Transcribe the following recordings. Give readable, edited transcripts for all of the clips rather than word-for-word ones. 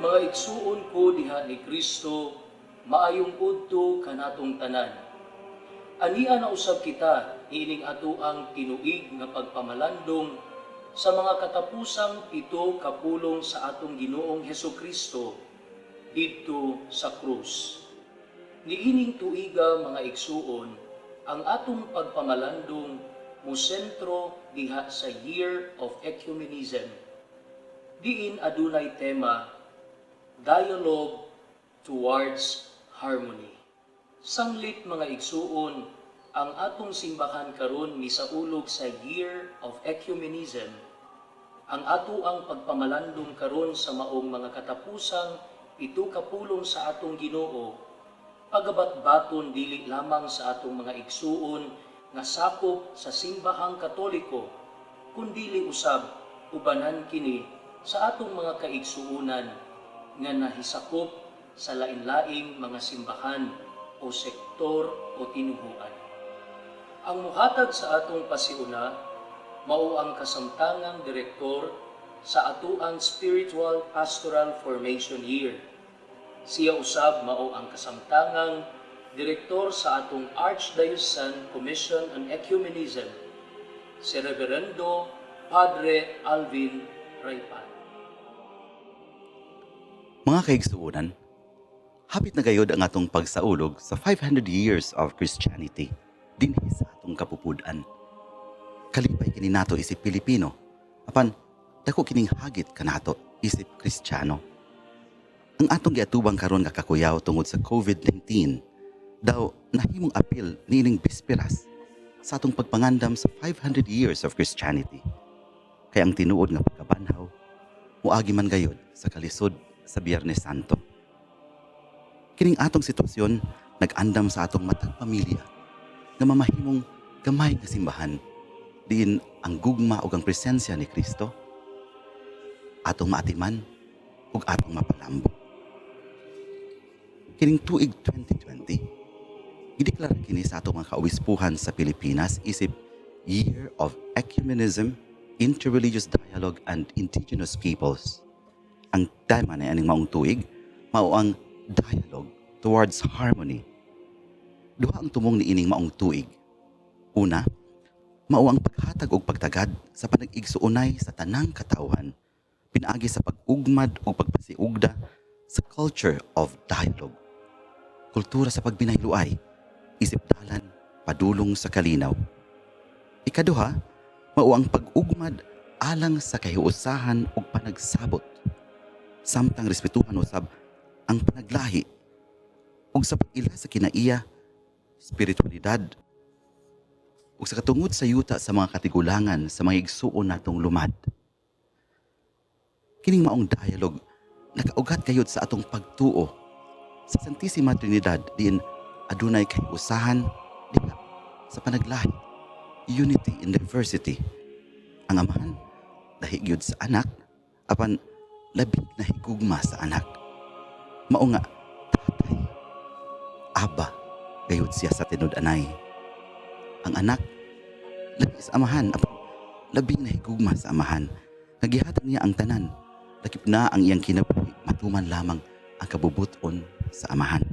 Mga igsuon ko diha ni Kristo, maayong udto kanatong tanan. Ania na usab kita niining atoang tinuig nga pagpamalandong sa mga katapusang pito ka pulong sa atong Ginoong Hesukristo didto sa krus. Niining tuiga, mga igsuon, ang atong pagpamalandong musentro diha sa Year of Ecumenism. Diin adunay tema, "Dialogue Towards Harmony." Sanglit, mga igsuon, ang atong simbahan karon misaulog sa Year of Ecumenism. Ang atoang pagpamalandong karon sa maong mga katapusang pito ka pulong sa atong Ginoo, pagabatbaton dili lamang sa atong mga igsuon nga sakop sa Simbahang Katoliko, kundili usab ubanan kini sa atong mga kaigsuonan nga nahisakop sa lain-laing mga simbahan o sektor o tinuhuan. Ang muhatag sa atong pasiuna mao ang kasamtangang direktor sa atoang Spiritual Pastoral Formation Year. Siya usab mao ang kasamtangang direktor sa atong Archdiocesan Commission on Ecumenism, si Reverendo Padre Alvin Raypan. Mga kaigsuonan, hapit na gayod ang atong pagsaulog sa 500 years of Christianity dinhi sa atong kapupud-an. Kalipay kini nato isip Pilipino, apan dako kining hagit kanato isip Kristiyano. Ang atong giatubang karon nga kakuyaw tungod sa COVID-19 daw nahimong apil niining bisperas sa atong pagpangandam sa 500 years of Christianity. Kay ang tinuod nga pagkabanhaw muagi man gayod sa kalisod sa Biyernes Santo. Kining atong sitwasyon nag-andam sa atong matag pamilya nga mamahimong gamay nga simbahan diin ang gugma ug ang presensya ni Kristo atong maatiman ug atong mapalambo. Kining tuig 2020, gideklara kini sa atong mga kaobispuhan sa Pilipinas isip Year of Ecumenism, Interreligious Dialogue and Indigenous Peoples. Ang tema na aning maong tuig mao ang "Dialogue Towards Harmony." Duha ang tumong niining maong tuig. Una, mao ang paghatag og pagtagad sa panag-igsuonay sa tanang katawhan pinaagi sa pag-ugmad ug pagpasiugda sa culture of dialogue. Kultura sa pagbinayluay, isip dalan padulong sa kalinaw. Ikaduha, mao ang pag-ugmad alang sa kahiusahan ug panagsabot, samtang respetuhan usab ang panaglahi ug sa pag-ila sa kinaiya, spiritualidad ug sa katungod sa yuta sa mga katigulangan sa mga igsuon natong lumad. Kining maong dialogue nakaugat gayud sa atong pagtuo sa Santissima Trinidad diin adunay kahiusahan diha sa panaglahi, unity in diversity. Ang Amahan lahi gyud sa Anak, apan labi na higugma sa Anak. Mao nga Tatay, Aba, gayud siya sa tinud-anay. Ang Anak lahi sa Amahan, apan labi na higugma sa Amahan. Nga gihatag niya ang tanan, lakip na ang iyang kinabuhi, matuman lamang ang kabubuton sa Amahan.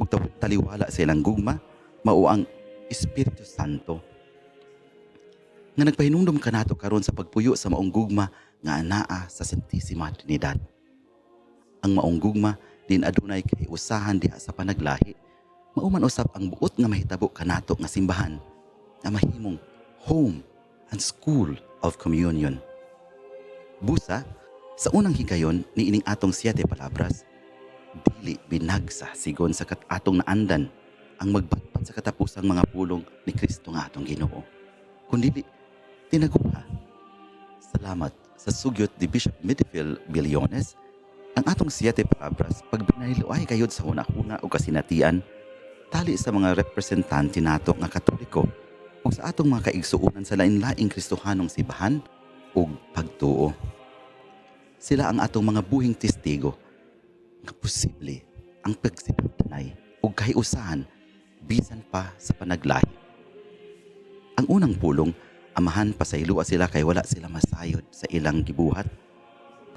Ug taliwala sa ilang gugma mao ang Espiritu Santo nga nagpahinumdom kanato karon sa pagpuyo sa maong gugma nga anaa sa Santissima Trinidad. Ang maong gugma din adunay kahiusahan diha sa panaglahi, mao man usab ang buot nga mahitabo kanato nga simbahan nga mahimong home and school of communion. Busa, sa unang higayon niining atong Siyete Palabras, dili binagsa sigon sa kat atong naandan ang magbatbat sa katapusang mga pulong ni Kristo nga atong Ginoo, kundili tinaguha. Salamat sa sugyot ni Bishop Midfield Billones, ang atong Siyete Palabras pagbinayloay gayud sa huna-huna o kasinatian tali sa mga representante nato nga Katoliko ug sa atong mga kaigsuonan sa lain-laing Kristohanong simbahan ug pagtuo. Sila ang atong mga buhing testigo nga posible ang pagsinabtanay ug kahiusahan bisan pa sa panaglahi. Ang unang pulong, "Amahan, pasayloa sila kay wala sila masayod sa ilang gibuhat."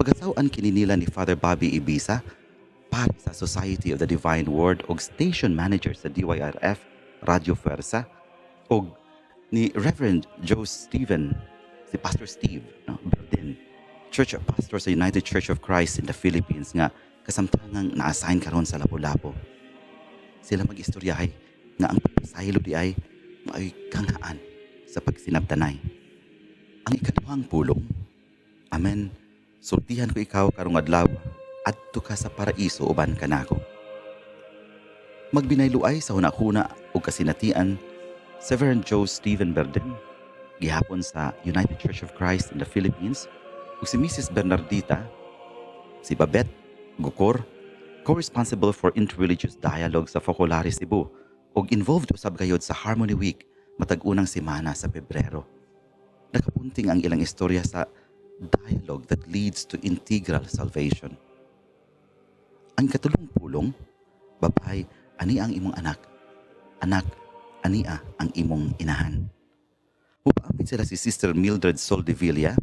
Pagasaw-an kini nila ni Father Bobby Ibiza, pari sa Society of the Divine Word og station manager sa DYRF Radio Fuerza, og ni Reverend Joe Steven, si Pastor Steve, no, Berdin, church pastor sa United Church of Christ in the Philippines nga kasamtangang na-assign karon sa Lapu-Lapu. Sila mag-istoryahay nga ang pagpasaylo diay mao'y kanghaan sa pagsinabtanay. Ang ikaduhang pulong, "Amen, sultihan ko ikaw karong adlaw, adto ka sa paraiso uban kanako." Magbinayluay sa hunahuna ug kasinatian si Reverend Joe Stephen Berden, gihapon sa United Church of Christ in the Philippines, ug si Mrs. Bernardita, si Babette Gukor, co-responsible for interreligious dialogue sa Focolare Cebu ug involved usab gayod sa Harmony Week matag unang semana sa Pebrero. Nakapunting ang ilang istorya sa dialogue that leads to integral salvation. Ang katulong pulong, "Babay, ani ang imong anak. Anak, ania ang imong inahan." Mupaambit sila si Sister Mildred Soldevilla,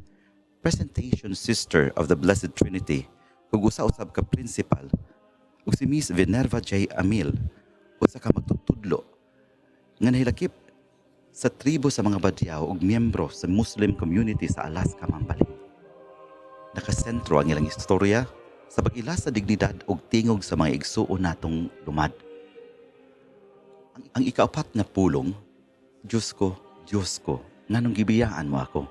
Presentation Sister of the Blessed Trinity, ug usa usab ka principal, ug si Miss Venerva J. Amil, usa ka magtutudlo nga nahilakip sa tribo sa mga Badyaw ug miyembro sa Muslim community sa Alaska, Mambaling. Nakasentro ang ilang istorya sa pag-ila sa dignidad ug tingog sa mga igsuon natong lumad. Ang ikaapat nga pulong, "Diyos ko, Diyos ko, nganong gibiyaan mo ako?"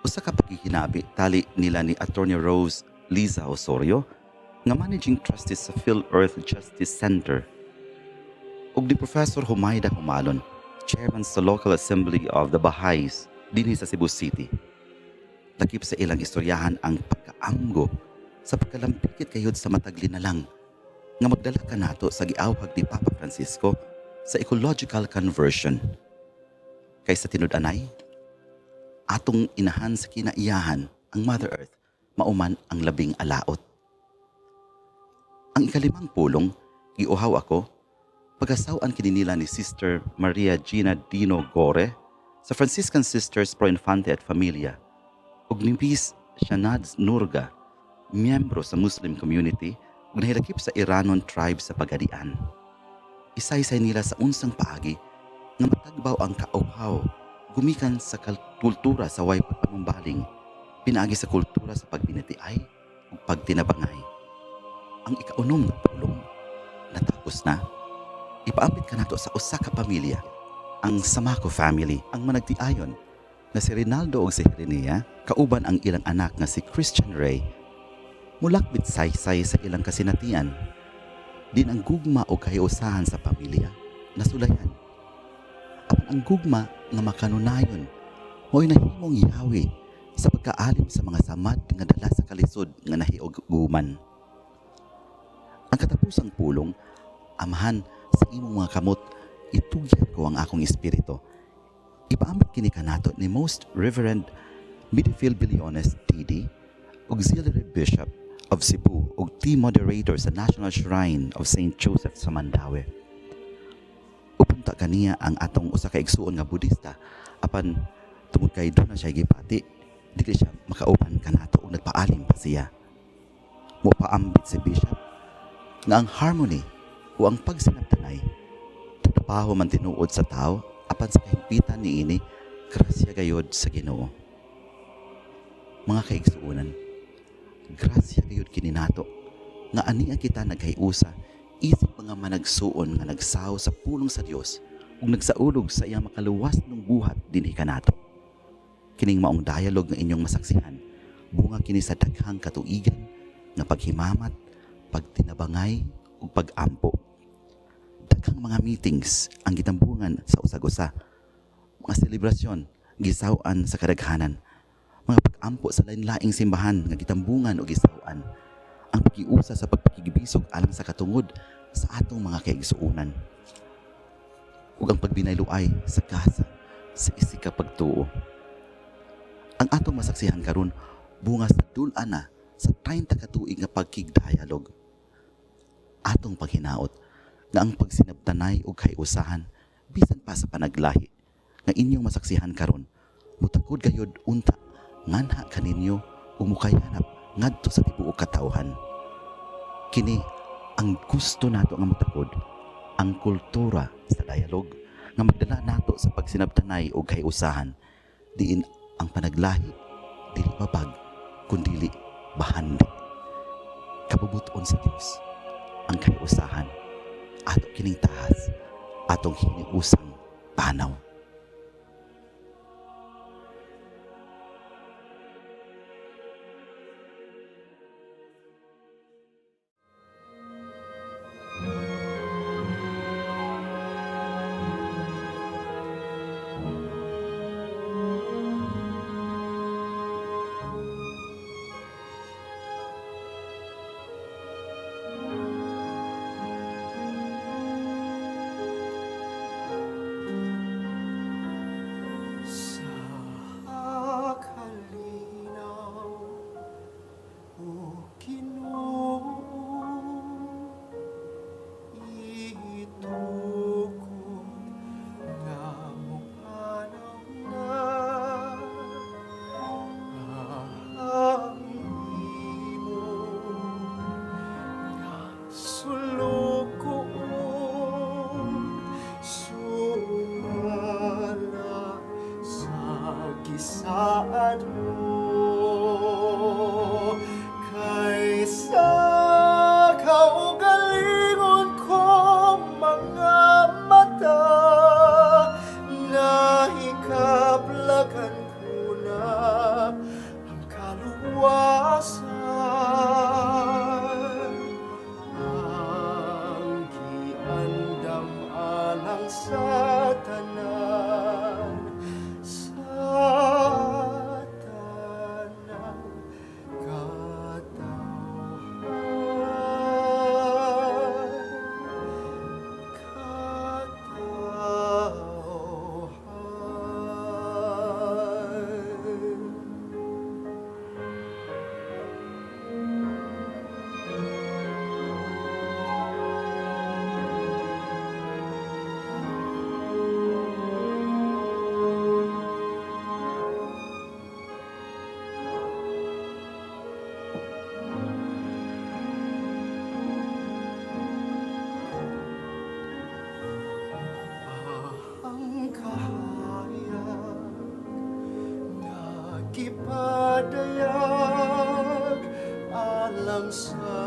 Usa ka pagkikinabi tali nila ni Attorney Rose Liza Osorio nga managing trustee sa Phil Earth Justice Center ug ni Professor Humayda Humalon, chairman sa Local Assembly of the Baha'is dinhi sa Cebu City. Lakip sa ilang istoryahan ang pagkaamgo sa pagkalampikit kayod sa matag linalang nga magdala kanato sa giawhag ni Papa Francisco sa ecological conversion. Kay sa tinud-anay, atong inahan sa kinaiyahan, ang Mother Earth, mauman ang labing alaot. Ang ikalimang pulong, "Giuhaw ako," pagasaw-an kini nila ni Sister Maria Gina Dino Gore sa Franciscan Sisters Pro Infante at Familia ug ni Miss Shanad Nurga, miyembro sa Muslim community ug nahilakip sa Iranon tribe sa Pagadian. Isaysay nila sa unsang paagi nga matagbaw ang kauhaw gumikan sa kultura sa way pagpanumbaling pinaagi sa kultura sa pagbinatiay ug pagtinabangay. Ang ikaunom nga pulong, "Natapos na," ipaambit kanato sa usa ka pamilya, ang Samaco family, ang managtiayon na si Rinaldo ug si Herenea kauban ang ilang anak nga si Christian Ray mulakbit saysay sa ilang kasinatian din ang gugma o kahiusahan sa pamilya nasulayan. Apan ang gugma nga makanunayon mo'y nahimong yawi sa pagkaalim sa mga samad nga dala sa kalisod nga nahiuguman. Ang katapusang pulong, "Amahan, sa imong mga kamot itugyan ko ang akong espiritu," ipaambit kini kanato ni Most Reverend Midfield Billones TD, Auxiliary Bishop of Cebu ug team moderator sa National Shrine of St. Joseph sa Mandaue. Upunta kaniya ang atong usa ka igsuon nga Budista, apan tungod kay duna siya gipati, dili siya makauban kanato ug nagpaalim pa siya. Mopaambit si Bishop nga ang harmony o ang pagsinabtanay trabaho man tinuod sa tao, apan sa kahigpitan niini, grasya gayod sa Ginoo. Mga kaigsuonan, grasya gayod kini nato nga ani ang kita naghiusa isip mga managsuon nga nagsaw sa pulong sa Dios ug nagsaulog sa iyang makaluwas ng buhat dinhi kanato. Kining maong dialogue nga inyong masaksihan, bunga kini sa daghang katuigan nga paghimamat, pagtinabangay ug pagampo. Daghang mga meetings ang gitambungan sa usag-usa. Mga selebrasyon gisaw-an sa kadaghanan. Mga pag-ampo sa lain-laing simbahan nga gitambungan o gisaw-an. Ang pakiusa sa pagpakigibisog alang sa katungod sa atong mga kaigsuonan. Ug ang pagbinayluay sa gasa sa isig ka pagtuo. Ang atong masaksihan karon, bunga sa dul-an na sa 30 ka tuig nga pagkig-dialogue. Atong paghinaot nga ang pagsinabtanay ug kahiusahan bisan pa sa panaglahi nga inyong masaksihan karon mutakod gayod unta nganha kaninyo ug mukayanap. ngadto sa tibuok katawhan. Kini ang gusto nato nga motakod, ang kultura sa dialog nga magdala nato sa pagsinabtanay og kay-usahan, diin ang panaglahi dili babag kundili bahandi. Kabubuton sa Dios ang kay-usahan. Ato kining tahas, atong hiniusang panaw. Sa kalinaw o Ginoo, itukod nga mopanaw na ang imo nga sulugoon, sumala sa gisaad mo kaysa kaugalingon kong mga mata, nahikaplakan ko na ang kaluwasan. Ang giandam alang sa tanan, sa tanang katawhan, katawhan. Ang kahayag na gipadayag alang sa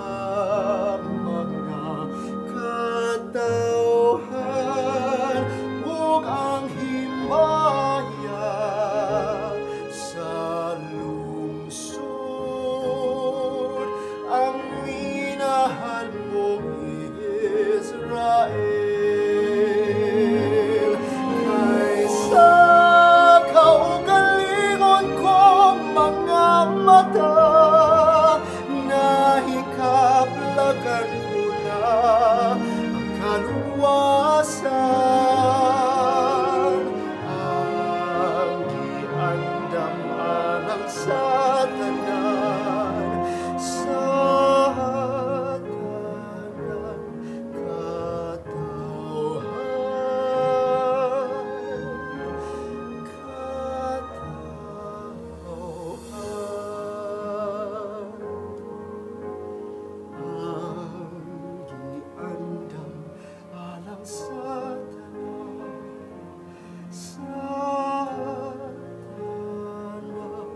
mga katawhan ug ang himaya sa lungsod ang minahal mong Israel. Kaysa kaugalingon kong mga mata, nahikaplakan ko na ang kaluwasan. Ang giandam alang sa tanan, sa tanang katawhan, katawhan. Ang giandam alang sa tanan, sa tanang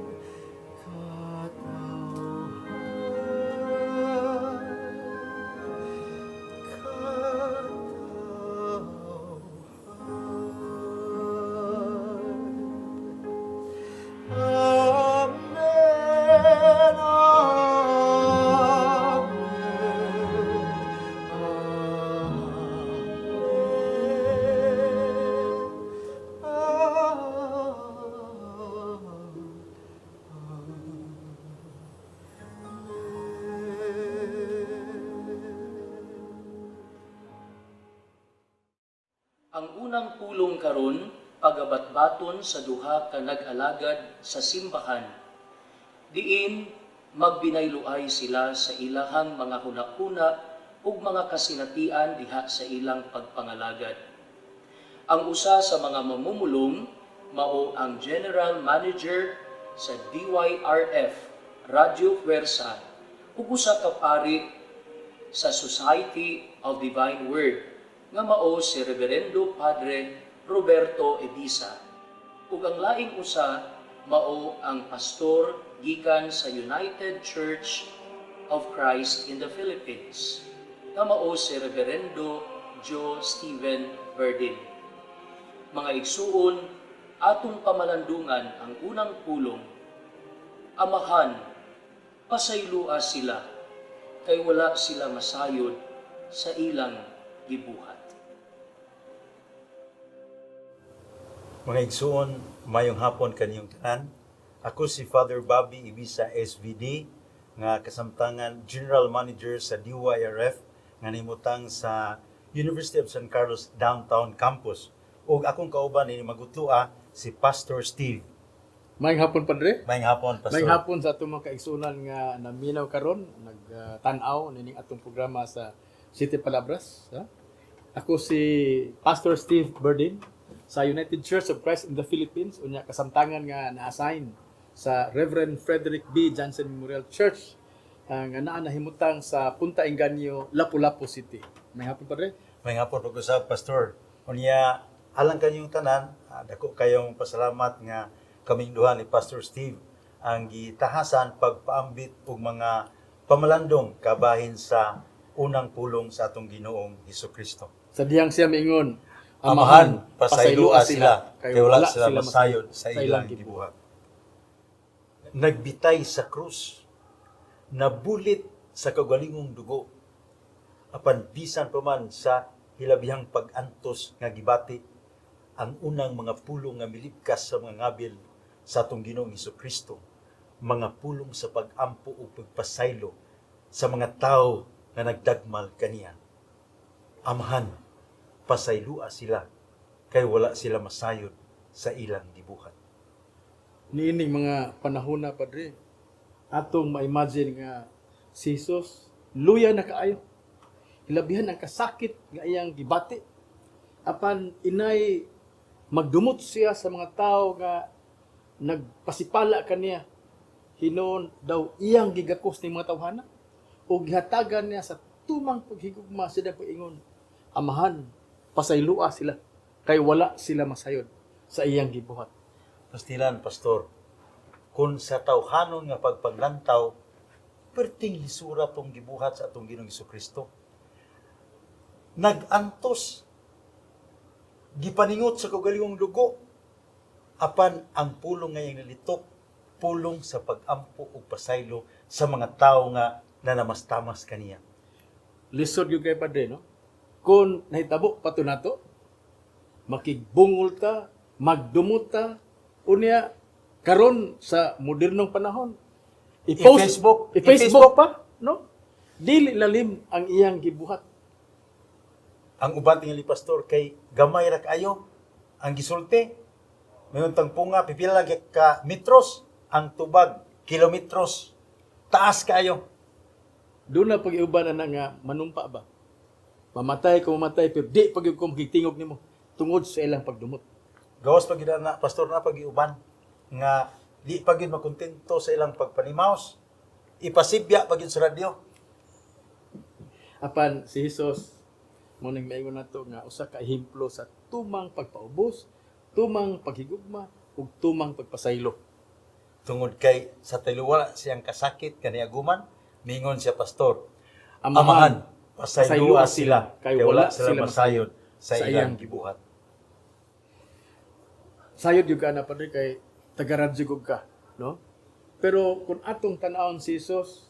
katawhan, katawhan. Amen. Amen. Amen. Ang unang pulong karon pagabatbaton sa duha ka nag-alagad sa simbahan. Diin magbinayluay sila sa ilahang mga hunahuna ug mga kasinatian diha sa ilang pagpangalagad. Ang usa sa mga mamumulong mao ang General Manager sa DYRF, Radyo Fuerza ug usa ka pari sa Society of Divine Word nga mao si Reverendo Padre Roberto Ebisa ug ang laing usa mao ang pastor gikan sa United Church of Christ in the Philippines nga mao si Reverendo Joe Steven Verdin. Mga igsuon, atong pamalandungan ang unang pulong. Amahan, pasaylua sila, kay wala sila masayod sa ilang gibuhat. Mga igsuon, mayong hapon kaniyong tanan. Ako si Father Bobby Ibisa SVD nga kasamtangan General Manager sa DYRF nga nahimutang sa University of San Carlos Downtown Campus. Ug akong kauban ini magutloa si Pastor Steve. Maayong hapon, Padre. Mayong hapon, Pastor. Maayong hapon sa atong mga kaigsunan nga naminaw karon, nagtan-aw nining atong programa sa Siete Palabras. Ha? Ako si Pastor Steve Berdin sa United Church of Christ in the Philippines, unya kasamtangan nga na-assign sa Reverend Frederick B. Johnson Memorial Church nga naa nahimutang sa Punta Engaño, Lapu-Lapu City. Maayong hapon, Padre. Maayong hapon pag-usab, Pastor. Unya, alang kanyong tanan, dako kayong pasalamat nga kaming duha ni Pastor Steve ang gitahasan pagpaambit og mga pamalandong kabahin sa unang pulong sa atong Ginoong Hesukristo. Sa dihang siya miingon, Amahan, pasaylua sila, kay wala sila masayod sa ilang gibuhat. Nagbitay sa krus, nabulit sa kagalingong dugo, apan bisan pa man sa hilabihang pag-antos nga gibati, ang unang mga pulong nga milibkas sa mga ngabil sa atong Ginoong Kristo, mga pulong sa pag-ampo ug pagpasaylo sa mga tawo nga nagdagmal kaniya. Amahan, pasaylua sila, kay wala sila masayod sa ilang gibuhat. Niining mga panahon na, Padre, atong ma-imagine nga si Jesus luya na kaayo. Hilabihan ang kasakit nga iyang gibati. Apan inay magdumot siya sa mga tao nga nagpasipala kaniya. Hinuon daw iyang gigakos ni mga tawhana o gihatagan niya sa tumang paghigugma sila paingon, Amahan, pasaylua sila kay wala sila masayod sa iyang gibuhat. Pastilan, Pastor, kung sa tawhanon nga pagpaglantaw, perting lisura tong gibuhat sa atong Ginoong Kristo. Nagantos, gipaningot sa kaugalingong dugo, apan ang pulong ngayong nalitok, pulong sa pagampo ug pasaylo sa mga tawo nga nanamastamas kaniya. Lisod gyud kay, Padre, no? Kung nahitabo pa to nato, makigbungol ta, magdumot ta, unya karon sa modernong panahon, i-post, I-Facebook, i-Facebook pa, no? Dili lalim ang iyang gibuhat. Ang uban tingali, Pastor, kay gamay ra kaayo ang gisulti. Mayon tang punga pipila lang ka metros ang tubag, kilometros. Taas kaayo. Doon na pag-iuban na nga manumpa ba. Mamatay ko mamatay pero di pag ko makitingog nimo tungod sa ilang pagdumot. Gawas pag na, Pastor, na pag-iuban nga di pa gyud makontento sa ilang pagpanimaos. Ipasibya pa gyud sa radyo. Apan si Jesus mo ning maingon nato nga usa ka ehemplo sa tumang pagpaubos, tumang paghigugma ug tumang pagpasaylo. Tungod kay sa tayluwa siyang kasakit kaniaguman, mingon siya, Pastor, Amahan, Amahan, pasaylua sila, kay wala sila masayod sa sa ilang iyang gibuhat. Sayod gyud ka na, Padre, kay tagaradyo gud ka, no? Pero kung atong tan-awon si Jesus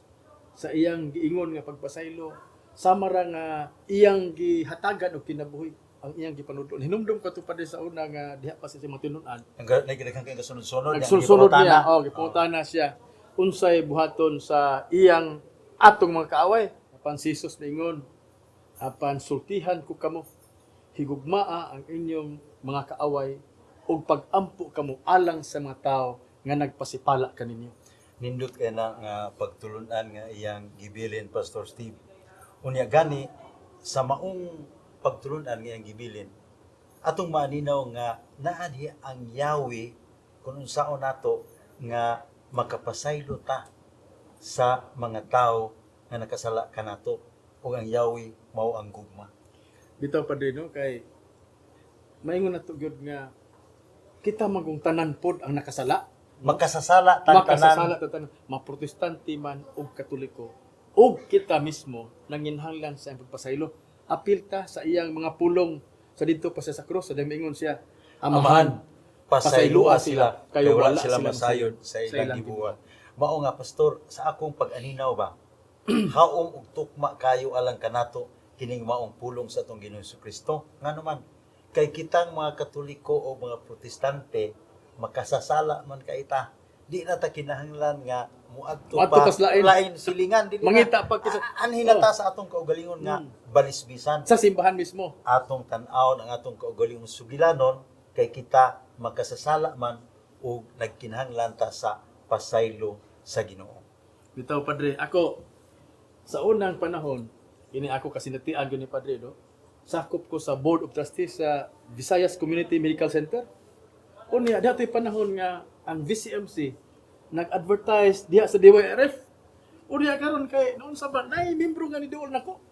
sa iyang giingon nga pagpasaylo, sama ra nga iyang gihatagan og kinabuhi ang iyang gipanudlo. Hinumdum ko to, Padre, sa una nga diha pa sa mga tinun-an. Ang nagdaghang kay kasunod-sunod, ang Nagsulsunod gipangutana. niya, oh, gipangutana siya unsay buhaton sa iyang atong mga kaaway. Apan si Jesus niingon, apan sultihan ko kamo, higugmaa ang inyong mga kaaway ug pagampo kamo alang sa mga tao nga nagpasipala kaninyo. Nindot kay na nga pagtulunan nga iyang gibilin, Pastor Steve. Unya gani sa maong pagtulunan nga iyang gibilin, atong maaninaw nga naa diha ang Yahweh kung unsaon nato nga makapasaylo ta. sa mga tao nga nakasala kanato ug ang Yahweh mao ang gugma. Bitaw, Padre, no, kay maingon na to gyud nga kita magong tanan pod ang nakasala. Makasasala tang Makasasala tanan. ta tanan, maprotestante man og Katoliko. Og kita mismo nanginhanglan sa iyang pagpasaylo. Apil ta sa iyang mga pulong sa didto pa siya sa krus, sa mingon siya, Amahan, pasaylua sila, kay kay wala sila masayod sa ilang gibuhat. Mao nga, pastor, sa akong pag-aninaw ba, haom ug tukma kayo alang kanato kining maong pulong sa atong Ginoong Kristo. Ngano man, kay kitang mga Katoliko o mga Protestante makasasala man kaita. Di na ta kinahanglan nga muadto Muadto pa pas lain. lain silingan dili na. Mangita pa kita. Anhin na ta sa atong kaugalingon nga balisbisan Sa simbahan mismo. Atong tan-awon ang atong kaugalingong sugilanon kay kita makasasala man ug nagkinahanglan ta sa pasaylo sa Ginoo. Bitaw, Padre, ako sa unang panahon, ini ako kasinatian gyud ni Padre, no. Sakop ko sa Board of Trustees sa Visayas Community Medical Center. Unya dato'y panahon nga ang VCMC nag-advertise diha sa DYRF. Unya karon kay noon sa ba nay membro nga ni duol nako.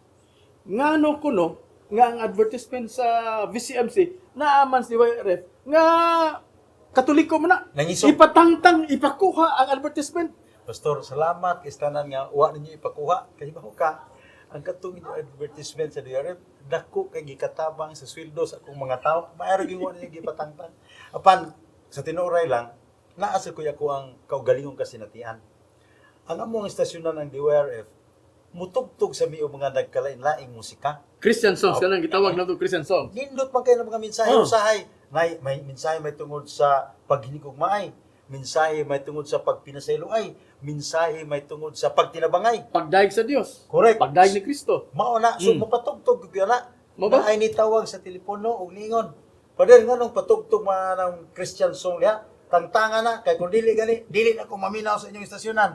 Ngano kuno nga ang advertisement sa VCMC naaman sa DYRF nga Katoliko man na. Nangisog. Ipatangtang, ipakuha ang advertisement. Pastor, salamat kay tanan nga wa ninyo ipakuha kay baho ka ang katong inyong advertisement sa DRF dako kay gikatabang sa sweldo sa akong mga tao. Maayo gyud wa ninyo gipatangtang. Apan sa tinuoray lang, naa sa kuya ko ang kaugalingong kasinatian. Ang among istasyonan ng DYRF mutugtog sa miyo mga nagkalain-laing musika. Christian songs, kanang gitawag nato Christian songs. Nindot man kayo ng mga mensahe usahay. May mensahe may tungod sa paghinigugmaay, mensahe may tungod sa pagpinasayloay, mensahe may tungod sa pagtinabangay. Pagdaig sa Dios. Correct. Pagdaig ni Kristo. Mao na, so mapatugtog gyud na. Mao ba? Naay nitawag sa telepono og niingon. Pader, nganong patugtog mga ng Christian song niya? Tangtanga na kay kung dili gani, dili na ko maminaw sa inyong istasyonan.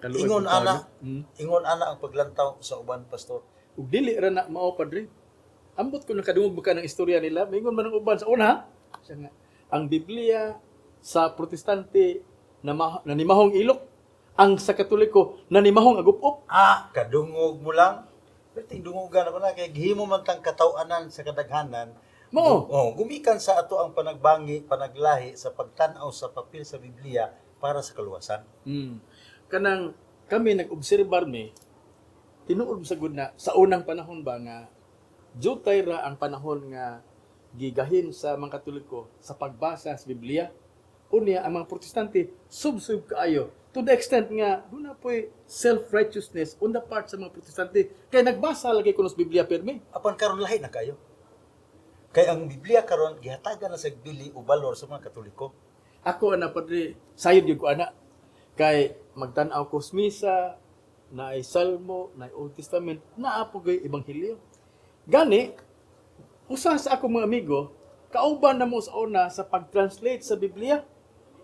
Kaluoy Ingon pud tao, ana, no? Ingon ana ang paglantaw sa uban, pastor. Ug dili ra na mao, Padre. Ambot ko nakadungog ba ka ng istorya nila, mingon man ang uban sa una. Siya nga, ang Biblia sa Protestante na nanimahong ilok, ang sa Katoliko nanimahong agupop. Ah, kadungog mo lang. Pero tingdungogan ako na kay gihimo man tang kataw-anan sa kadaghanan. Mao. Oh, gumikan sa ato ang panagbangi, panaglahi sa pagtan-aw sa papel sa Biblia para sa kaluwasan. Kanang kami nag-obserbar mi, tinuod sa gud na sa unang panahon ba nga jutay ra ang panahon nga gigahin sa mga Katoliko sa pagbasa sa Biblia. Unya ang mga Protestante subsub kaayo to the extent nga duna po'y self-righteousness on the part sa mga Protestante kay nagbasa lagi kuno sa Biblia pirmi. Apan karon lahi na kayo. Kay ang Biblia karon gihatagan na sa bili o balor sa mga Katoliko. Ako ana, Padre, sayod gyud ko ana kay magtan-aw ko sa misa, naay Salmo, naay Old Testament, naa po gay Ebanghelyo. Gani usa sa akong mga amigo, kauban na mo sa una sa pag-translate sa Biblia.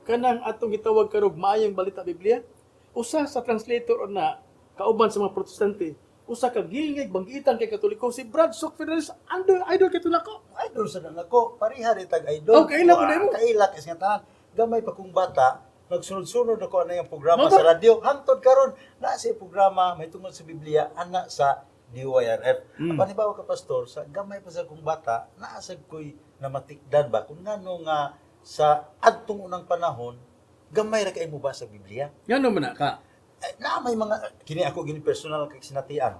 Kanang atong gitawag karog Maayong Balita Biblia. Usa sa translator na kauban sa mga Protestante, usa ka gilngig banggitan kay Katoliko, si Brad Sok Fernandez, idol, idol kay tunako. Idol sa nako, pareha rin tag idol. Oh, kaila ko na mo. Kaila kasi nga tanan. Gamay pa kong bata, nagsunod-sunod ako ana yung programa Mao ba? sa radyo. Hangtod karon na sa programa may tungod sa Biblia ana sa DYRF. Apan halimbawa ka, pastor, sa gamay pa sa kong bata, naa sa ko'y namatikdan ba kung ngano nga sa adtong unang panahon gamay ra kay mo ba sa Biblia? Ngano man na ka? Eh, na may mga kini ako gini personal kay sinatian.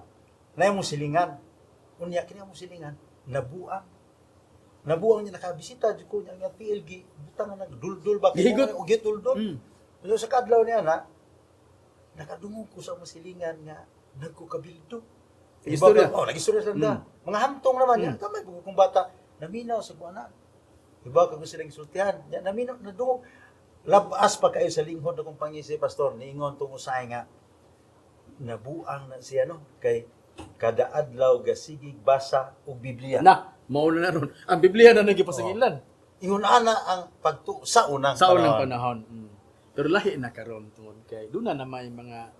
Na mo silingan. Unya kini mo silingan nabuang. Nabuang niya nakabisita jud ko niya nga PLG butang nga nagduldul ba kay Gihigot. og duldul. So sa kadlaw niya na nakadungog ko sa mga silingan nga nagkukabildo. Istorya. Oh, nag-istorya sila mm. Mga hamtong naman niya. Kamay ko kung bata naminaw sa kuana. Iba ka ko silang isultihan. Nya naminaw nadungog labas pa kayo sa linghod akong pangisi, pastor, niingon tong usahay nga nabuang na siya, no, kay kada adlaw gasigig basa og Biblia. Na, mao na na ron. Ang Biblia na nagipasangilan. Ingon ana ang pagtuo sa unang Sa unang panahon. Pero lahi na karon tungod kay doon na may mga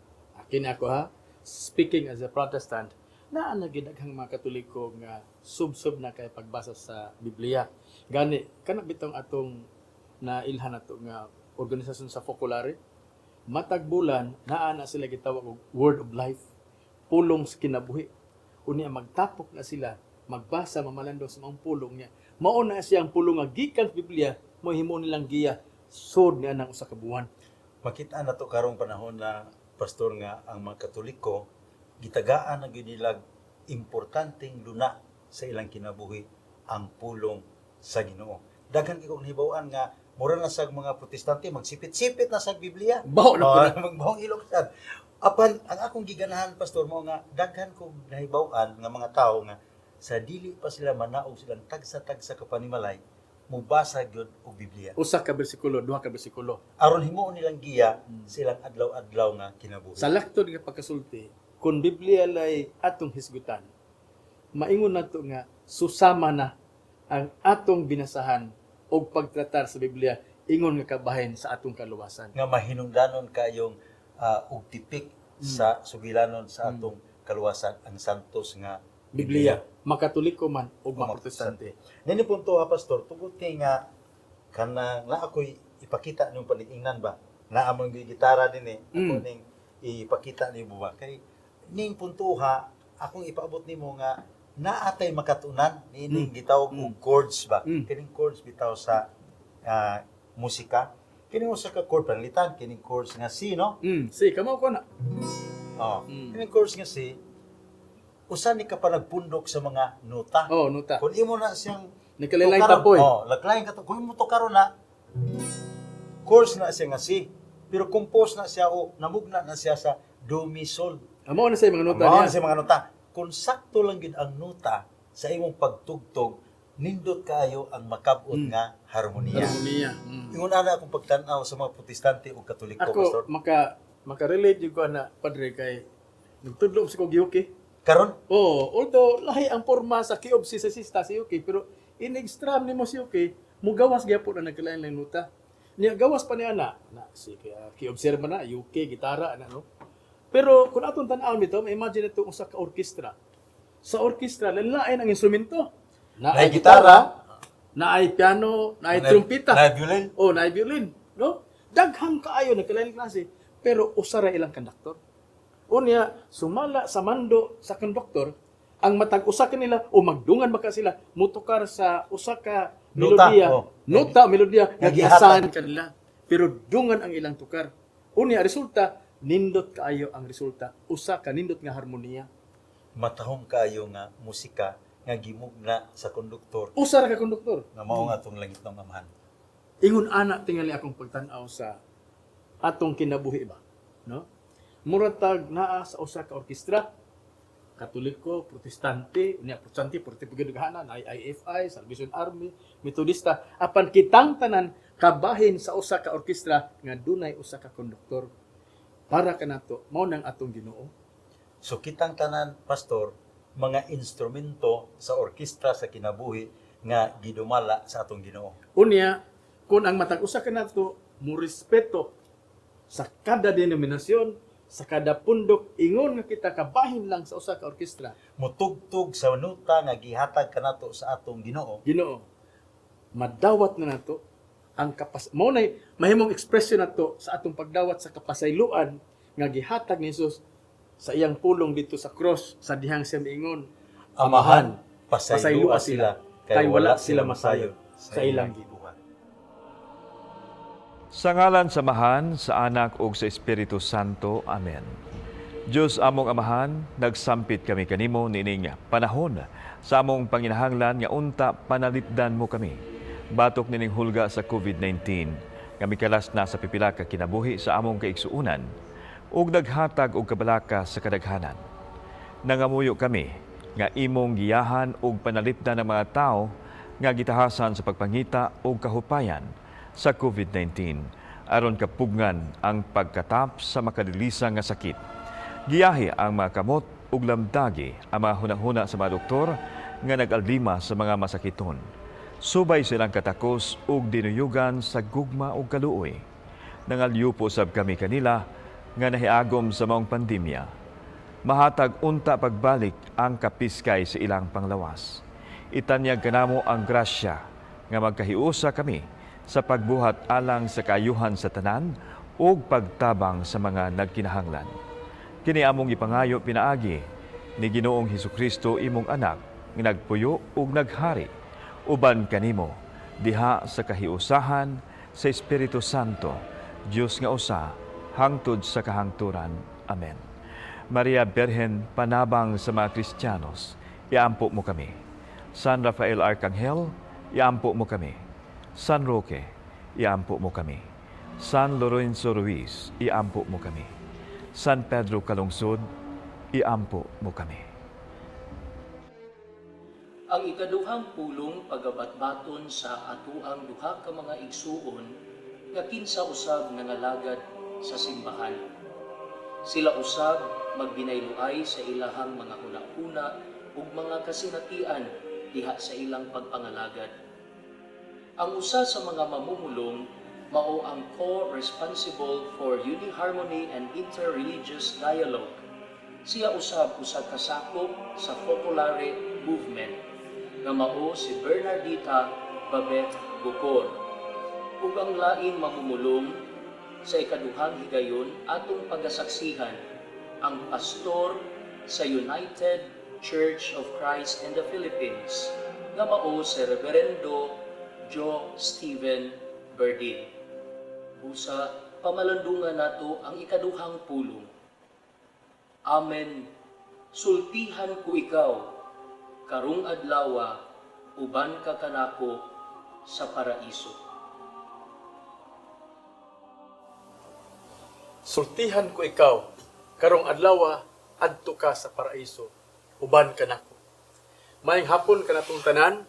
akin ako ha, speaking as a Protestant, naa na gid daghang mga Katoliko nga sub-sub na kay pagbasa sa Biblia. Gani kana bitong atong nailhan nato nga organisasyon sa Focolare. Matag bulan naa na sila gitawag og Word of Life, pulong sa kinabuhi. Unya magtapok na sila, magbasa, mamalandong sa mga pulong niya. Mao na siya ang pulong nga gikan sa Biblia, mo himo nilang giya sod niya ng usa ka buwan. Makita na to karong panahon na, pastor, nga ang mga Katoliko gitagaan na gyud nila importanteng luna sa ilang kinabuhi ang pulong sa Ginoo. Daghan kay kong nahibaw-an nga mura na sa mga Protestante magsipit-sipit na sa Biblia. Baho na po Oh, na. magbahong ilok sad. Apan ang akong giganahan, pastor, mo nga daghan kog nahibaw-an nga mga tawo nga sa dili pa sila manaog silang tagsa-tagsa ka panimalay, mubasa gyud og Biblia. Usa ka bersikulo, duha ka bersikulo. Aron himuon nilang giya silang adlaw-adlaw nga kinabuhi. Sa laktod nga pagkasulti, kung Biblia lay atong hisgutan, maingon nato nga susama na ang atong binasahan og pagtratar sa Biblia ingon nga kabahin sa atong kaluwasan. Nga mahinungdanon kayong og tipik sa sugilanon sa atong kaluwasan ang santos nga Biblia, makatoliko man o O maprotestante. Nini punto ha, pastor, tungod kay nga kanang na ako'y ipakita niyong paningnan ba. Naa mo yung gitara din eh. Ako ning ipakita nimo ba kay ning punto ha, akong ipaabot nimo nga naatay makatunan nining gitawag og chords ba. Kining chords bitaw sa musika. Kining usa ka chord panalitan kining chords nga C, no? Si kamo ko na. Oh. Kining chords nga C, usa ni ka pa nagpundok sa mga nota. Oh, nota. Kung imo na siyang Nakalain tukaron- tapoy. Oh, laklain ka to. Kung imo tukaron na chords na siya nga C, pero compose na siya o namugna na siya sa do mi sol. Amo na sa mga nota Mao niya. na siya mga nota. Kung sakto lang gyud ang nota sa imong pagtugtog, nindot kaayo ang makabot nga harmoniya. Harmonia. Ingon ana akong pagtan-aw sa mga Protestante ug Katoliko, Ako pastor. maka-relate jud ko ana, padre, kay nagtudlo sa kog UK. Karon? Oh, although lahi ang porma sa key of C sa sista si UK, pero inig strum nimo si UK, mugawas gyapon ang nagkalain lang nota. Niya gawas pa niya na, na si kaya key of C man na UK gitara ana, no. Pero kung atong tan-awon bitaw, ma-imagine nato usa ka orkestra. Sa orkestra lain ang instrumento. Naay gitara, naay piano, naay trumpeta. Naay violin. Oh, naay violin, no? Daghang kaayo nagkalain klase, pero usa ra ilang konduktor. Unya, sumala sa mando sa konduktor, ang matag usa kanila o magdungan baka sila mutukar sa usa ka Nota, melodiya, oh. nota melodiya nga Nga giasahan kanila. Pero dungan ang ilang tukar. Unya resulta nindot kaayo ang resulta, usa ka nindot nga harmoniya. Matahom kaayo nga musika nga gimugna sa konduktor Usa ra ka konduktor. nga mao nga atong langit ng Amahan. Ingon ana tingali akong pagtan-aw sa atong kinabuhi ba, no? Mura tag naa sa usa ka orkestra, Katoliko, Protestante, unya Protestante, Protestante gana, na IFI, Salvation Army, Metodista, apan kitang tanan kabahin sa usa ka orkestra nga dunay usa ka konduktor. Para kanato mao nang atong Ginoo. So kitang tanan, pastor, mga instrumento sa orkestra sa kinabuhi nga gidumala sa atong Ginoo. Unya, kung ang matag usa kanato mo respeto sa kada denominasyon, sa kada pundok, ingon nga kita kabahin lang sa usa ka orkestra. Mutugtog sa nota nga gihatag kanato sa atong Ginoo. Ginoo, madawat na nato ang kapas mao nay mahimong ekspresyon nato sa atong pagdawat sa kapasayloan nga gihatag ni Jesus sa iyang pulong dito sa cross sa dihang siya miingon, Amahan, pasayloa pasayloa sila, sila, kay wala sila masayod sa ilang gibuhat. Sa ngalan sa Amahan, sa Anak ug sa Espiritu Santo. Amen. Diyos among Amahan, nagsampit kami kanimo niining panahon sa among panginahanglan nga unta panalipdan mo kami. Batok nining hulga sa COVID-19, nga mikalas na sa pipila ka kinabuhi sa among kaigsuonan ug naghatag og kabalaka sa kadaghanan. Nangamuyo kami nga imong giyahan ug panalipdan ang mga tawo nga gitahasan sa pagpangita og kahupayan sa COVID-19 aron kapugngan ang pagkatap sa makadilisa nga sakit. Giyahi ang mga kamot ug lamdagi ang mga hunahuna sa mga doktor nga nag-aldima sa mga masakiton. Subay silang katakos ug dinuyugan sa gugma ug kaluoy. Nangalyupo sab kami kanila nga nahiagom sa maong pandemya. Mahatag unta pagbalik ang kapiskay sa ilang panglawas. Itanyag kanamo ang grasya nga magkahiusa kami sa pagbuhat alang sa kaayuhan sa tanan. ug pagtabang sa mga nagkinahanglan. Kini among gipangayo pinaagi ni Ginoong Hesukristo, imong anak, nga nagpuyo ug naghari uban kanimo diha sa kahiusahan sa Espiritu Santo, Dios nga usa hangtod sa kahangturan. Amen. Maria Birhen, panabang sa mga Kristiyanos, iampo mo kami. San Rafael Arcangel, iampo mo kami. San Roque, iampo mo kami. San Lorenzo Ruiz, iampo mo kami. San Pedro Calungsod, iampo mo kami. Ang ikaduhang pulong pagabatbaton sa atuang duha ka mga igsuon nga kinsa usab nangalagad sa simbahan. Sila usab magbinayloay sa ilahang mga hunahuna ug mga kasinatian diha sa ilang pagpangalagad. Ang usa sa mga mamumulong mao ang co-responsible for Uniharmony and Interreligious Dialogue. Siya usab usa ka sakop sa Focolare Movement nga mao si Bernardita Babette Bucor. Ug ang laing mamumulong sa ikaduhang higayon, atong pagasaksihan ang pastor sa United Church of Christ in the Philippines nga mao si Reverendo Joe Steven Berdin. Busa, pamalandungan nato ang ikaduhang pulong. Amen. Sultihan ko ikaw, karong adlawa, uban ka kanako sa paraiso. Sultihan ko ikaw, karong adlaw adto ka sa paraiso, uban ka nako. Maayong hapon kanatong tanan.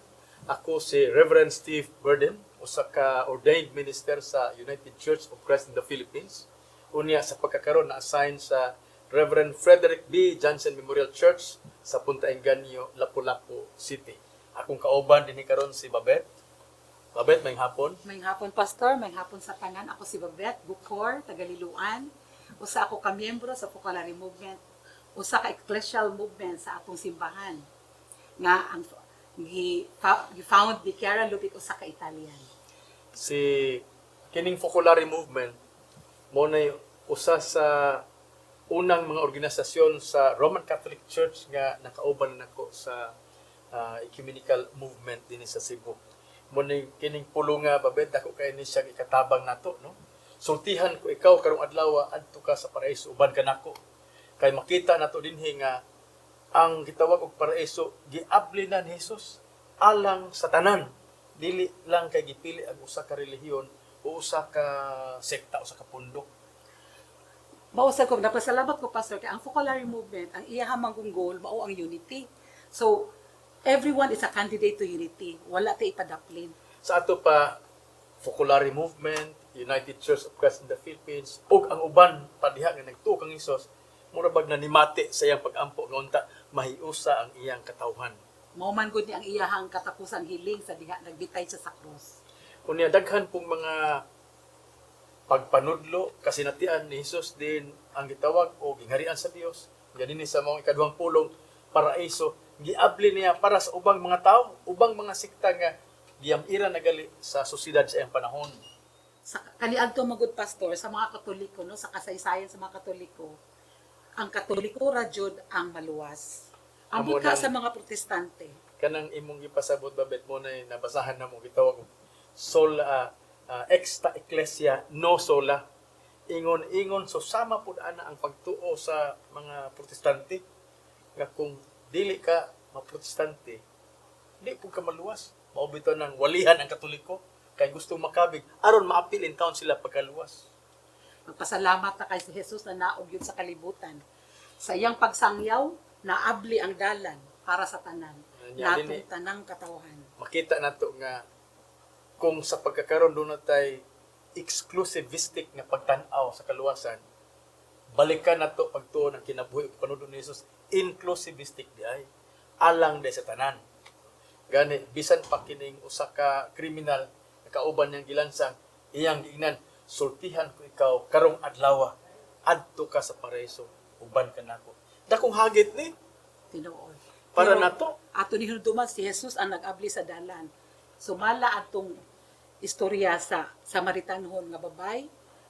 Ako si Reverend Steve Burden, usa ka ordained minister sa United Church of Christ in the Philippines. Unya sa pagkakaron na assign sa Reverend Frederick B. Johnson Memorial Church sa Punta Engaño, Lapu-Lapu City. Akong kauban dinhi karon si Babette. Babette, maayong hapon. Maayong hapon, Pastor, maayong hapon sa tanan. Ako si Babette Bucor, taga Liloan. Usa ako ka miyembro sa Focolare Movement, usa ka ecclesial movement sa atong simbahan nga ang gi-found ni Chiara Lubich, usa ka Italian. Si kining Focolare Movement mo na usa sa unang mga organisasyon sa Roman Catholic Church nga nakauban nako sa ecumenical movement dinhi sa Cebu. Mo ni kining pulong nga, Babet, dako kay ni siya ikatabang nato, no. Sultihan ko ikaw karong adlaw, adto ka sa paraiso uban kanako. Kay makita nato dinhi nga ang gitawag og paraiso giabli na ni Jesus alang sa tanan, dili lang kay gipili ang usa ka relihiyon o usa ka sekta, usa ka pundok. Mao sa ko napasalamat ko, Pastor, kay ang Focolare Movement, ang iyahang manggong goal mao ang unity. So everyone is a candidate to unity. Wala tay ipadaplin. Sa ato pa, Focolare Movement, United Church of Christ in the Philippines ug ang uban pa diha nga nagtuo kang Hesus, mura bag nanimati sa iyang pag-ampo nga unta mahiusa ang iyang katawhan. Mao man gud ni ang iyahang katapusang hiling sa diha nagbitay siya sa krus. Unya daghan pong mga pagpanudlo, kasinatian ni Hesus din ang gitawag o gingharian sa Dios. Ganini sa mga ikaduhang pulong, paraiso, giabli niya para sa ubang mga tao, ubang mga sekta nga giyam-ira na gali sa sosyedad sa iyang panahon. Sa kaniadto magud, Pastor, sa mga Katoliko, no, sa kasaysayan sa mga Katoliko, ang Katoliko ra jud ang maluwas. Amo Ambot ka nang- sa mga Protestante. Kanang imong gipasabot, Babet, mo na nabasahan na mo gitawag og sola extra ecclesia no sola. Ingon ingon so sama pud ana ang pagtuo sa mga Protestante nga kung dili ka maprotestante, di pud ka maluwas. Mao bitaw nang walihan ang Katoliko kay gusto makabig aron maapil in town sila pagkaluwas. Magpasalamat na kay si Jesus na naog yun sa kalibutan. Sa iyang pagsangyaw, naabli ang dalan para sa tanan. Nya, Natong dili- tanang katawhan. Makita nato nga kung sa pagkakaroon doon na tay exclusivistic nga pagtan-aw sa kaluwasan, balikan nato pagtuo ng kinabuhi ug panudlo ni Jesus, inclusivistic di ay alang di sa tanan. Gani bisan pa kining usa ka kriminal nga kauban niyang gilansang, iyang giingnan, "Sultihan ko ikaw karong adlaw, adto ka sa paraiso uban ka nako." Dakong hagit ni Tinuod. para Pero, nato. Ato ni hinumduman si Jesus ang nag-abli sa dalan. Sumala atong istorya sa Samaritanhon nga babay.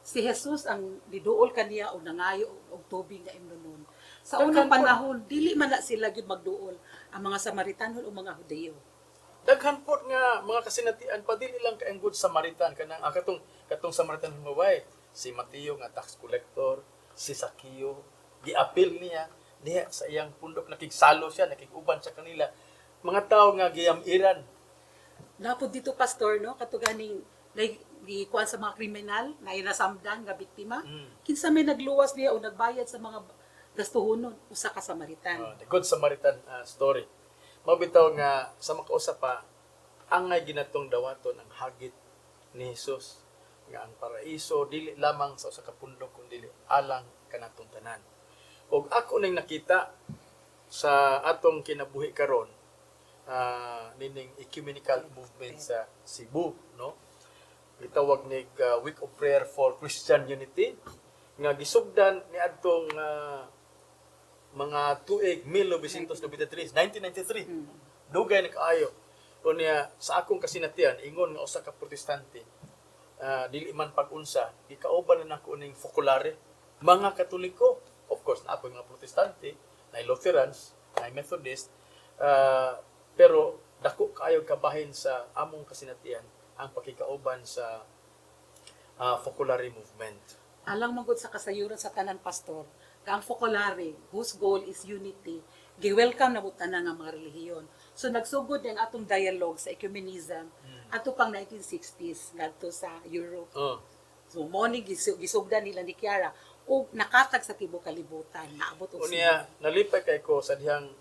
Si Jesus ang niduol kaniya og nangayo og tubig nga imnonon. Sa Daghan unang pod. panahon, dili man na sila gyud magduol ang mga Samaritanon o mga Hudeyo. Daghan pod nga mga kasinatian pa, dili lang kay ang Good Samaritan, kanang katong katong Samaritan humaway, si Mateo nga tax collector, si Sakeo, giapil niya diha sa iyang pundok, nakigsalo siya, nakig-uban sa kanila, mga tao nga giyamiran. Napod dito, pastor, no, katuganing like gikuan sa mga kriminal na inasamdan nga biktima. Kinsa may nagluwas niya o nagbayad sa mga gastuhonon? Usa ka Samaritan. The Good Samaritan story. Mao bitaw nga sa makausa pa, angay ginatong dawaton ang hagit ni Jesus nga ang paraiso dili lamang sa usa ka pundok kundi alang kanatong tanan. Og ako ning nakita sa atong kinabuhi karon, nining ecumenical movement sa Cebu, no, gitawag ni Week of Prayer for Christian Unity nga gisugdan niadtong mga tuig 1993, 1993. Dugay na kaayo. Unya sa akong kasinatian, ingon nga usa ka Protestante, dili man pag-unsa, gikauban na nako ning Focolare, mga Katoliko, of course naa poy mga Protestante, na Lutherans, na Methodist, pero dako kaayo kabahin sa among kasinatian ang pakikauban sa Focolare movement. Alang magud sa kasayuran sa tanan, pastor, nga ang Focolare, whose goal is unity, gi-welcome na mo tanan nga mga relihiyon. So nagsugod ang atong dialogue sa ecumenism ato pang 1960s ngadto sa Europe. So mo ni gisugdan nila ni Chiara ug nakatag sa tibuok kalibutan, naabot og Unya, nalipay kay ko sa dihang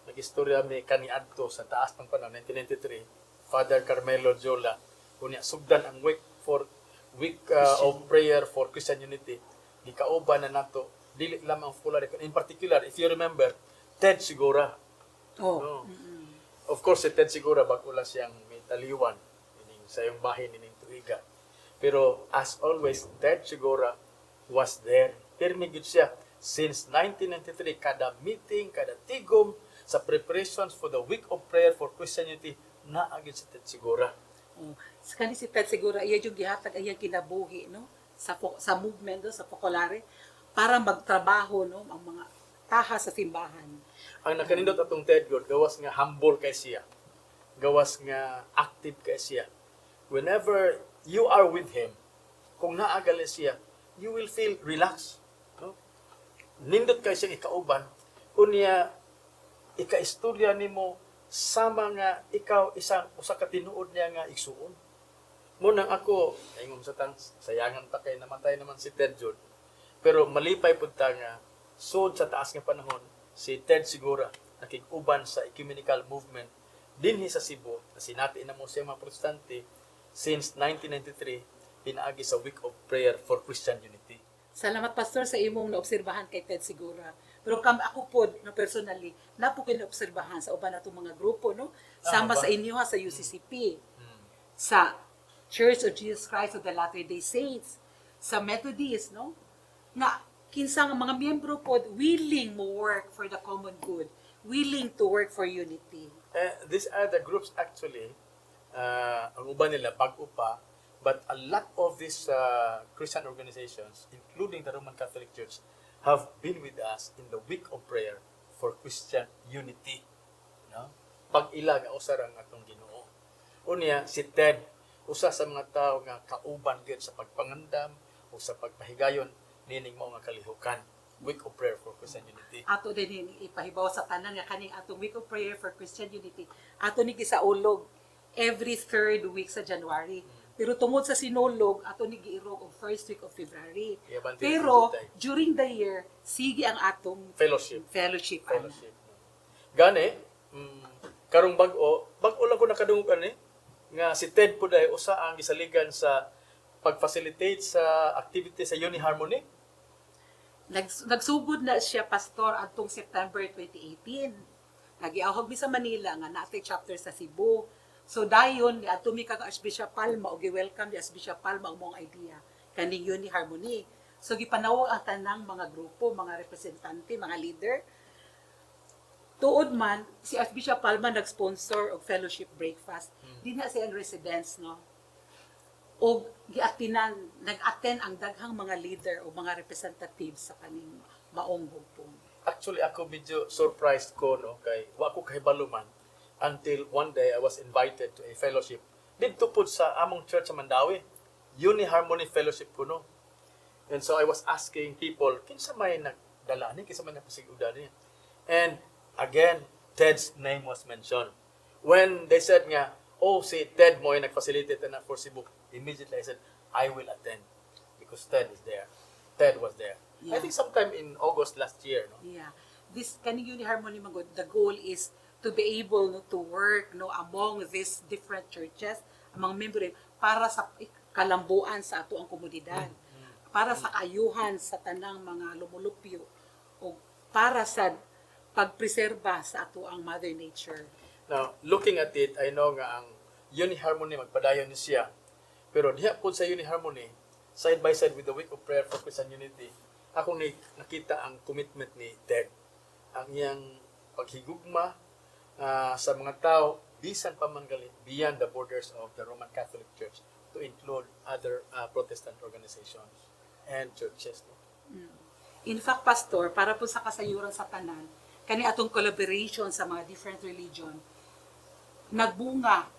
nag-istorya mi kaniadto sa taas ng panahon, 1993, Father Carmelo Jola. Unya, sugdan ang Week of Prayer for Christian Unity. Gikauban na nato dili lamang Focolare. In particular, if you remember, Ted Sigura. Oh. No. Of course, si Ted Sigura, bago lang siyang may taliwan ining sa iyong bahin ining tuiga. Pero as always, Ted Sigura was there. Pirmi gyud siya since 1993, kada meeting, kada tigom sa preparations for the Week of Prayer for Christian Unity, naa gyud si Ted Sigura. Oh. Sa kani si Ted Segura, iya yung gihatag ang iyang kinabuhi, no, sa movement do sa Focolare para magtrabaho, no, ang mga taha sa simbahan. Ang nakanindot atong Ted God, gawas nga humble kay siya. Gawas nga active kay siya. Whenever you are with him, kung naagali siya, you will feel relaxed. No? Nindot kay siyang ikauban, unya ikaistorya nimo sama nga ikaw isang usa ka tinuod niya nga igsuon. Mo nang ako, ingon sa tang sayangan ta kay namatay naman si Ted Jud. Pero malipay pud ta nga sud sa taas nga panahon si Ted Sigura nakig-uban sa ecumenical movement dinhi sa Cebu na sinati na mo siya mga Protestante since 1993 pinaagi sa Week of Prayer for Christian Unity. Salamat, pastor, sa imong naobserbahan kay Ted Segura. Pero kam ako pod no, personally, napo ko naobserbahan sa uban natong mga grupo, no, sama Tama ba? sa inyo ha, sa UCCP, sa Church of Jesus Christ of the Latter-day Saints, sa Methodist, no, nga kinsa nga mga miyembro pod willing mo work for the common good, willing to work for unity. These are the groups actually, ang uban nila bago pa, but a lot of these Christian organizations, including the Roman Catholic Church, have been with us in the Week of Prayer for Christian Unity. No? Pag-ila nga usa ra ang atong Ginoo. Unya, si Ted, usa sa mga tao nga kauban gyud sa pagpangandam o sa pagpahigayon nining mao nga kalihukan, Week of Prayer for Christian Unity. Ato din ipahibaw sa tanan nga kaning atong Week of Prayer for Christian Unity, ato ni gisaulog every third week sa January. Pero tungod sa Sinulog, ato ni giirog og first week of February. Yeah, bantay Pero Tuesday. during the year, sige ang atong Fellowship. Fellowship, ana. Fellowship. Gani, karong bag-o, bag-o lang ko nakadungog ani nga si Ted po dahil usa ang gisaligan sa pag-facilitate sa activity sa Uni Harmony. Nagsugod na siya, pastor, atong September 2018. Nagiahog mi sa Manila nga naatay chapter sa Cebu. So dayon niadto mi kang Archbishop Palma og gi-welcome ni Archbishop Palma ang mong idea kaning Uni Harmony. So gipanawag ang tanang mga grupo, mga representante, mga leader. Tuod man si Archbishop Palma nag-sponsor og fellowship breakfast. Dinha sa iyang residence, no. Og giatinan, nag-attend ang daghang mga leader o mga representatives sa kaning maong hugpong. Actually, ako medyo surprised ko, no, kay wa ko kahibalo man until one day I was invited to a fellowship didto pud sa among church sa Mandaue, Uni Harmony Fellowship kuno. And so I was asking people, kinsa may nagdala ni, kinsa may nagpasig-uda ni? And again, Ted's name was mentioned. When they said nga, "Oh, si Ted mo ay nag-facilitate na for Cebu," immediately I said, "I will attend because Ted is there." Ted was there. I think sometime in August last year, no? Yeah. This kaning Uni Harmony magod, the goal is to be able, no, to work, no, among these different churches, among member para sa kalambuan sa ato ang komunidad. Para sa kaayuhan sa tanang mga lumulupyo o para sa pagpreserba sa ato ang mother nature. Now, looking at it, I know nga ang Uni Harmony magpadayon ni siya. Pero diha po sa Uni Harmony, side by side with the Week of Prayer for Christian Unity, akong nakita ang commitment ni Ted. Ang iyang paghigugma sa mga tao, bisan pa man gali, beyond the borders of the Roman Catholic Church to include other Protestant organizations and churches. No? In fact, Pastor, para po sa kasayuran sa tanan, kani atong collaboration sa mga different religion, nagbunga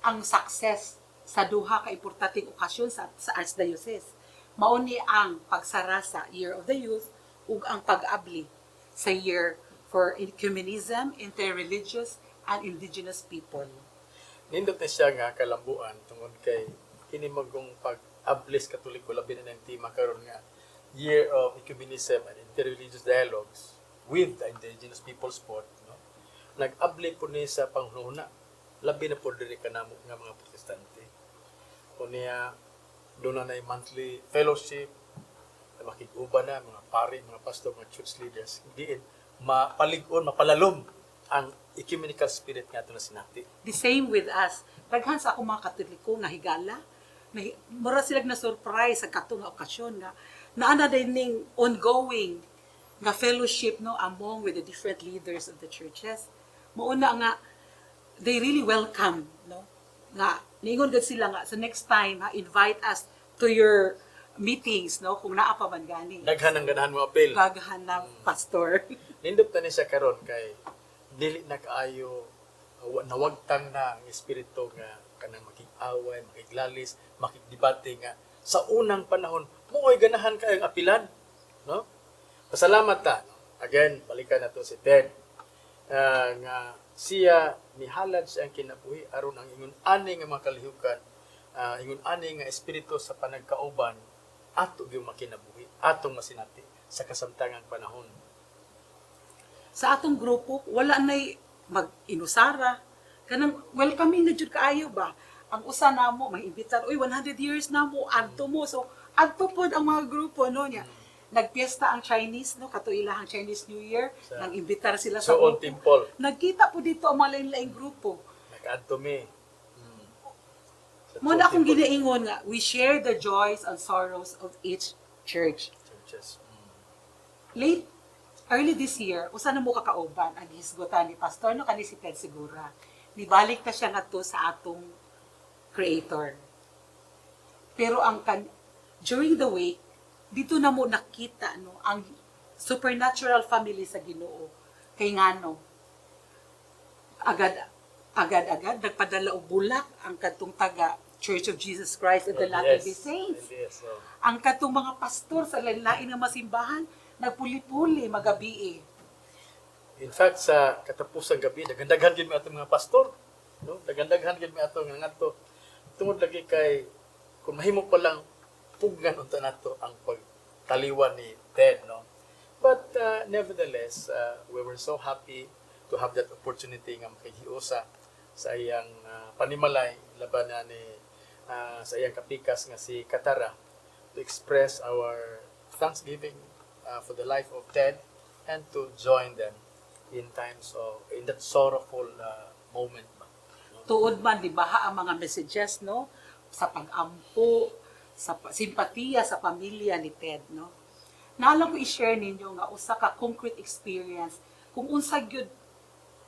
ang success sa duha ka importanteng okasyon sa Archdiocese. Mao ni ang pagsara sa Year of the Youth ug ang pag-abli sa Year for Ecumenism, Interreligious, and Indigenous People. Nindot na siya nga kalambuan tungod kay kini magong pag-ablis Katoliko, labi na ng tema karon nga Year of Ecumenism and Interreligious Dialogues with the Indigenous Peoples Sport, no, nag-abli po ni sa panghuna, labi na po diri kanamo nga mga Protestante. Unya doon na monthly fellowship, makig-uban na mga pari, mga pastor, mga church leaders, diin mapalig-on, mapalalom ang ecumenical spirit nga ato na sinati. The same with us. Daghan sa akong mga Katoliko nga higala, na, mura sila na surprise sa kato nga okasyon nga naa na din ning ongoing nga fellowship, no, among with the different leaders of the churches. Mauna nga they really welcome, no, nga niingon gud sila nga sa next time, ha, invite us to your meetings, no, kung naa pa man gani. Daghan ang ganahan mo apil. Daghan na, Pastor. Nindot na ni siya karon kay dili na kaayo nawagtang na ang espiritu nga kanang makig-away, makiglalis, makigdebate nga sa unang panahon mooy ganahan kaayong apilan, no? Pasalamat ta, no? Again, balikan nato si Ted. Nga siya nihalad sa iyang kinabuhi aron ang ingon ani nga mga kalihukan, ingon ani nga espiritu sa panagkauban ato gyud makinabuhi, atong masinati sa kasamtangang panahon. Sa atong grupo, wala nay mag-inusara, kanang welcoming na jud kaayo ba. Ang usa namo may imbitar, "Uy, 100 years na mo, adto mo." So adto pod ang mga grupo, no, niya. Nagpiesta ang Chinese, no, kato ilahang Chinese New Year, nang imbitar sila sa So on grupo. Temple. Nagkita po dito ang mga lain-laing grupo. Nakaadto mi. Sa Mo na Tsoon akong Temple. ginaingon nga we share the joys and sorrows of each church. Churches. Late early this year, usa na mo kakauban ang hisgutan ni Pastor, no, kani si Ted Segura. Nibalik na siya ngadto sa atong creator. Pero ang kan during the week, dito na mo nakita, no, ang supernatural family sa Ginoo. Kay ngano agad agad agad nagpadala og bulak ang kadtong taga Church of Jesus Christ of the Latter-day Saints. Yes. Oh. Ang katong mga pastor sa lain-lain nga masimbahan nagpuli-puli magabi. In fact, sa katapusang gabi, daghan-daghan gyud mi atong mga pastor. No? Daghan-daghan gyud mi atong nga ngadto. Tungod lagi kay kung mahimo pa lang pugnan unta nato ang pagtaliwan ni Ted, no? But nevertheless, we were so happy to have that opportunity nga makighiusa sa iyang panimalay, laban na ni sa iyang kapikas nga si Katara, to express our thanksgiving for the life of Ted and to join them in times of in that sorrowful moment ba. Tuod man di ba ang mga messages, no, sa pag-ampo, sa simpatiya sa pamilya ni Ted, no. Naalam ko i-share ninyo nga usa ka concrete experience kung unsa gyud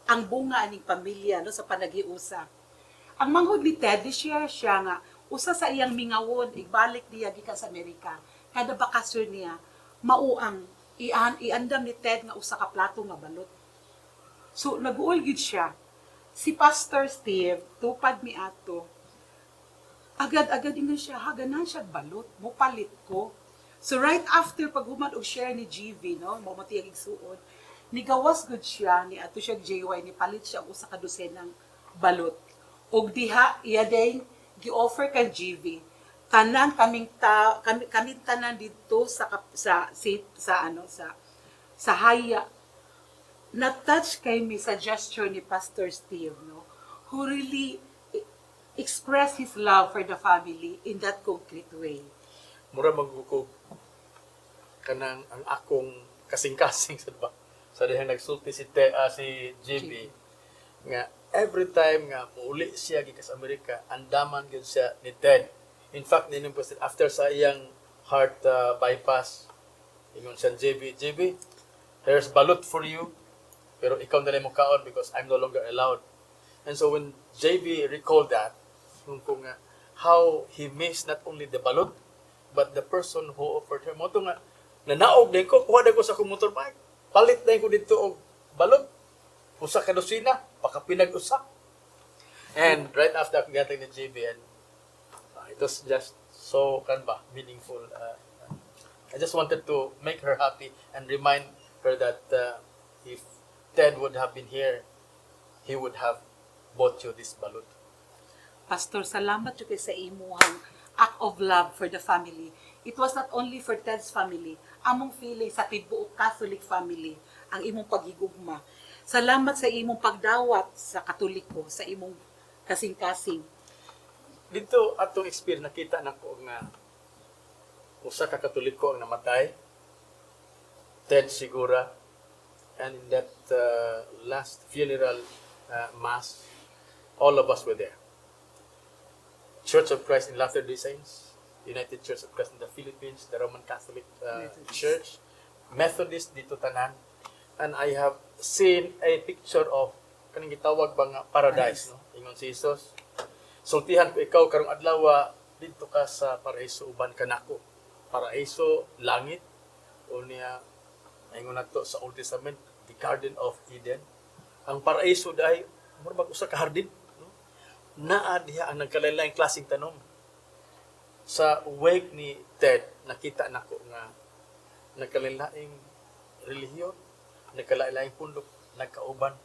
ang bunga aning pamilya, no, sa panaghiusa. Ang manghod ni Ted, di share siya nga Usa sa iyang mingawon, igbalik niya gikan sa Amerika. Kada bakasyon niya, mao ang iandam ni Ted nga usa ka plato nga balot. So naguol gid siya. Si Pastor Steve, tupad mi ato. Agad-agad ingon siya, ha, ganahan siya balot, mopalit ko. So right after paghuman og share ni GV, no, mao tiyang igsuon, nigawas gud siya ni ato siya JY, ni palit siya og usa ka dosenang balot. Og diha iya day gi-offer kang GV. Tanan kaming ta, kami, kami tanan didto sa kap- sa sa, sa ano sa haya, na-touch kay mi sa gesture ni Pastor Steve, no, who really express his love for the family in that concrete way. Mura magukog kanang ang akong kasing-kasing sa ba sa dihang nagsulti si JB nga every time nga muuli siya gikan sa Amerika, andaman gyud siya ni Ted. In fact, nining president after sa iyang heart bypass, ingon siya, "JB, JB, here's balut for you, pero ikaw na lang mo kaon because I'm no longer allowed." And so when JB recalled that, kung nga how he missed not only the balut but the person who offered her, mao to nga nanaog din ko, kuha din ko sa akong motorbike, palit din ko dito og balot, usa ka dosina, baka pinag-usa. And right after akong gihatag ni JB, and it was just so kan ba meaningful. I just wanted to make her happy and remind her that if Ted would have been here, he would have bought you this balut. Pastor, salamat jud kay sa imuhang act of love for the family. It was not only for Ted's family, among feeling sa tibuok Catholic family ang imong paghigugma. Salamat sa imong pagdawat sa Katoliko, sa imong kasing-kasing. Dito atong experience, nakita nako nga usa ka Katoliko ang namatay, Ted Segura, and in that last funeral mass, all of us were there. Church of Christ in Latter-day Saints, United Church of Christ in the Philippines, the Roman Catholic Methodist. Church, Methodist dito tanan. And I have seen a picture of kaning gitawag ba nga paradise, no? Ingon si Jesus, "Sultihan ko ikaw karong adlaw, didto ka sa paraiso uban kanako." Paraiso, langit, unya ingon nato sa Old Testament, the Garden of Eden. Ang paraiso dahil mura bag usa ka hardin, no? Naa diha ang nagkalain-laing klaseng tanom. Sa wake ni Ted, nakita nako nga nagkalain-laing relihiyon, nagkalain-laing pundok, nagkauban,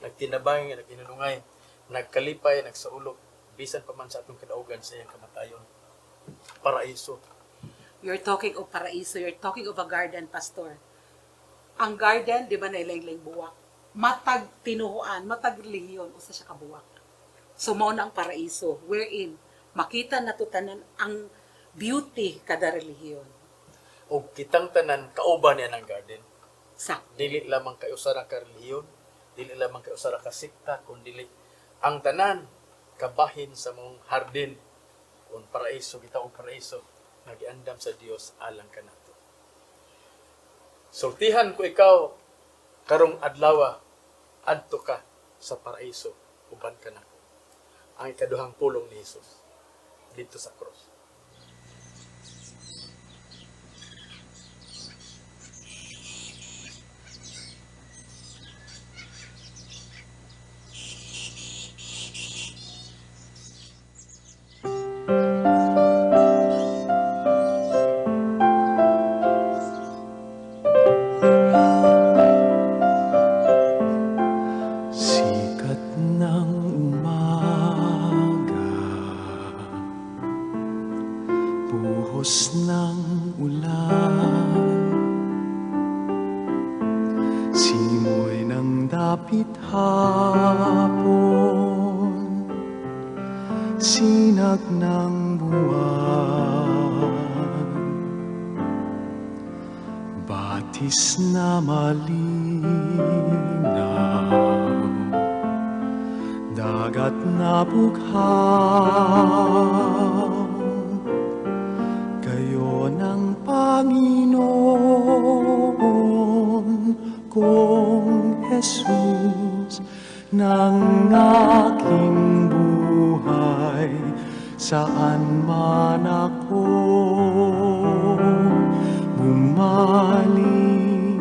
nagtinabang, nag-inunungay, nagkalipay, nagsaulog, bisan pa man sa atong kadaugan sa iyang kamatayon. Paraiso. You're talking of paraiso, you're talking of a garden, Pastor. Ang garden, di ba, naay lain-laing buwak. Matag tinuhuan, matag relihiyon, usa siya ka buwak. So mao na ang paraiso, wherein makita nato tanan ang beauty kada relihiyon. O kitang tanan kauban niya ng garden. Sa Dili lamang kay usa ra ka relihiyon, dili lamang kay usa ra ka sekta, kun dili ang tanan kabahin sa mong hardin kung paraiso kita og paraiso nga giandam sa Dios alang kanato. "Sultihan ko ikaw karong adlaw, adto ka sa paraiso uban kanako." Ang ikaduhang pulong ni Jesus dito sa cross. Sikat ng umaga, buhos ng ulan, simoy ng dapit hapon, sinag ng buwan, batis na malinaw, dagat na bughaw, kayo ng Panginoon kong Jesus ng aking buhay. Saan man ako bumaling,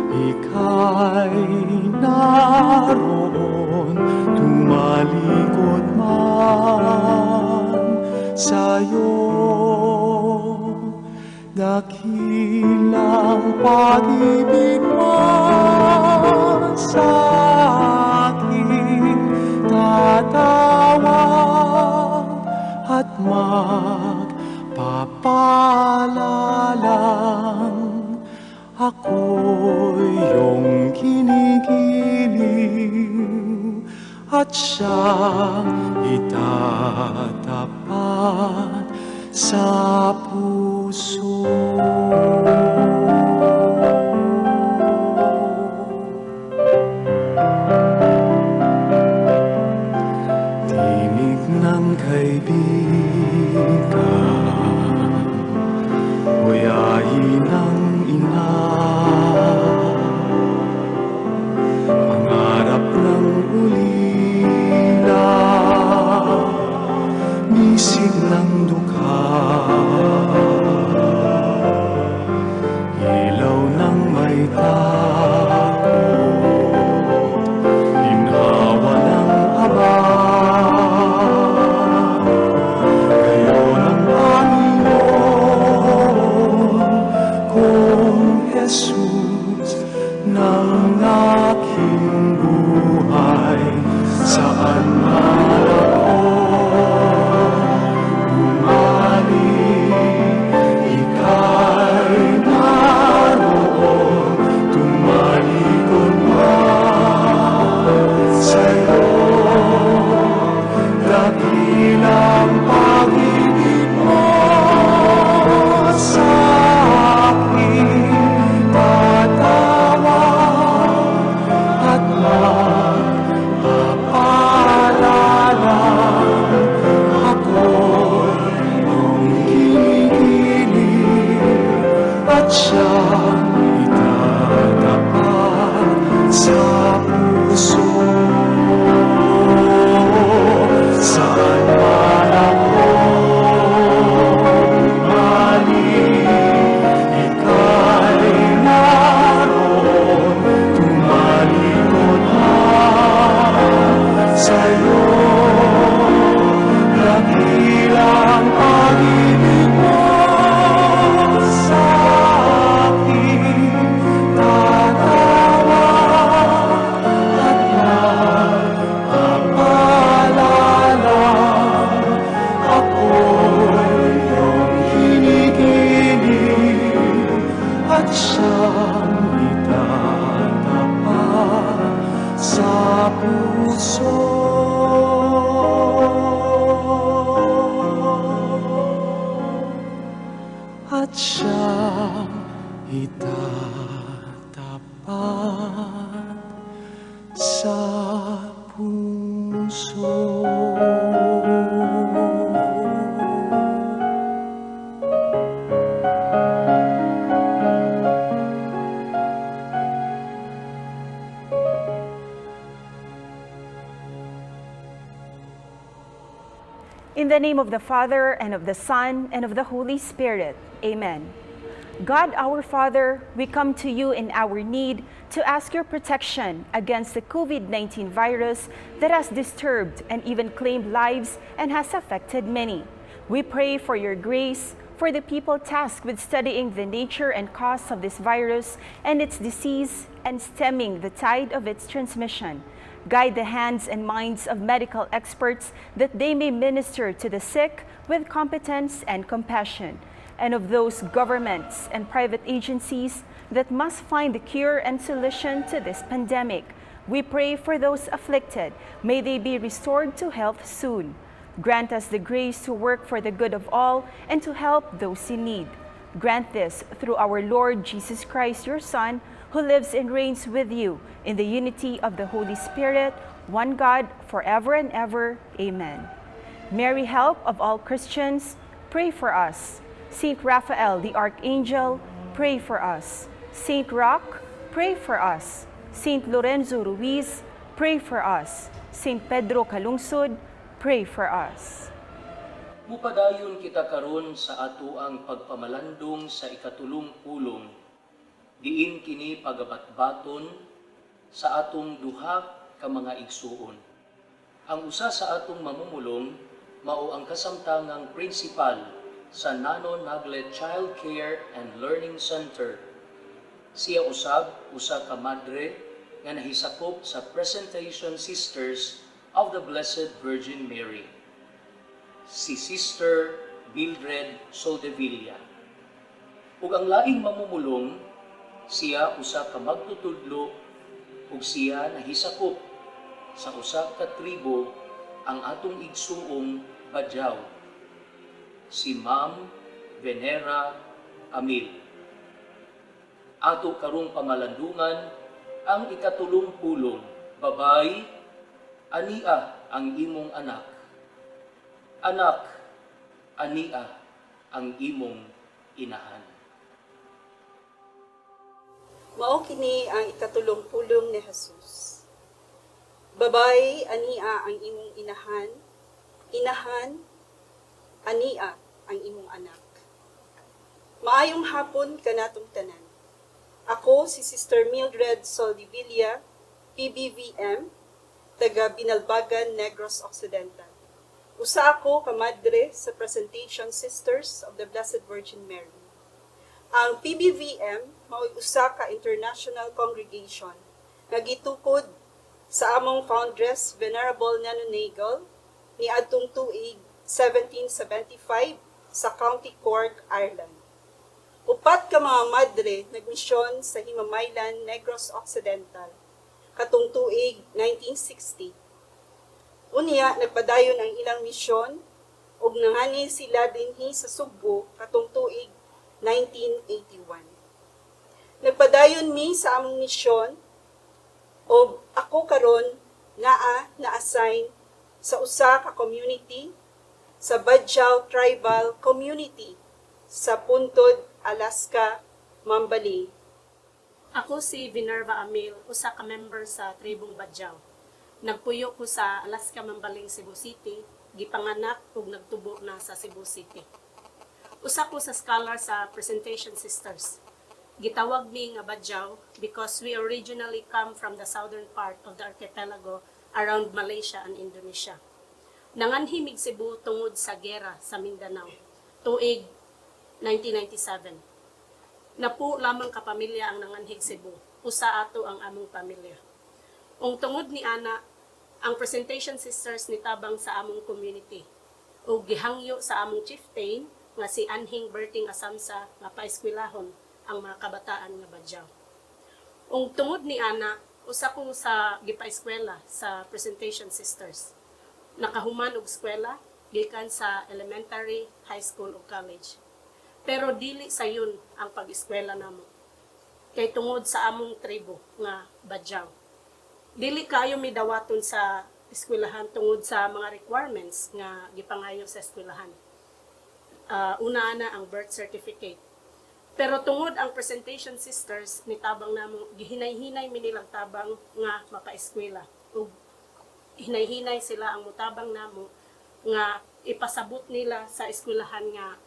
ika'y naroon, tumalikod man sa'yo. Dakilang pag-ibig mo sa akin, tatawag at magpapalalang ako'y iyong kinikiling at siyang itatapat sa puso. Tinig ng kaibigan, buyahin ng ina, pangarap ng ulila, bisig ng dukha, ilaw ng may takot, ginhawa ng aba. Kayo ng Panginoon kong Jesus ng aking buhay, saan man ako bumalik, ika'y naroon, tumalikod man sa'yo. Dakilang pag-ibig mo sa akin, tatawag at magpapaalala, ako'y iyong kinikiling at siyang itatapat sa puso. Saan man ako bumalik, ika'y naroon, tumalikod man sa'yo. Dakilang pag-ibig mo sa akin, tatawag at magpapaalala, ako'y iyong hinihiling at siyang itatapat sa puso. At siyang itatapat sa puso. In the name of the Father, and of the Son, and of the Holy Spirit. Amen. God our Father, we come to you in our need to ask your protection against the COVID-19 virus that has disturbed and even claimed lives and has affected many. We pray for your grace for the people tasked with studying the nature and cause of this virus and its disease and stemming the tide of its transmission. Guide the hands and minds of medical experts that they may minister to the sick with competence and compassion, and of those governments and private agencies that must find the cure and solution to this pandemic. We pray for those afflicted. May they be restored to health soon. Grant us the grace to work for the good of all and to help those in need. Grant this through our Lord Jesus Christ, your Son, who lives and reigns with you in the unity of the Holy Spirit, one God, forever and ever. Amen. Mary, help of all Christians, pray for us. Saint Raphael the Archangel, pray for us. Saint Roch, pray for us. Saint Lorenzo Ruiz, pray for us. Saint Pedro Calungsod, pray for us. Mupadayon kita karon sa atoang pagpamalandong sa ikatulong pulong. Diin kini pagabatbaton sa atong duha ka mga igsuon. Ang usa sa atong mamumulong mao ang kasamtangang principal sa Nano Nagle Child Care and Learning Center. Siya usab usa ka madre nga nahisakop sa Presentation Sisters of the Blessed Virgin Mary, si Sister Mildred Soldevilla. Ug ang laing mamumulong, siya usa ka magtutudlo ug siya nahisakop sa usa ka tribo, ang atong igsuong Badjao, si Ma'am Venera Amil. Ato karong pamalandungan ang ikatulong pulong, "Babay, ania ang imong anak. Anak, ania ang imong inahan." Mao kini ang ikatulong pulong ni Jesus. "Babay, ania ang imong inahan. Inahan, ania ang imong anak." Maayong hapon kanatong tanan. Ako si Sister Mildred Soldevilla, PBVM, taga Binalbagan, Negros Occidental. Usa ako ka madre sa Presentation Sisters of the Blessed Virgin Mary. Ang PBVM mao'y usa ka international congregation nga gitukod sa among foundress, Venerable Nano Nagle, niadtong tuig 1775 sa County Cork, Ireland. Upat ka mga madre nagmisyon sa Himamaylan, Negros Occidental katong tuig 1960. Unya nagpadayon ang ilang misyon ug nangani sila dinhi sa Sugbo katong tuig 1981. Nagpadayon mi sa among misyon ug ako karon naa na-assign sa usa ka community, sa Badjao Tribal Community sa Puntod, Alaska, Mambaling. Ako si Vinerva Amil, usa ka member sa tribong Badjao. Nagpuyo ko sa Alaska, Mambaling, Cebu City, gipanganak ug nagtubo na sa Cebu City. Usa ko sa scholar sa Presentation Sisters. Gitawag mi nga Badjao because we originally come from the southern part of the archipelago around Malaysia and Indonesia. Nanganhi mig Cebu tungod sa gera sa Mindanao, tuig 1997. Napo lamang ka pamilya ang nanganhig Cebu. Usa ato ang among pamilya. Ug tungod ni ana, ang Presentation Sisters nitabang sa among community ug gihangyo sa among chieftain nga si Anhing Berting Asamsa nga paeskwelahon ang mga kabataan nga Badjao. Ug tungod ni ana, usa ko sa gipaeskwela sa Presentation Sisters. Nakahuman og eskwela gikan sa elementary, high school ug college. Pero dili sayon ang pag-eskwela namo. Kay tungod sa among tribo nga Badjao, dili kayo midawaton sa eskwelahan tungod sa mga requirements nga gipangayo sa eskwelahan. Una ana ang birth certificate. Pero tungod ang Presentation Sisters nitabang namo, gihinay-hinay mi nilang tabang nga mapaeskwela. Ug hinay-hinay sila ang mutabang namo nga ipasabot nila sa eskwelahan nga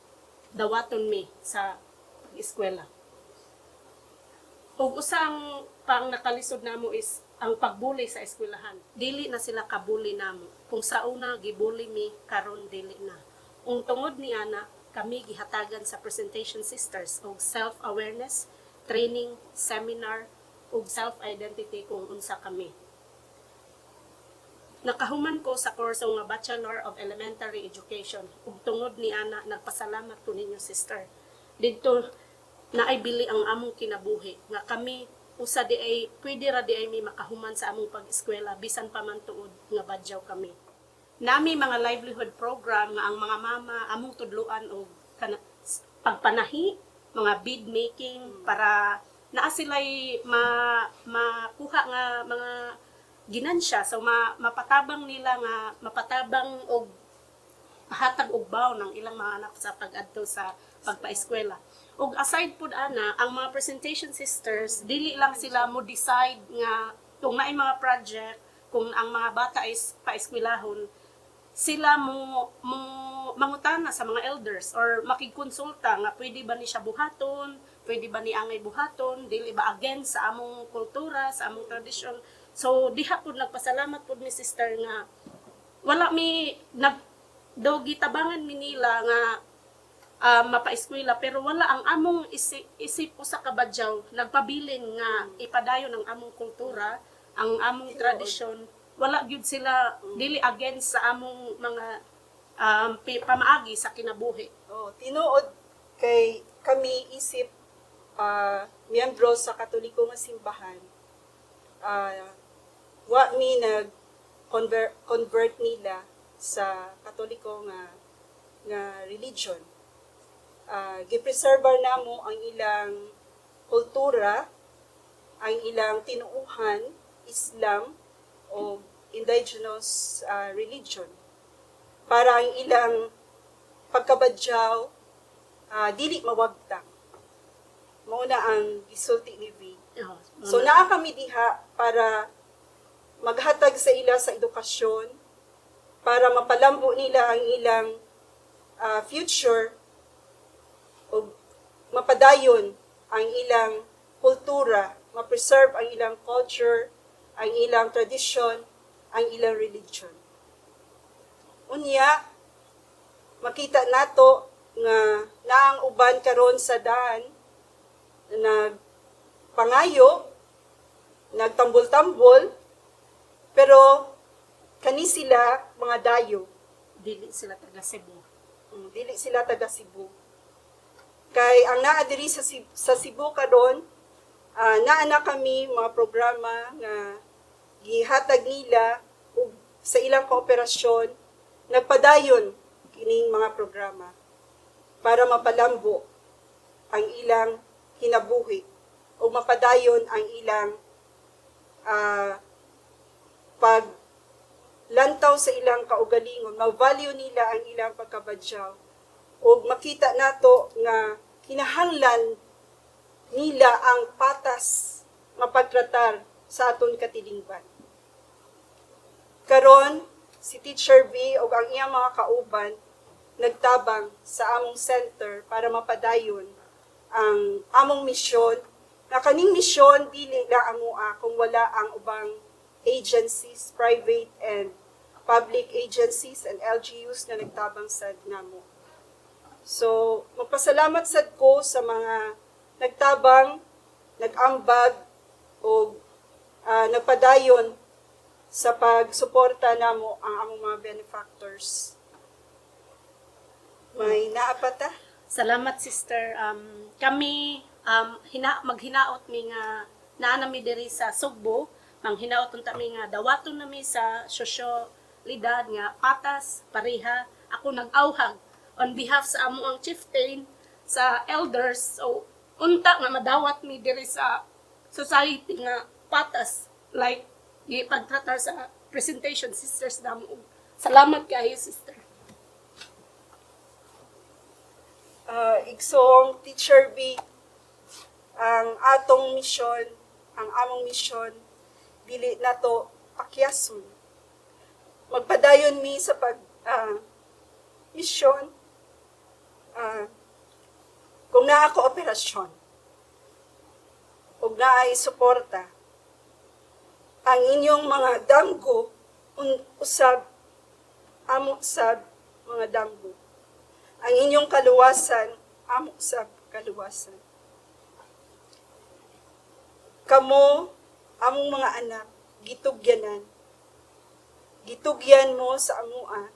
dawaton mi sa pag-eskwela. Ug usa ang pang nakalisod namo is ang pagbuli sa eskwelahan. Dili na sila kabuli namo. Kung sa una gibuli mi, karon dili na. Ug tungod ni ana, kami gihatagan sa Presentation Sisters og self-awareness, training, seminar, ug self-identity kung unsa kami. Nakahuman ko sa kurso nga Bachelor of Elementary Education ug tungod ni ana, nagpasalamat ko ninyo, sister. Didto naay bili ang among kinabuhi nga kami usa di ay pwede ra di ay mi makahuman sa among pag-eskwela bisan pa man tuod nga Badjao kami. Nami mga livelihood program nga ang mga mama among tudluan og kana, pagpanahi, mga bead making, para naa sila'y makuha nga mga ginansya, so mapatabang nila nga mapatabang og mahatag og baon ng ilang mga anak sa pag-adto sa pagpaeskwela. Ug aside pud ana, ang mga Presentation Sisters, dili lang sila mo decide nga kung naay mga project, kung ang mga bata is paeskwelahon, sila mo mo mangutana sa mga elders or makigkonsulta nga pwede ba ni siya buhaton, pwede ba ni angay buhaton, dili ba against sa among kultura, sa among tradisyon. So diha pud nagpasalamat pud ni sister nga wala mi nag daw gitabangan mi nila nga mapaeskwela, pero wala ang among isip usa ka Badjao nagpabilin nga ipadayon ang among kultura, ang among tradisyon. Wala gyud sila, dili against sa among mga pamaagi sa kinabuhi. Oh, tinuod kay kami isip miyembro sa Katoliko nga simbahan. Wa mi nag convert nila sa Katoliko nga nga religion. Gipreserve namo ang ilang kultura, ang ilang tinuuhan, Islam o indigenous religion para ang ilang pagkabadyaw dili mawagtang. Mao na ang gisulti ni V. Oh, So naa kami diha para maghatag sa ila sa edukasyon para mapalambo nila ang ilang future o mapadayon ang ilang kultura, ma-preserve ang ilang culture, ang ilang tradition, ang ilang religion. Unya, makita nato nga naang uban karon sa daan nagpangayo, nagtambol-tambol, pero kani sila mga dayo. Dili sila taga Cebu. Dili sila taga Cebu. Kay ang naa diri sa Cebu karon, naa na kami mga programa nga gihatag nila ug sa ilang kooperasyon nagpadayon kining mga programa para mapalambo ang ilang kinabuhi o mapadayon ang ilang paglantaw sa ilang kaugalingon, ma-value nila ang ilang pagkabadyaw o makita nato nga kinahanglan nila ang patas nga pagtratar sa aton katilingban. Karon, si Teacher V ug ang iyang mga kauban nagtabang sa among center para mapadayon ang among misyon na kaning misyon dili na amoa kung wala ang ubang agencies, private and public agencies and LGUs na nagtabang sad namo. So, magpasalamat sad ko sa mga nagtabang, nag-ambag o nagpadayon sa pagsuporta namo ang among mga benefactors. May naapata? Salamat, sister. Kami maghinaot mi nga naa na mi diri sa Sugbo, manghinaot unta mi nga dawaton nami sa sosyalidad nga patas pareha. Ako nag-awhag on behalf sa amo ang chieftain sa elders, so unta nga madawat mi diri sa society nga patas like gipagtratar sa presentation sisters namo. Salamat kaayo, sister. Igsoong Teacher B, ang atong misyon, ang among misyon, dili nato pakyason. Magpadayon mi sa pag misyon kung naa kooperasyon ug naay suporta ang inyong mga damgo usab amo sab mga damgo, ang inyong kaluwasan amo sab kaluwasan. Kamo, among mga anak, gitugyanan, gitugyan mo sa amua.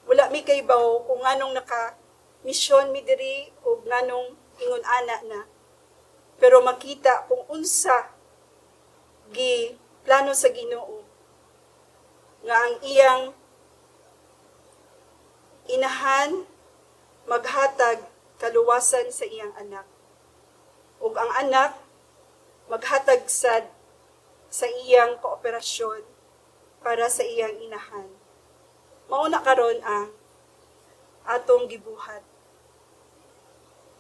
Wala mi kaybaw kung nganong naka misyon mi diri o nganong ingon ana na, pero makita kung unsa gi plano sa Ginoo nga ang iyang inahan maghatag kaluwasan sa iyang anak ug ang anak maghatag sad sa iyang kooperasyon para sa iyang inahan. Mauna karon ang atong gibuhat.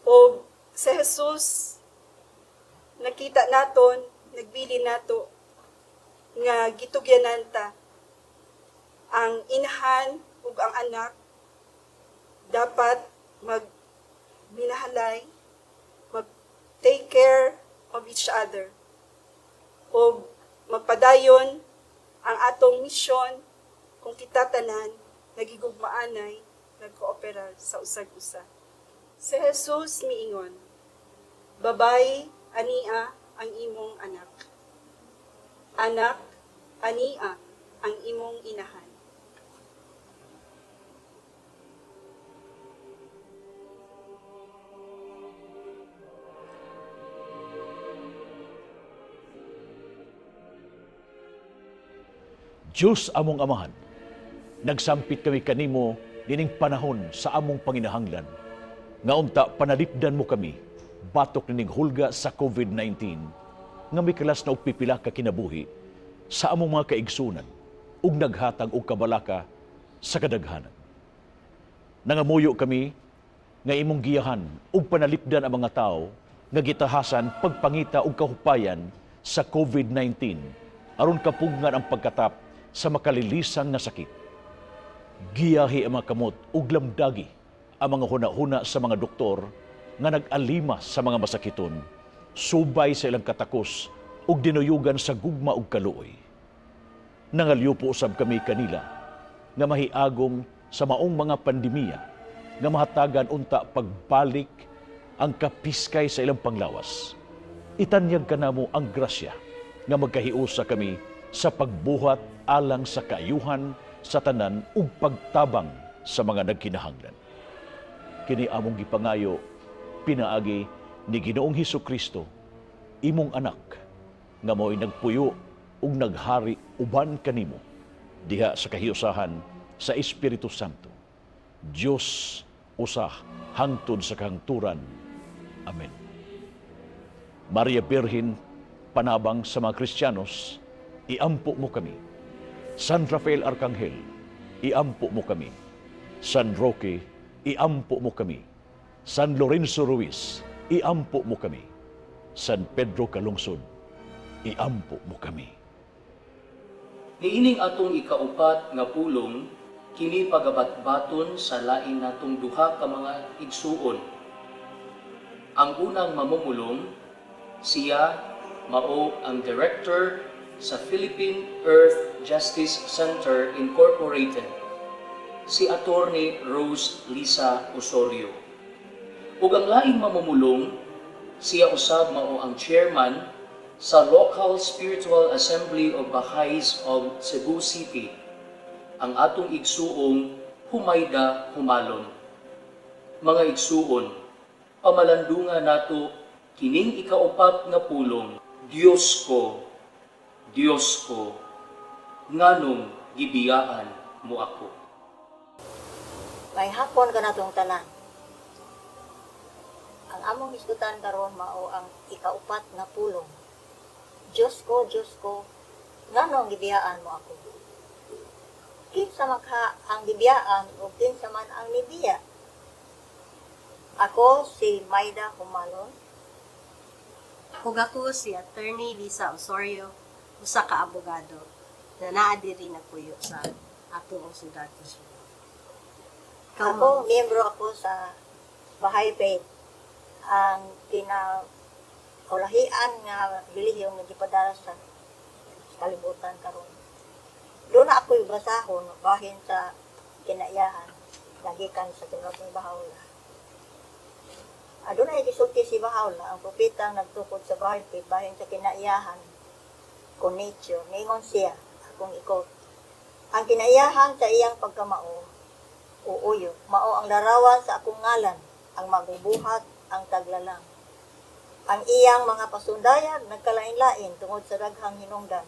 O sa Jesus nakita naton, nagbili nato nga gitugyanan ta ang inahan ug ang anak. Dapat magminahalay, mag take care of each other, o magpadayon ang atong misyon kung kita tanan nagigugmaanay, nagkooperar sa usag-usa. Si Jesus miingon, "Babay, ania ang imong anak. Anak, ania ang imong inahan." Diyos among Amahan, nagsampit kami kanimo nining panahon sa among panginahanglan. Nga unta panalipdan mo kami batok nining hulga sa COVID-19 nga mikalas na og pipila ka kinabuhi sa among mga kaigsunan ug naghatag og kabalaka sa kadaghanan. Nangamuyo kami nga imong giyahan ug panalipdan ang mga tawo nga gitahasan pagpangita og kahupayan sa COVID-19 aron kapugngan ang pagkatap sa makalilisan nga sakit. Giyahi ang mga kamot ug lamdagi ang mga huna-huna sa mga doktor nga nag-alima sa mga masakiton, subay sa ilang katakos ug dinuyugan sa gugma ug kaluoy. Nangalyupo usab kami kanila nga mahiagom sa maong mga pandemiya nga mahatagan unta pagbalik ang kapiskay sa ilang panglawas. Itanyag kanamo ang grasya nga magkahiusa kami sa pagbuhat alang sa kaayuhan sa tanan ug pagtabang sa mga nagkinahanglan. Kini among gipangayo pinaagi ni Ginoong Hesus Kristo, imong anak, nga mao'y nagpuyo ug naghari uban kanimo diha sa kahiusahan sa Espiritu Santo. Dios usa hangtod sa kahangturan. Amen. Maria Birhen, panabang sa mga Kristiyanos, iampo mo kami. San Rafael Arkanghel, iampo mo kami. San Roque, iampo mo kami. San Lorenzo Ruiz, iampo mo kami. San Pedro Calungsod, iampo mo kami. Niining atong ikaupat nga pulong, kini pagabatbaton sa lain natong duha ka mga igsuon. Ang unang mamumulong, siya mao ang director sa Philippine Earth Justice Center Incorporated, si Attorney Rose Lisa Osorio. Ug ang laing mamumulong, siya usab mao ang chairman sa Local Spiritual Assembly of Baha'is of Cebu City, ang atong igsuong Humayda Humalon. Mga igsuon, pamalandungan nato kining ikaupat nga pulong, "Diyos ko, Diyos ko, nganong gibiyaan mo ako?" Maayong hapon kanatong tanan. Ang among hisgutan karon mao ang ikaupat nga pulong. "Diyos ko, Diyos ko, nganong gibiyaan mo ako?" Kinsa man ka ang gibiyaan o kinsa man ang nibiya? Ako si Maida Humalon. Ug ako si Attorney Lisa Osorio, usa ka abogado na naa diri nagpuyo sa atong syudad sa Cebu. Ikaw, Ako, ma'am? miyembro ako sa Baha'i Faith. Ang kinakulahian nga relihiyon nga gipadala sa kalibutan karon. Duna ako'y basahon bahin sa kinaiyahan nagikan sa tinuod ni Baha'u'llah. Aduna gisulti si Baha'u'llah, ang propetang nagtukod sa Baha'i Faith, bahin sa kinaiyahan ko nature. Ningon siya, akong i-quote, "Ang kinaiyahan sa iyang pagkamao o uyo, mao ang larawan sa akong ngalan, ang magbubuhat ang taglalang. Ang iyang mga pasundayag nagkalain-lain tungod sa daghang hinungdan.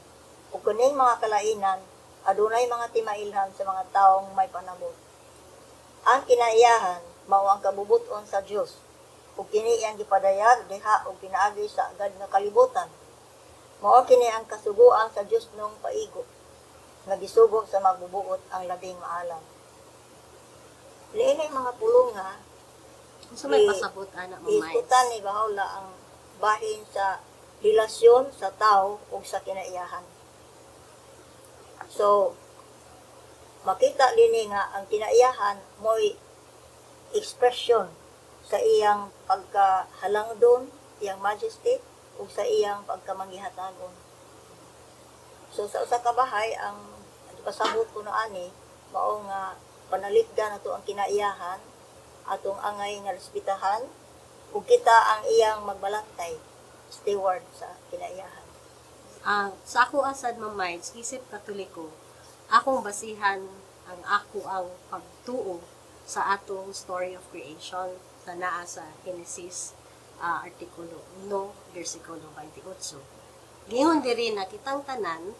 Ug kining mga kalainan adunay mga timailhan sa mga taong may panabot. Ang kinaiyahan mao ang kabubuton sa Dios ug kini iyang gipadayag diha og pinaagi sa agad nga kalibutan. Mao kini ang kasuguan sa Dios nung paigo nga gisugo sa magbubuot ang labing maalam." Niini mga pulong nga Unsa may pasabot ana, Ma'am Miles? Iskutan ni Baha'u'llah ang bahin sa relasyon sa tao ug sa kinaiyahan. So, makita dinhi nga ang kinaiyahan mo'y expression sa iyang pagkahalangdon, iyang majesty, ug sa iyang pagkamanggihatagon. So sa usa ka bahay, ang pasabot ko na ani mao nga panalipdan nato ang kinaiyahan, atong angay nga respetahan, ug kita ang iyang magbalantay, steward sa kinaiyahan. Sa ako asad, Ma'am Miles, isip Katoliko, akong basihan ang ako ang pagtuo sa atong story of creation sa naa sa Genesis artikulo 1, versikulo 28. Giingon diri na kitang tanan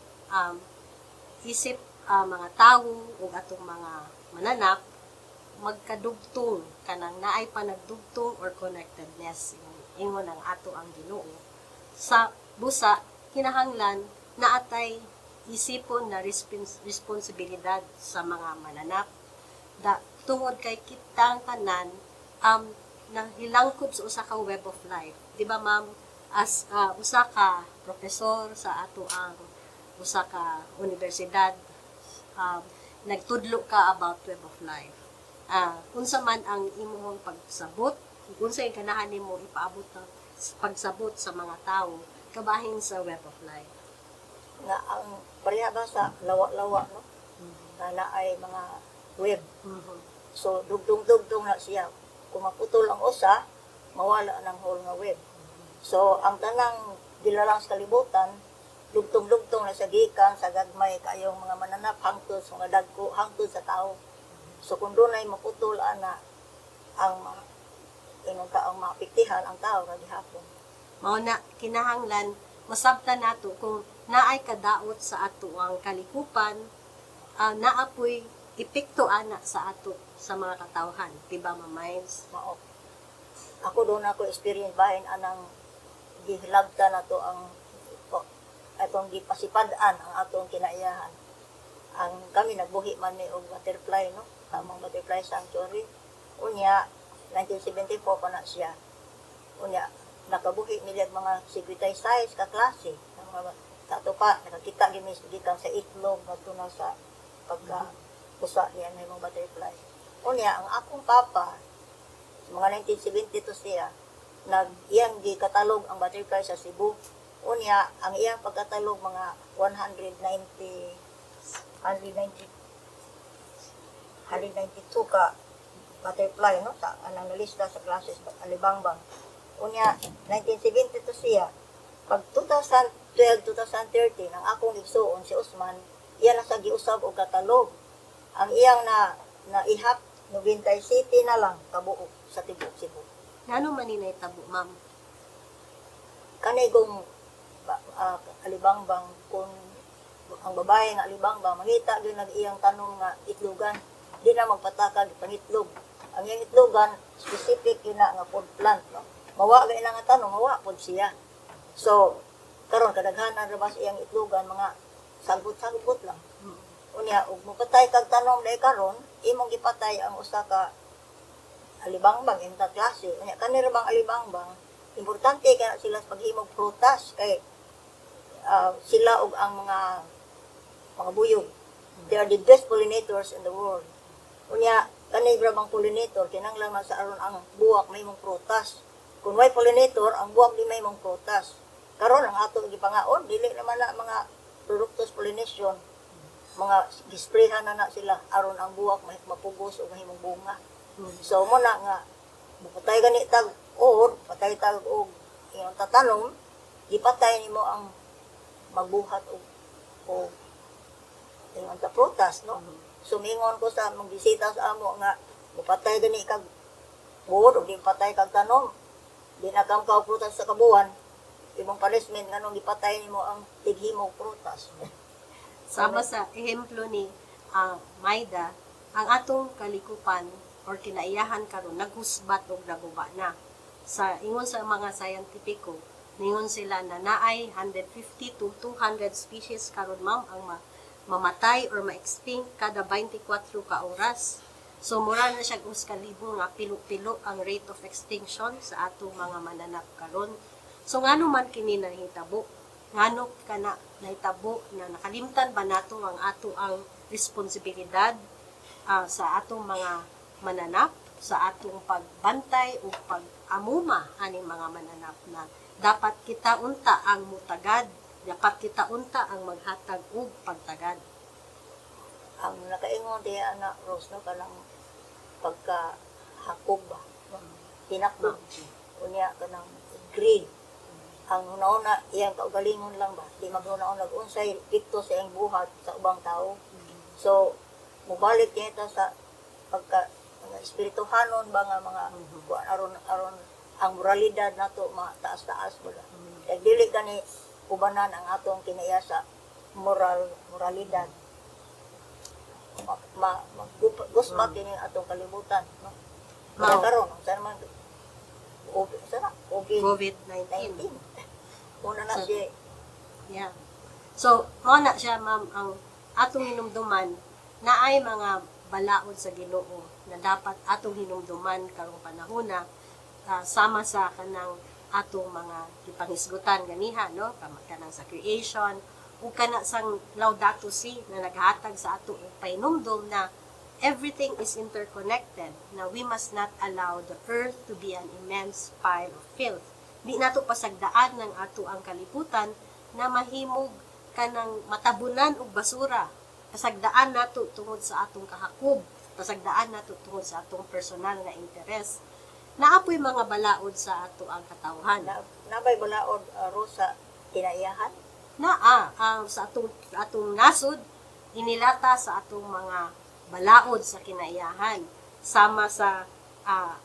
isip mga tawo ug atong mga mananap magkadugtong, kanang naay panagdugtong or connectedness, ingon ang ato ang Ginoo. Sa busa kinahanglan naatay isipon na responsibilidad sa mga mananap da, tungod kay kitang tanan nahilangkob sa usa ka web of life, di ba, ma'am? As usa ka profesor sa ato ang usa ka universidad, nagtudlo ka about web of life. Unsa man ang imong pagsabot, unsa yung ganahan nimo ipaabot ng pagsabot sa mga tao kabahin sa web of life? Nga ang pareha ba sa lawa-lawa, no? Na naay mga web. So dugtong-dugtong na siya. Kung maputol ang usa, mawala ng whole nga web. So ang tanang dilalang sa kalibutan, dugtong-dugtong na sa gikan sa gagmay kayong mga mananap hangtod sa mga dagko, hangtod sa tao. So kung dunay maputol ana, ang ingon ka, ang maapektihan ang tao kagihapon. Mao na kinahanglan masabtan nato kung naay kadaot sa ato ang kalikupan, naapoy epekto ana sa ato sa mga katawhan, di ba, Ma'am Miles? Mao. Ako doon ako experience bahin anang gihilabta na to ang atong gipasipad-an ang atong kinaiyahan. Ang kami nagbuhi man ni og butterfly, no, tamang butterfly sanctuary. Unya 1974 pa na siya. Unya nakabuhi nila mga 56 ka klase. Ang mga sa ato pa nakakita gini gikan sa itlog ngadto na sa pagka usa niya na imong butterfly. Unya ang akong papa, mga 1972 siya, nag iyang gikatalog ang butterfly sa Cebu. Unya ang iyang pagkatalog mga 190 190 192 ka butterfly, no, sa anang nalista sa classes alibangbang. Unya 1972 siya. Pag 2012 2013, ang akong igsuon si Usman, iya na sa giusab og katalog. Ang iyang na naihap 97 na lang kabuok sa tibuok Cebu. Ngano man ni nahitabo, ma'am? Kani kung alibangbang, kung ang babae nga alibangbang mangita gyud nag iyang tanom nga itlogan, di na magpatakag pangitlog. Ang iyang itlogan specific yun na nga food plant, no? Mawa gay na nga tanom, mawa pod siya. So karon kadaghanan ra ba sa iyang itlogan mga sagbot-sagbot lang. Unya ug mopatay kag tanom dai karon, imong gipatay ang usa ka alibangbang in klase. Unya kani ra bang alibangbang, importante kay na sila sa paghimog prutas kay sila og ang mga buyog. They are the best pollinators in the world. Unya kani ra bang pollinator kinahanglan man sa aron ang buwak mahimong prutas. Kung way pollinator, ang buwak di mahimong prutas. Karon ang ato gipangaon dili naman na mga produktos pollination, mga gisprayhan na na sila aron ang buwak mapugos o mahimong bunga. So mo na nga mupatay gani tag or patay tag og iyong tatanom, gipatay nimo ang magbuhat og ingon ta prutas, no? Sumingon ko sa mga bisita sa amo nga mupatay gani kag buod og di patay kag tanom, di na kam ka prutas sa kabuan. Imong punishment nganong gipatay nimo ang tighimog prutas. Sama sa ehemplo ni Maida, ang atong kalikupan or kinaiyahan karon naghusbat og naguba na. Sa ingon sa mga scientifico, ningon sila na naay 150 to 200 species karon, ma'am, ang mamatay or ma-extinct kada 24 ka oras. So mura na siya usa ka libo nga pilo-pilo ang rate of extinction sa atong mga mananap karon. So ngano man kini nahitabo? Ngano kana nahitabo na nakalimtan ba nato ang ato ang responsibilidad sa atong mga mananap? sa atong pagbantay o pag-amuma aning mga mananap na dapat kita unta ang mutagad, dapat kita unta ang maghatag og pagtagad. Ang nakaingon diya na Rose, no, kanang pagka hakog ba, no? Hinakog. Unya kanang greed. Ang una-una iyang kaugalingon lang ba, di maghuna-una unsay epekto sa iyang buhat sa ubang tao. So mubalik niya ito sa pagka mga espirituhanon ba nga mga kuan, aron aron ang moralidad nato mataas-taas ba. Kay dili kani ubanan ang atong kinaiya sa moralidad. Ma, ma, gusma kini atong kalibutan, no? Mao. Kaya karon unsa naman COVID, sana COVID, COVID-19. Una na So, siya. Yeah. So, mao na siya, ma'am, ang atong hinumduman na ay mga balaod sa Ginoo na dapat atong hinumduman karong panahona, sama sa kanang atong mga gipanghisgutan ganiha, no, kanang sa creation ug kana sang Laudato Si na naghatag sa ato og pahinumdum na everything is interconnected, na we must not allow the earth to be an immense pile of filth. Di nato pasagdaan ng ato ang kalibutan na mahimog kanang matabunan og basura. Pasagdaan nato tungod sa atong kahakob, pasagdaan nato tungod sa atong personal nga interes. Naapoy mga balaod sa ato ang katawhan. Nabay balaod, Rosa, kinaiyahan? Naa, sa atong nasod inilata sa atong mga balaod sa kinaiyahan, sama sa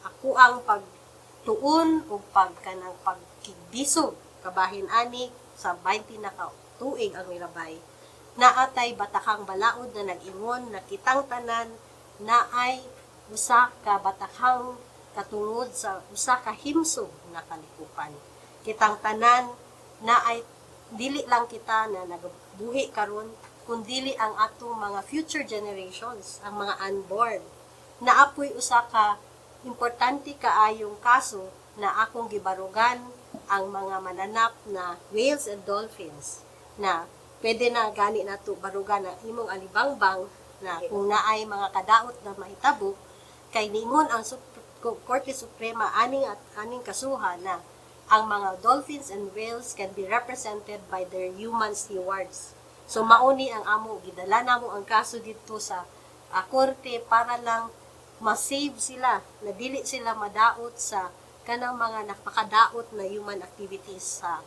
akuang pagtuon o pagkanang pagkigbisog kabahin ani sa 20 na ka tuig ang nilabay. Naatay batakang balaod na nag-ingon na kitang tanan naay usa ka batakang katungod sa usa ka himsog na kalikupan. Kitang tanan naay, dili lang kita na nagabuhi karon, kundili ang atong mga future generations, ang mga unborn. Naapoy usa ka importante kaayong kaso na akong gibarugan ang mga mananap na whales and dolphins, na pwede na gani nato barugan ang imong alibangbang na kung naay mga kadaot na mahitabo, kay niingon ang Korte Suprema aning at aning kasuha na ang mga dolphins and whales can be represented by their human stewards. So mauni ang amo gidala namo ang kaso didto sa korte para lang ma-save sila, na dili sila madaot sa kanang mga napakadaot na human activities sa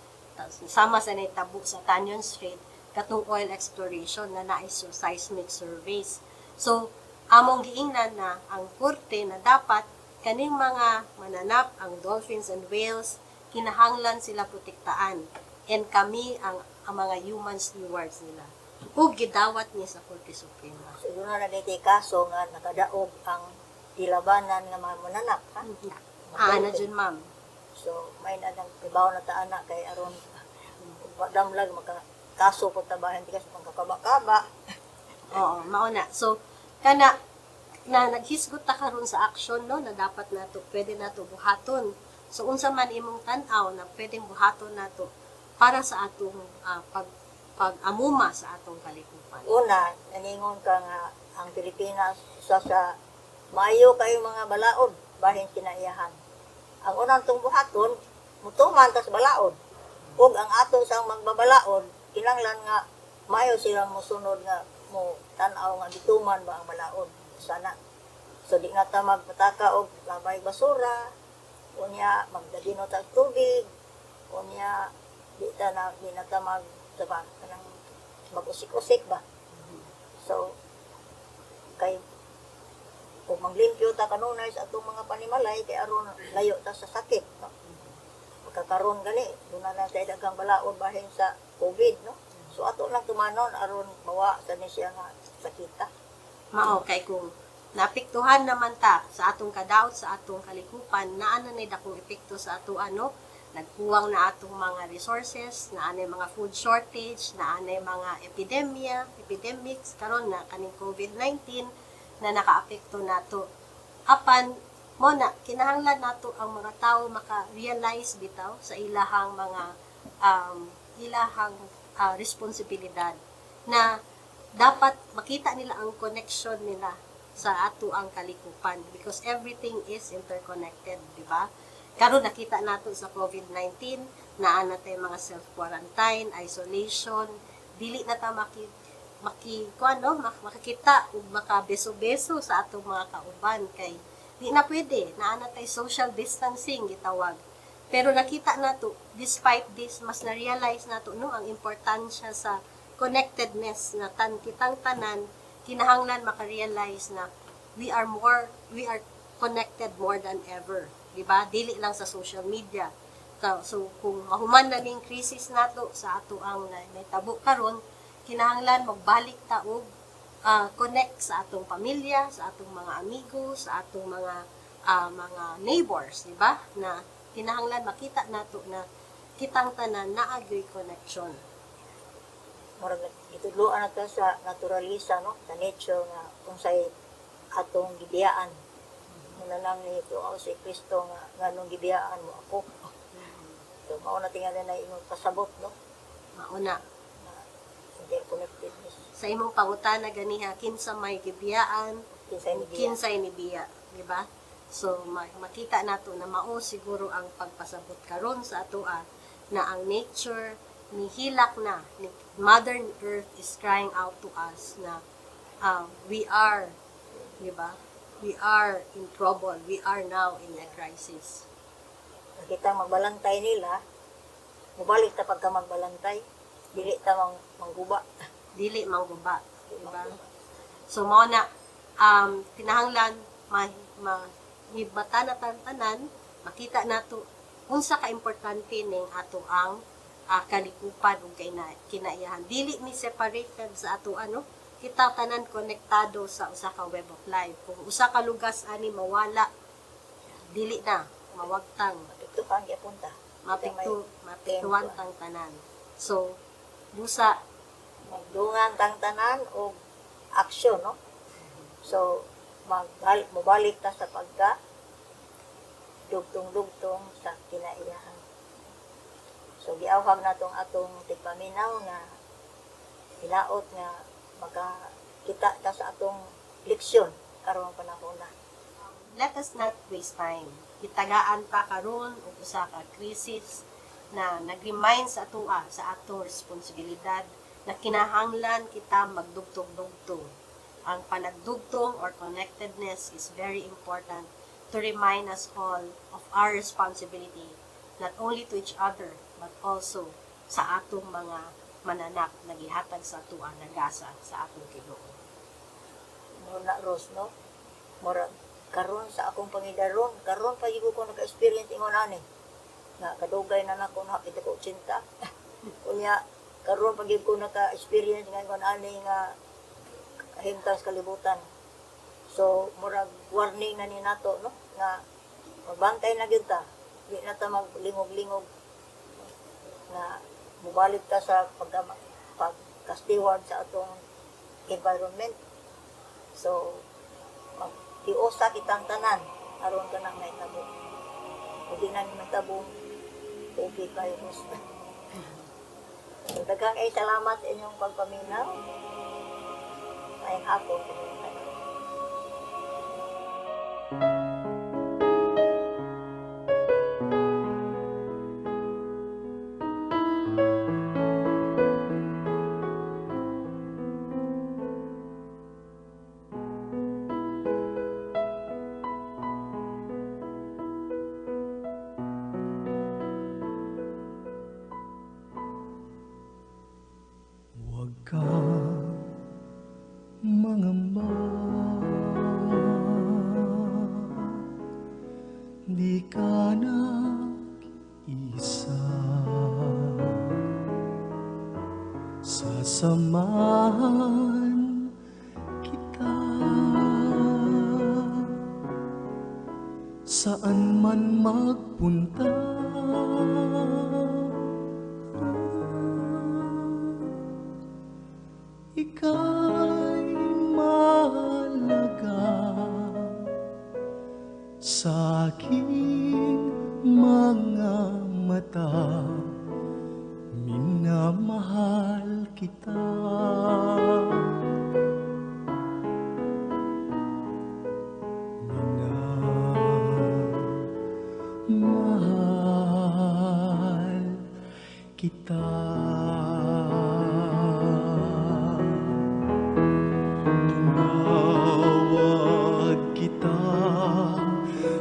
sama sa nahitabo sa Tañon Strait katong oil exploration na naay seismic surveys. So among giingnan na ang korte na dapat kaning mga mananap, ang dolphins and whales, kinahanglan sila protektaan and kami ang mga human stewards nila. Ug gidawat ni sa Korte Suprema. Siguro na dito kaso nga nakadaog ang gilabanan nga mga mananap, ha? Ah, na jud, ma'am. So, may na nang ibaw na ta ana kay aron damlag maka kaso po tabahin di kasi pangkakaba-kaba. Oo, mao na. So kana na naghisgot ta karon sa action, no, na dapat nato pwede nato buhaton. So unsa man imong tan-aw na pwedeng buhaton nato para sa atong pag pag-amuma sa atong kalikupan? Una, naningon ka nga ang Pilipinas usa sa maayo kayo mga balaod bahin kinaiyahan. Ang unang tong buhaton, mutuman tas balaod. Ug ang ato sang magbabalaod, kinahanglan nga maayo silang mosunod nga mo tan-aw nga gituman ba ang balaod. Sana. So di na ta magpataka og labay basura, unya magdadino ta og tubig, unya di na ta mag diba, kanang mag-usik-usik ba. So kay kung maglimpyo ta kanunay sa atong mga panimalay kay aron layo ta sa sakit, no? Magkakaroon gani duna na tay daghang balaod bahin sa COVID, no? So ato lang tumanon aron mawa sa ni siya nga sakita. Mao kay kung naapektuhan naman ta sa atong kadaot sa atong kalikupan, naa na nay dakong epekto sa ato, ano, nagkuwang na atong mga resources, naa nay mga food shortage, naa nay mga epidemya, epidemics karon na kaning COVID-19 na nakaapekto nato. Apan mo na kinahanglan nato ang mga tao maka-realize bitaw sa ilahang mga ilahang responsibilidad na dapat makita nila ang connection nila sa ato ang kalikupan because everything is interconnected, di ba? Karon nakita nato sa COVID-19, naa na tay mga self-quarantine, isolation, dili na ta maki maki kuan no, makakita ug makabeso-beso sa atong mga kauban kay di na pwede, naa na tay social distancing gitawag. Pero nakita nato, despite this, mas na-realize nato no ang importansya sa connectedness na tan kitang tanan kinahanglan maka-realize na we are connected more than ever, di ba? Dili lang sa social media. So kung mahuman na ning crisis nato sa ato ang nahitabo karon, kinahanglan magbalik ta og connect sa atong pamilya, sa atong mga amigo, sa atong mga neighbors, di ba? Na kinahanglan makita nato na kitang tanan naa gyoy connection. Murag gitudloan na ta sa naturalisa, no, sa nature nga unsay atong gibiyaan. Muna lang ni tuo si Kristo nga nganong gibiyaan mo ako. So mao na tingali na imong pasabot, no? Mao na. Interconnectedness. Sa imong pangutana ganiha, kinsa may gibiyaan, kinsay nibiya. Kinsay nibiya, di ba? So makita nato na mao siguro ang pagpasabot karon sa atoa na ang nature nihilak na ni Mother Earth is crying out to us na we are, di ba? We are in trouble. We are now in a crisis. Nakita magbalantay nila, mubalik ta pagka magbalantay, dili ta mangguba. Dili mangguba, di ba? So mao na kinahanglan ma, ma mata na tanan, makita nato unsa ka importante ning ato ang kalikupan ug kinaiyahan. Dili ni separated sa ato ano, kita tanan konektado sa usa ka web of life. Kung usa ka lugas ani mawala, dili na mawagtang. Mapiktuhan gyapon ta. Mapiktuhan tang tanan. So busa magdungan tang tanan og aksyon, no? So magbalik, mobalik ta sa pagka dugtong-dugtong sa kinaiyahan. So giawhag natong atong tigpaminaw nga hilaot nga makakita ta sa atong leksyon karong panahon na. Let us not waste time. Gitagaan pa karon og usa ka crisis na nag-remind sa atoa sa atong responsibilidad na kinahanglan kita magdugtong-dugtong. Ang panagdugtong or connectedness is very important to remind us all of our responsibility not only to each other but also sa atong mga mananak na gihatag sa atoa na gasa sa atong Ginoo. Muna Ros, no? Mura karon sa akong pangidaron, karon pa gyud ko naka-experience ingon ani. Nga kadugay na nako, hapit ako 80. Unya karon pa gyud ko naka-experience nga ingon ani nga kahimtang sa kalibutan. So murag warning na ni nato, no, nga magbantay na gyud ta. Di na ta maglingog-lingog nga mubalik ta sa pagka pagka-steward sa atong environment. So magtiusa kitang tanan aron kanang mahitabo. Ug di na ni mahitabo COVID virus. So, daghang ay salamat sa inyong pagpaminaw. Maayong hapon kaninyong tanan. Huwag kang mangamba. Di ka nag-isa. Sasamahan kita saan man magpunta. Ika'y mahalaga sa aking mga mata. Minamahal kita.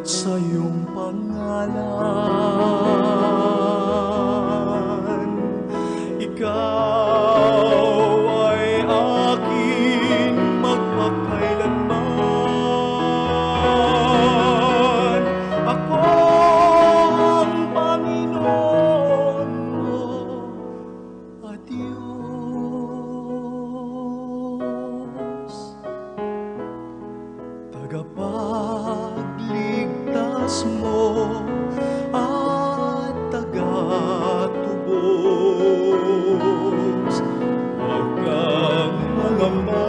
Sa iyong pangalan. Ikaw ay akin magpakailanman. Ako ang Panginoon mo at Diyos, tagapagligtas mo at tagatubos. Huwag kang mangamba,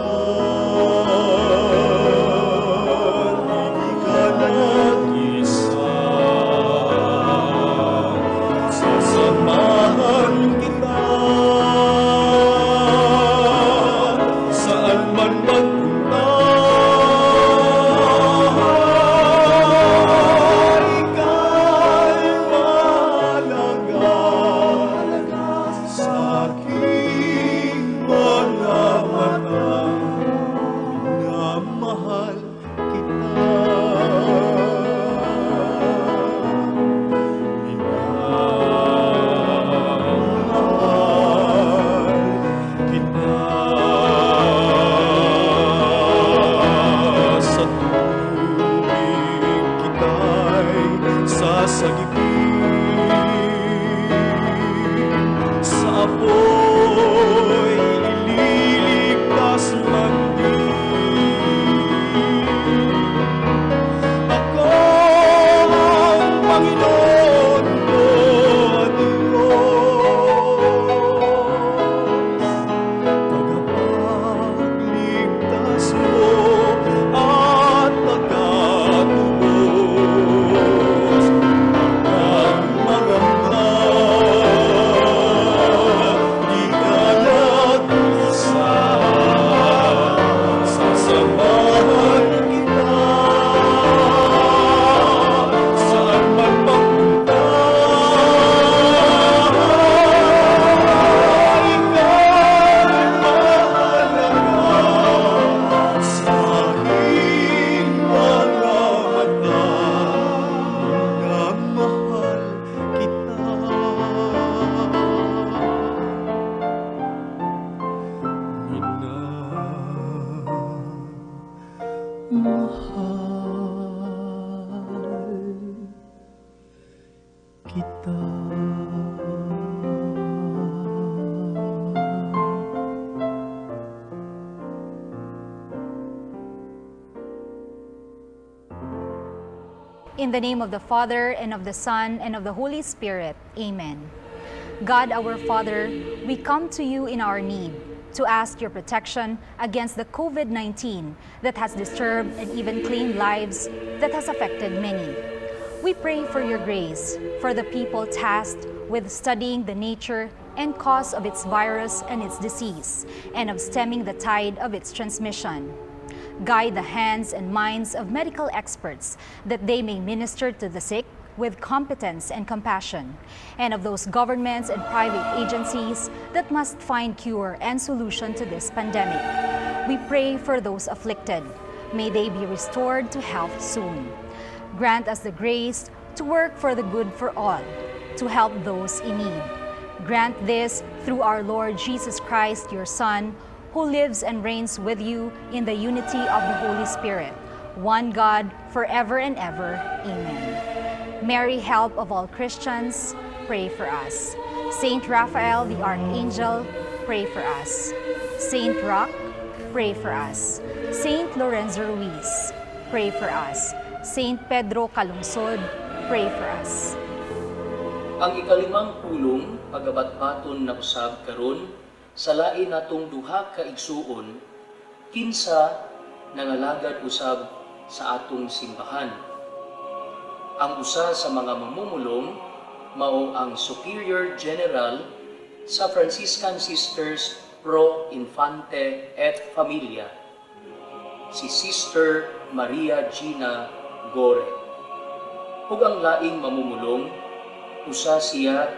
hindi ka nag-isa. Sasamahan kita saan man magpunta. Ika'y mahalaga sa aking mga mata. Minamahal kita. Minamahal kita. Sa tubig kita'y sasagipin, sa apoy ililigtas man din. Ako ang Panginoon mo at Diyos, tagapagligtas mo at tagatubos. Huwag kang mangamba, di ka nag-isa. Sasamahan kita saan man magpunta. Ika'y mahalaga sa aking mga mata. Minamahal kita. Minamahal kita. In the name of the Father, and of the Son, and of the Holy Spirit. Amen. God our Father, we come to you in our need to ask your protection against the COVID-19 that has disturbed and even claimed lives that has affected many. We pray for your grace for the people tasked with studying the nature and cause of its virus and its disease, and of stemming the tide of its transmission. Guide the hands and minds of medical experts that they may minister to the sick with competence and compassion, and of those governments and private agencies that must find cure and solution to this pandemic. We pray for those afflicted. May they be restored to health soon. Grant us the grace to work for the good for all, to help those in need. Grant this through our Lord Jesus Christ, your Son, who lives and reigns with you in the unity of the Holy Spirit, one God, forever and ever. Amen. Mary, help of all Christians, pray for us. Saint Raphael the Archangel, pray for us. Saint Roch, pray for us. Saint Lorenzo Ruiz, pray for us. Saint Pedro Calungsod, pray for us. Ang ikalimang pulong pagabatbaton na usab karon sa lain natong duha ka igsuon kinsa nangalagad usab sa atong simbahan. Ang usa sa mga mamumulong mao ang Superior General sa Franciscan Sisters Pro Infante et Familia, si Sister Maria Gina Gore. Ug ang laing mamumulong, usa siya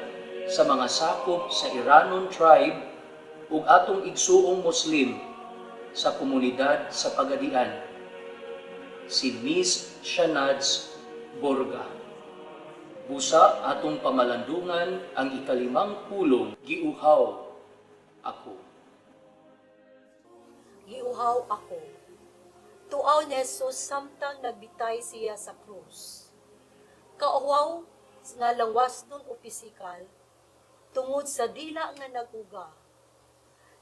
sa mga sakop sa Iranon tribe ug atong igsuong Muslim sa komunidad sa Pagadian, si Miss Shanaz Borga. Busa atong pamalandungan ang ikalimang pulong, giuhaw ako. Giuhaw ako. Tuaw ni Jesus samtang nagbitay siya sa krus. Kauhaw nga lawasnon o pisikal tungod sa dila nga naguga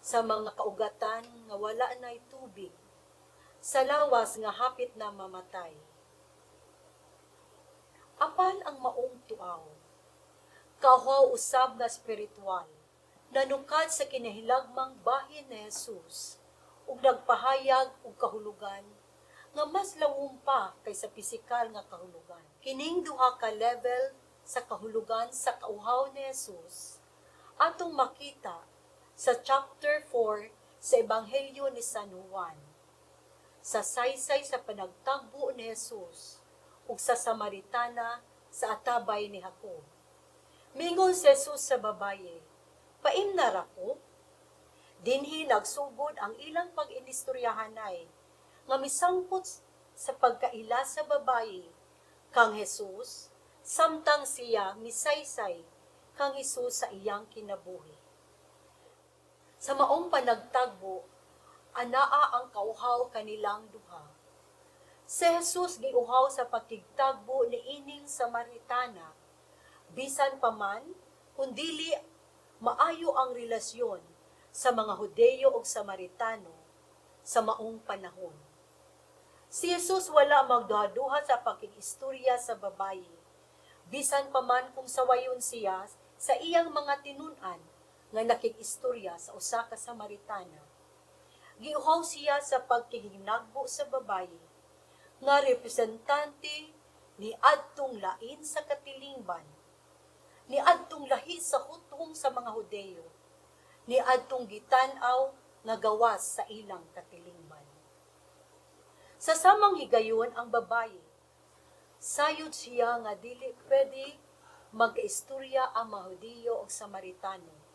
sa mga kaugatan nga wala na'y tubig, sa lawas nga hapit na mamatay. Apan ang maong tuaw, kauhaw usab nga spiritual, nanukad sa kinahilagmang bahin ni Jesus ug nagpahayag og kahulugan nga mas lawom pa kaysa pisikal nga kahulugan. Kining duha ka level sa kahulugan sa kauhaw ni Jesus atong makita sa chapter 4 sa Ebanghelyo ni San Juan. Sa saysay sa panagtagbo ni Jesus ug sa Samaritana sa atabay ni Jacob. Mingon si Jesus sa babaye, "Paimna ra ko?" Dinhi nagsugod ang ilang pag-inistoryahanay nga misangpot sa pagkaila sa babaye kang Jesus samtang siya misaysay kang Jesus sa iyang kinabuhi. Sa maong panagtagbo, anaa ang kauhaw kanilang duha. Si Jesus giuhaw sa pakigtagbo niining Samaritana, bisan pa man kung dili maayo ang relasyon sa mga Hudeyo ug Samaritano sa maong panahon. Si Jesus wala magduha-duha sa pakigistorya sa babayi, bisan pa man kung sawayon siya sa iyang mga tinun-an nga nakig-istorya sa usa ka Samaritana. Giuhaw siya sa pagkihinagbo sa babayi nga representante ni adtong lain sa katilingban, ni adtong lahi sa hutong sa mga Hudeyo, ni adtong gitan-aw nga gawas sa ilang katilingban. Sa samang higayon ang babayi, sayod siya nga dili pwede magkaistorya ang mga Hudiyo ug Samaritano.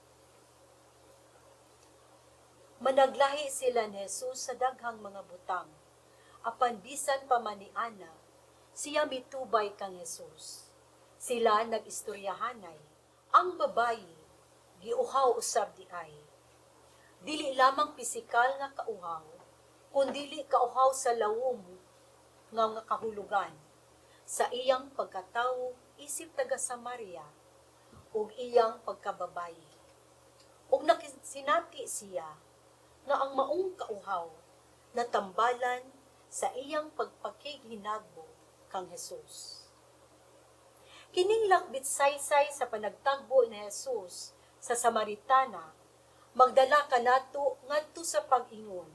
Managlahi sila ni Jesus sa daghang mga butang. Apan bisan pa man ni ana, siya mitubay kang Jesus. Sila nag-istoryahanay. Ang babayi giuhaw usab di ay. Dili lamang pisikal nga kauhaw, kundili kauhaw sa lawom nga kahulugan sa iyang pagkatawo isip taga Samaria ug iyang pagkababayi. Ug nakisinati siya nga ang maong kauhaw natambalan sa iyang pagpakighinagbo kang Jesus. Kining lakbit saysay sa panagtagbo ni Jesus sa Samaritana magdala kanato ngadto sa pag-ingon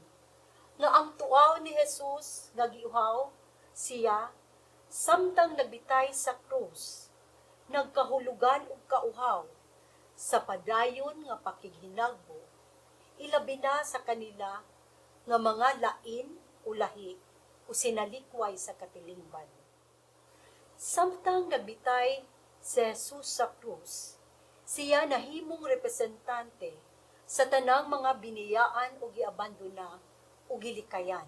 nga ang tuaw ni Jesus nga giuhaw siya samtang nagbitay sa krus nagkahulugan og kauhaw sa padayon nga pakighinagbo, ilabi na sa kanila nga mga lain o lahi o sinalikway sa katilingban. Samtang nagbitay si Jesus sa krus, siya nahimong representante sa tanang mga biniyaan o giabandona o gilikayan.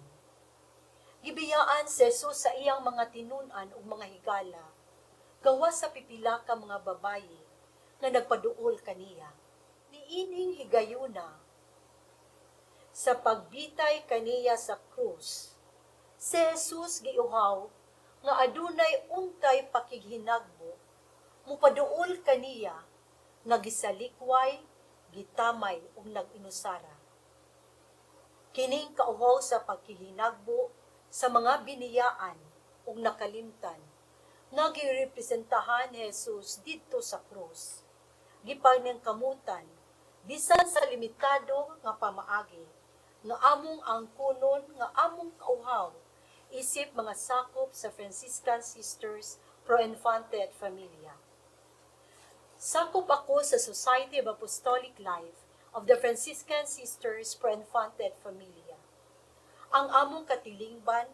Gibiyaan si Jesus sa iyang mga tinun-an ug mga higala, gawas sa pipila ka mga babayi nga nagpaduol kaniya. Niining higayuna, sa pagbitay kaniya sa krus, si Jesus giuhaw nga adunay untay pakighinagbo, mupaduol kaniya nga gisalikway, gitamay ug nag-inusara. Kining kauhaw sa pagkihinagbo sa mga biniyaan ug nakalimtan nga girepresentahan ni Jesus didto sa krus, gipaningkamutan bisan sa limitado nga pamaagi nga among angkonon nga among kauhaw isip mga sakop sa Franciscan Sisters Pro Infante et Familia. Sakop ako sa Society of Apostolic Life of the Franciscan Sisters Pro Infante et Familia. Ang among katilingban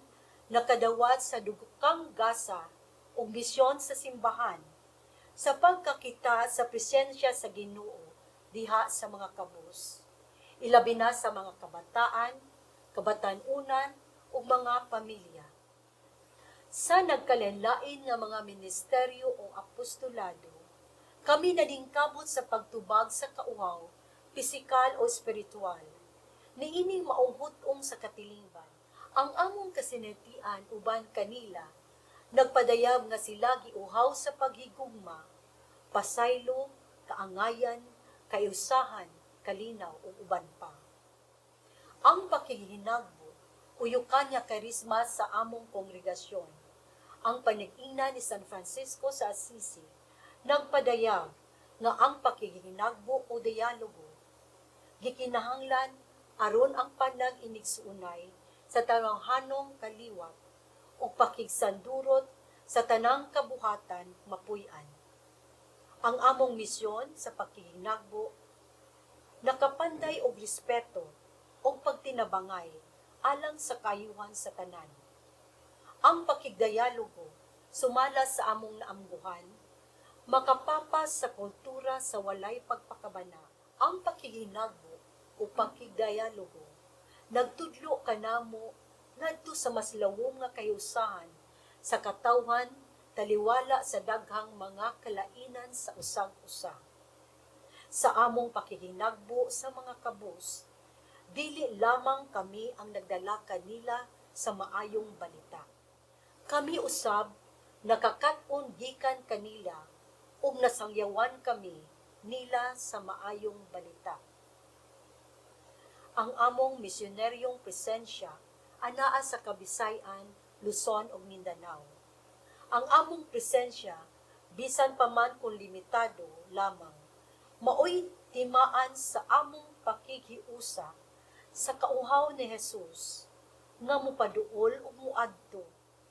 nakadawat sa dugkang gasa ug misyon sa simbahan sa pagkakita sa presensya sa Ginoo diha sa mga kabus, ilabi na sa mga kabataan, kabatan-unan ug mga pamilya. Sa nagkalain-lain nga mga ministeryo o apostolado, kami naningkamot sa pagtubag sa kauhaw, pisikal o espiritual. Niining maong hut-ong sa katilingban, ang among kasinatian uban kanila, nagpadayab nga sila giuhaw sa paghigugma, pasaylo, kaangayan, kayusahan, kalinaw ug uban pa. Ang pakighinagbo, uyukan nga karisma sa among kongregasyon. Ang panag-ina ni San Francisco sa Assisi, nagpadayag nga ang pakighinagbo o dialogo, gikinahanglan aron ang panag-inigsuonay sa tawhanong kaliwat ug pakigsandurot sa tanang kabuhatan mapuy-an. Ang among misyon sa pakihinagbo nakapanday og respeto ug pagtinabangay alang sa kaayuhan sa tanan. Ang pakigdialogo sumala sa among naamguhan, makapapas sa kultura sa walay pagpakabana. Ang pakihinagbo o pakigdialogo nagtudlo kanamo ngadto sa mas lawom nga kayusahan sa katawhan taliwala sa daghang mga kalainan sa usag-usa. Sa among pakihinagbo sa mga kabus, dili lamang kami ang nagdala kanila sa maayong balita. Kami usab nakakat-on gikan kanila ug nasangyawan kami nila sa maayong balita. Ang among misyoneryong presensya anaa sa Kabisay-an, Luzon ug Mindanao. Ang among presensya, bisan pa man kung limitado lamang, maoy timaan sa among pakighiusa sa kauhaw ni Jesus nga mopaduol ug moadto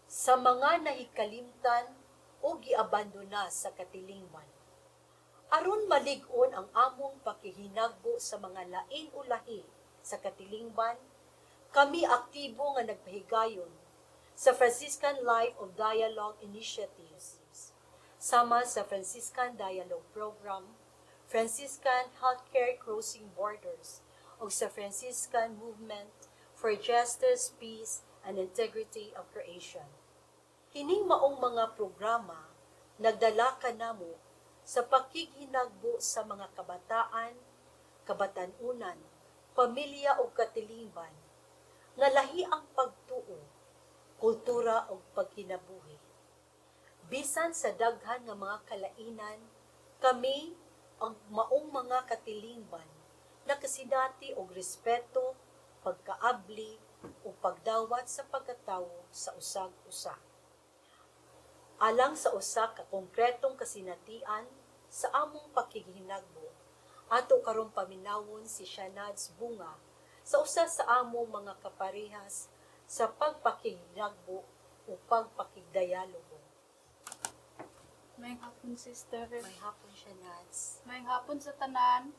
sa mga nahikalimtan o giabandona sa katilingban. Aron malig-on ang among pakihinagbo sa mga lain o lahi sa katilingban, kami aktibo nga nagpahigayon sa Franciscan Life of Dialogue Initiatives, sama sa Franciscan Dialogue Program, Franciscan Healthcare Crossing Borders, ug sa Franciscan Movement for Justice, Peace, and Integrity of Creation. Kining maong mga programa nagdala kanamo sa pakighinagbo sa mga kabataan, kabatan-unan, pamilya ug katilingban nga lahi ang pagtuo, kultura ug pagkinabuhi. Bisan sa daghan nga mga kalainan, kami ang maong mga katilingban nakasinati og respeto, pagkaabli ug pagdawat sa pagkatawo sa usag-usa. Alang sa usa ka konkretong kasinatian sa among pakighinagbo, ato karon paminawon si Shanads Bunga sa usa sa among mga kaparehas sa pagpakihinagbo o pagpakigdialogo. Maayong hapon, sister. Maayong hapon, Shanads. Maayong hapon sa tanan.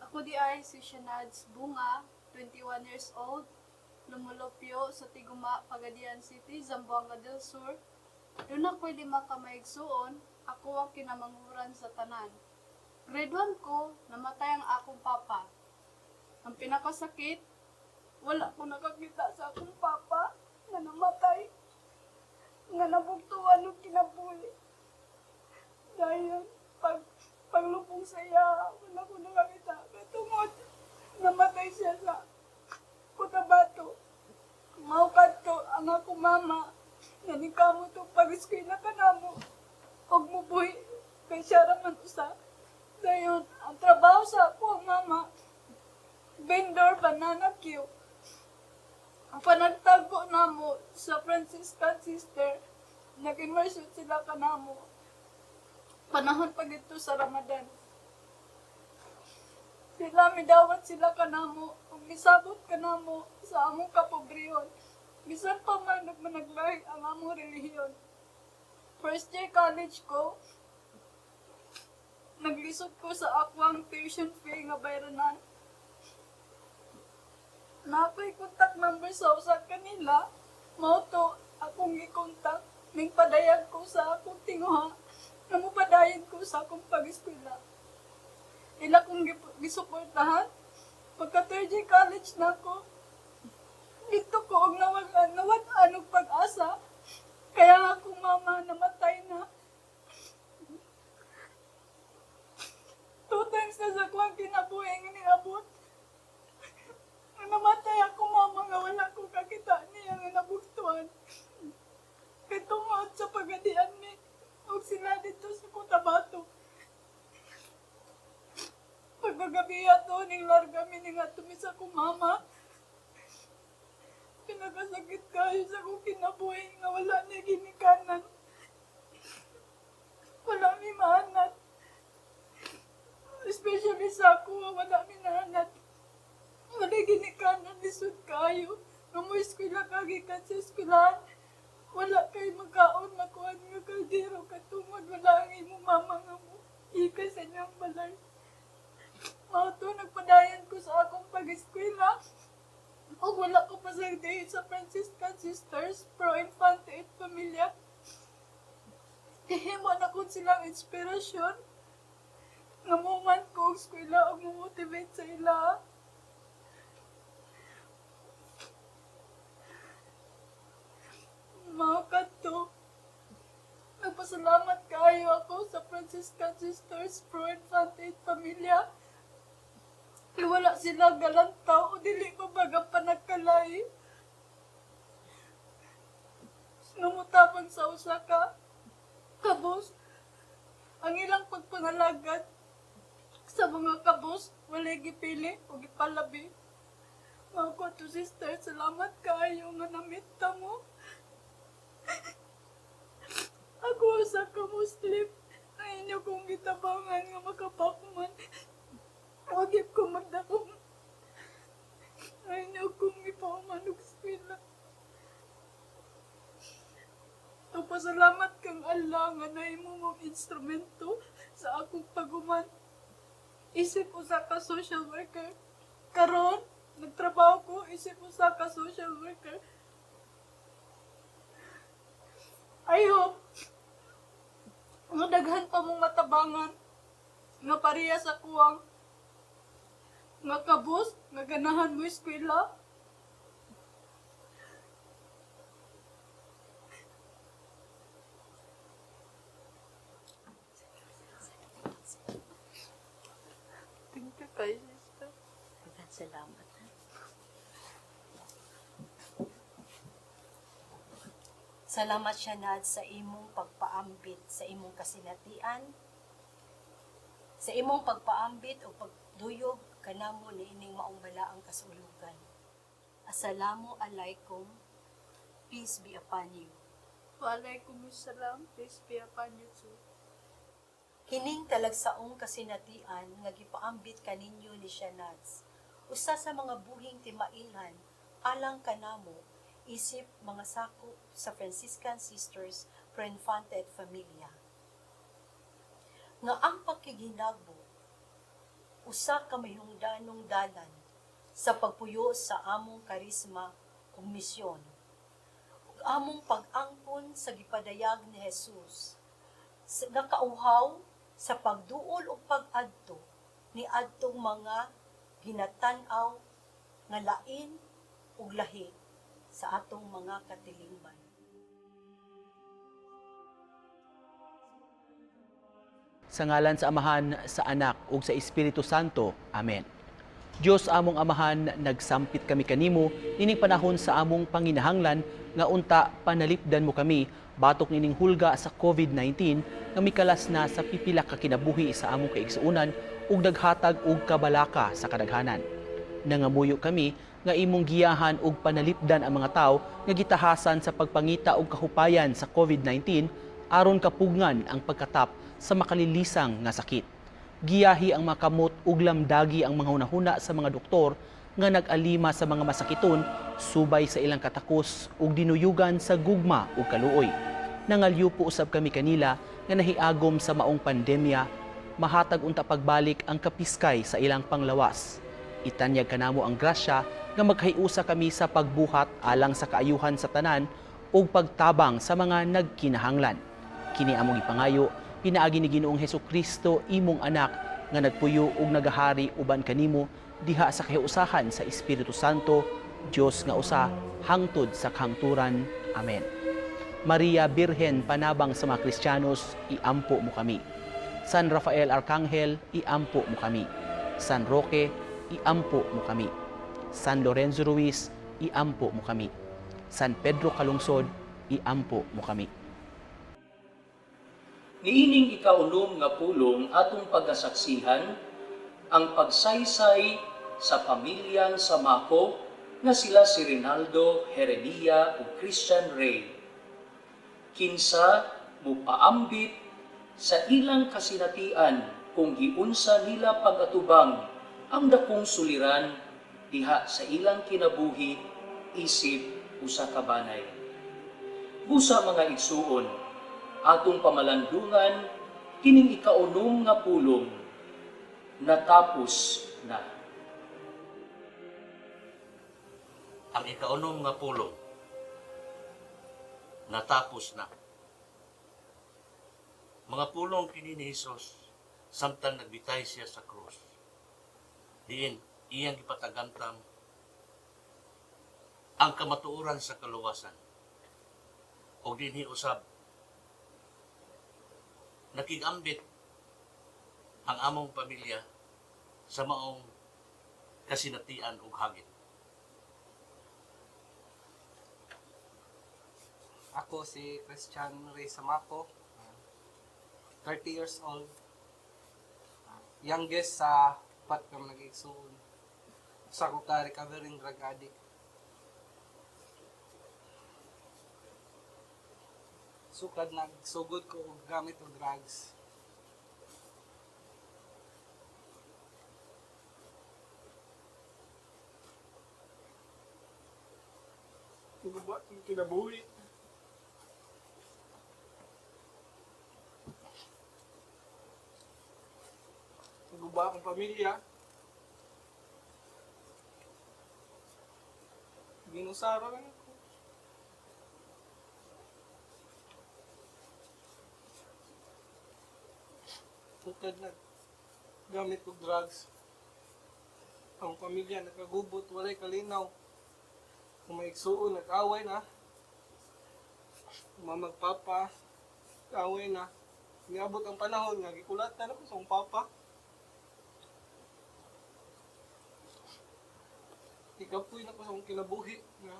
Ako di ay si Shanads Bunga, 21 years old, lumulupyo sa Tiguma, Pagadian City, Zamboanga del Sur. Duna ko'y 5 ka maigsuon, ako ang kinamanghuran sa tanan. Grade 1 ko, namatay ang akong papa. Ang pinakasakit, wala ko nakakita sa akong papa na namatay, nga nabugtuan og kinabuhi. Dahil paglubong sa iya, wala ko nakakita. Tungod, namatay siya sa Cotabato. Mao kadto ang akong mama, naningkamot og pag-eskwela kanamo og mubuhi kay siya ra man usa. Dayon, ang trabaho sa ako ang mama, vendor banana cue. Ang panagtagbo namo sa Franciscan sister, nag-immersion sila kanamo. Panahon pa dito sa Ramadan. Sila, midawat sila kanamo, ug misabot kanamo sa among kapobrehon. Bisan pa man nagmanaglahi ang among relihiyon. First year college ko, naglisod ko sa akwang tuition fee nga bayranan. Naa ko'y contact number sa usa kanila, mao to akong gikontak, ning padayag ko sa akong tinguha, nga mopadayon ko sa akong pag-eskwela. Ila kong gisuportahan. Pagka third year college na ako, dito ko og nawad-an og pag-asa. Kaya nga akong mama namatay na. Two times na sa kuwang kinabuhi nga niabot. Nga namatay ako mama nga wala ko kakita niya nga nabugtuan. Kay tungod sa pagadian mi og sila dito sa Cotabato. Pagkagabi ato ning larga mi ning ato mi sa akong mama. Pinakasakit kayo sa akong kinabuhi nga wala niya ginikanan. Wala mi maanat. Especially sa ako, wala mi naanat. Wala ginikanan, lisod kayo. Nga mo eskwela ka gikan sa eskwelahan. Wala kay magkaon, makuan nga kaldero katungod wala ang imong mama nga mo. Ika sa inyong balay. Mao to, nagpadayon ko sa akong pag-eskwela. Ug wala ko pasagdi sa Franciscan Sisters Pro Infante et Familia. Hihimo na ko silang inspirasyon. Nga muman ko og eskwela ug mo-motivate sa ila. Mao kadto. Nagpasalamat kaayo ako sa Franciscan Sisters Pro Infante et Familia. Kay wala sila galantaw o dili pa baga panagkalay. Numutabang sa usa ka kabos ang ilang pagpangalagad sa mga kabos walay gipili o gipalabi. Mao ko to, sister, salamat kaayo nga namit ta mo. Ako usa ka Muslim ay inyo kong gitabangan nga makapakman. Wag ko magdakong ay inyo kong ipauman og eskwela. Pasalamat kang Allah nga nahimo mong instrumento sa akong paguman. Isip usa ka social worker. Karon, nagtrabaho ko isip usa ka social worker. I hope nga daghan pa mong matabangan nga pareha sa kuwang nga kabos nga ganahan mo eskwela. Thank you kay sister. Daghang salamat. Ha? Salamat Shanad sa imong pagpaambit sa imong kasinatian, sa imong pagpaambit o pagduyog kanamo niining maong balaang kasulugan. Assalamu alaikum. Peace be upon you. Waalaikumsalam. Peace be upon you too. Kining talagsaong kasinatian nga gipaambit kaninyo ni Shanads, usa sa mga buhing timailhan alang kanamo isip mga sakop sa Franciscan Sisters Pro Infante et Familia. Nga ang pagkiginagbo usa ka mahingdanong dalan sa pagpuyo sa among karisma ug misyon ug among pag-angkon sa gipadayag ni Jesus nga kauhaw sa pagduol ug pag-adto ni adtong mga ginatan-aw nga lain ug lahi sa atong mga katilingban. Sa ngalan sa Amahan, sa Anak ug sa Espiritu Santo. Amen. Dios among Amahan, nagsampit kami kanimo nining panahon sa among panginahanglan nga unta panalipdan mo kami batok nining hulga sa COVID-19 nga mikalas na sa pipila ka kinabuhi sa among kaigsuonan ug naghatag og kabalaka sa kadaghanan. Nangamuyo kami nga imong giyahan ug panalipdan ang mga tawo nga gitahasan sa pagpangita og kahupayan sa COVID-19 aron kapugngan ang pagkatap sa makalilisang nga sakit. Giyahi ang mga kamot ug lamdagi ang mga hunahuna sa mga doktor nga nag-alima sa mga masakiton subay sa ilang katakos ug dinuyugan sa gugma ug kaluoy. Nangalyo po usab kami kanila nga nahiagom sa maong pandemya, mahatag unta pagbalik ang kapiskay sa ilang panglawas. Itanyag kanamo ang grasya nga magkahiusa kami sa pagbuhat alang sa kaayuhan sa tanan ug pagtabang sa mga nagkinahanglan. Kini among ipangayo pinaagi ni Ginoong Hesus Kristo imong anak nga nagpuyo ug nagahari uban kanimo diha sa kahiusahan sa Espiritu Santo, Dios nga usa hangtod sa kahangturan. Amen. Maria Birhen, panabang sa mga Kristiyanos, iampo mo kami. San Rafael Arcangel, iampo mo kami. San Roque, iampo mo kami. San Lorenzo Ruiz, iampo mo kami. San Pedro Calungsod, iampo mo kami. Niining ikaunom nga pulong atong pagkasaksihan ang pagsaysay sa pamilyang Samako nga sila si Rinaldo Jeremia ug Christian Ray. Kinsa mupaambit sa ilang kasinatian kung giunsa nila pag-atubang ang dakong suliran diha sa ilang kinabuhi isip usa ka banay. Busa, mga igsuon, atong pamalandungan kining ikaunom nga pulong, natapos na. Ang ikaunom nga pulong, natapos na. Mga pulong kini ni Hesus samtang nagbitay siya sa krus. Diin iyang gipatagamtam ang kamatuoran sa kaluwasan. Og dinhi usab nakigambit ang among pamilya sa maong kasinatian ug hagit. Ako si Christian Ray Samaco, 30 years old, youngest sa upat ka nag-igsuon. Usa ko ka recovering drug addict. Sukad nagsugod ko og gamit og drugs. Guba ang kinabuhi. Guba akong pamilya. Ginusara lang ako. Sukad na gamit og drugs. Ang pamilya nakagubot, walay kalinaw. Kung may igsuon, nag-away na. Mama, papa, away na. Niabot ang panahon nga gikulatan ako sa akong papa. Ikapoy na ko sa akong kinabuhi nga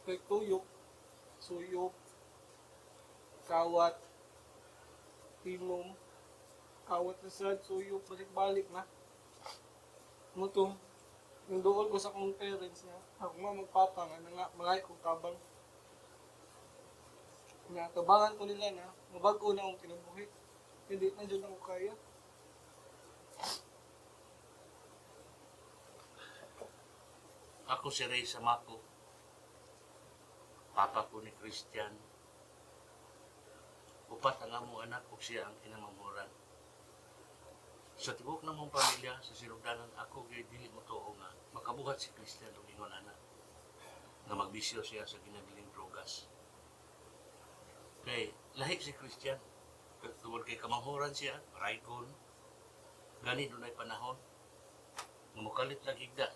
kay tuyok, suyop, kawat, inom, kawat na sad, suyop, balik-balik na. Mo to, yung duol ko sa akong parents nga, ako nga magpapa nga, nga mga kong tabang. Nga, tabangan ko nila na, mabago na akong kinabuhi. Hindi na dyan ako kaya. Ako si Ray Samaco, papa ko ni Christian. Upat ang among anak ug siya ang kinamanghuran. Sa tibuok namong pamilya sa sinugdanan, ako gyud dili motuo nga makabuhat si Christian og ingon ana nga magbisyo siya sa ginabiling drogas. Kay lahi si Christian, tungod kay kamanghuran siya, raykon, gani dunay panahon nga mokalit lang higda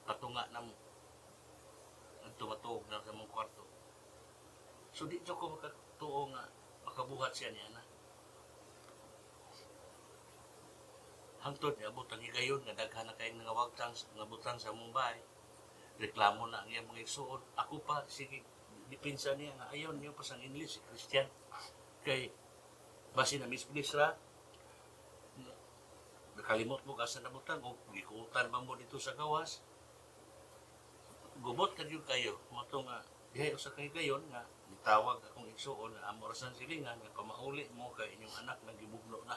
patunga namo nagtumatuog na sa among kwarto. So di ko makatuo nga makabuhat siya niya na. Hangtod niabot ang higayon nga daghan na kayong nangawagtang nga butang sa among bahay. Reklamo na ang iyang mga igsuon. Ako pa sige dipinsa niya nga ayaw niyo pa sang English si Christian. Kay basi na misplace ra, nakalimot mo asa na butang o gikutan ba mo dito sa gawas. Gubot ka gyud kayo mo nga dihay usa kay gayon nga nitawag akong igsuon nga amo ra sang silingan nga pamauli mo kay inyong anak nagibugno na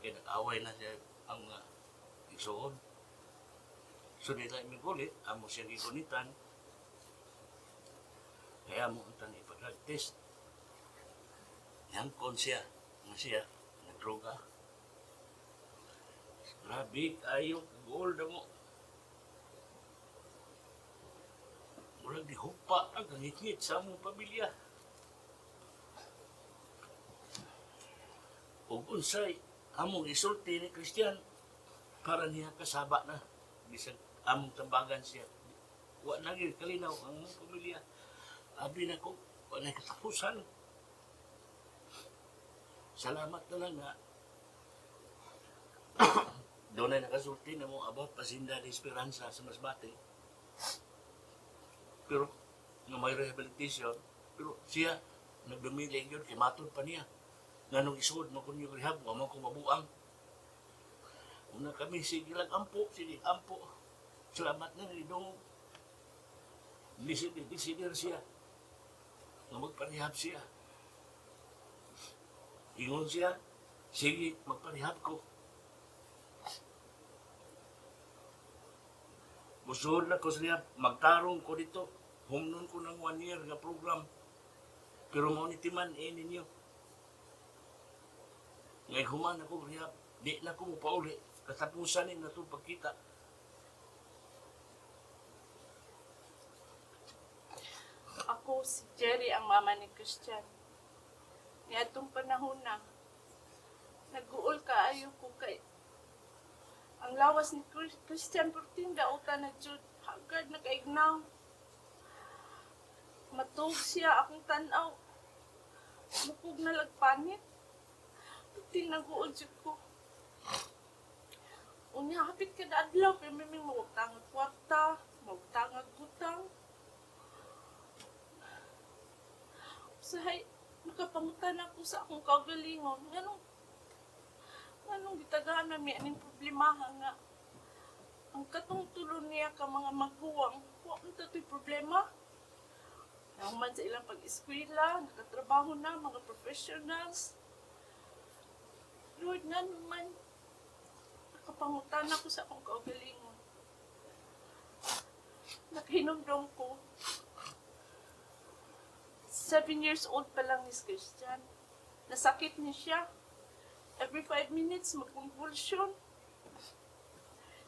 kay nag-away na siya ang igsuon. So di lang migulit, amo siya gigunitan, kaya mo untang ipa-drug test. Niyangkon siya nga siya nagdroga. Grabe kayo, gold mo. Murag di hupa ang ngitngit sa among pamilya. Ug unsay among isulti ni Christian para niya kasaba na bisag among tambagan siya. Wa na gyud kalinaw ang among pamilya. Abi na ko, wa na katapusan. Salamat na lang nga doon ay nakasulti na mo about Pasinda de Esperanza sa Masbate. Pero nga may rehabilitation, pero siya nagdumili yun, kay matod pa niya. Nga nung isuod mo kun yung rehab, wa man ko mabuang. Una kami, sige lang, ampo, sige, ampo. Salamat na ni Dong. Disidir siya. Nga magparehab siya. Ingon siya, sige, magparehab ko. Musuod na ko siya, magtarong ko dito. Humnon ko ng 1 year nga program. Pero mao ni timan eh ninyo. Ngay human ako rehab, di na ko pauli. Katapusan ni na itong pagkita. Ako si Jerry, ang mama ni Christian. Niadtong panahon na, nag-uol kaayo ko kay ang lawas ni Christian perting dautan na jud, hagad nakaignaw. Matug siya akong tanaw. Mukog na lagpanit. Perting nag-uol jud ko. Unya hapit kada adlaw pero may mawagtangag kwarta, mawagtangag butang. Usahay, nakapangutan ako sa akong kaugalingon. Nganong gitagaan na mi aning problemaha nga ang katong tulo niya ka mga maguwang, wa man ta to'y problema. Nahuman sa ilang pag-eskwela, nakatrabaho na, mga professionals. Lord, ngano man, nakapangutan ako sa akong kaugalingon. Nakahinumdom ko, 7 years old pa lang ni Christian. Nasakit niya siya. Every 5 minutes, mag-convulsion.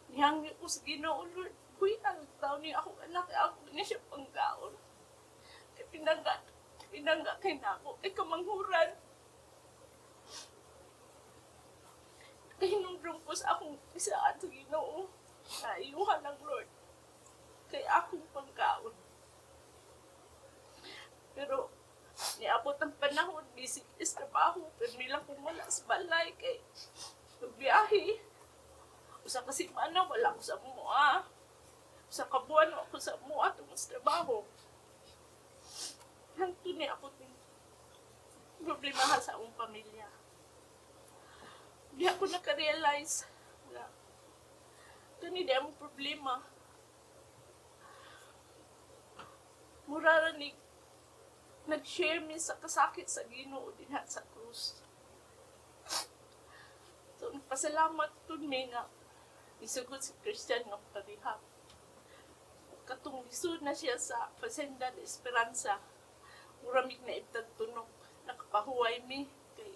Nihangyo ko sa Ginoo, Lord, kuy, ang taon niya akong anak, ako niya siya panggaon. Kay pinangga, pinangga kay nako, kay kamanghuran. Kahinumdum ko sa akong isaan sa Ginoo. Na iyuhan ng Lord. Kay akong pangkaon. Pero niabot ang panahon, busy is trabaho, pero nilang kung wala sa balay kay magbiyahe. Usa ka semana wala ko sa mua. Usa ka buwan wala ko sa mua tungod sa trabaho. Hangtod niabot ning problema sa akong pamilya. Di ako naka-realize na kani di among problema. Mura ra ni nag-share mi sa kasakit sa Ginoo dinha sa krus. So, nagpasalamat tud mi nga isugot si Christian nga parehab. Katong lisod na siya sa Pasenda de Esperanza. Mura mig naibtag tunok, nakapahuway mi kay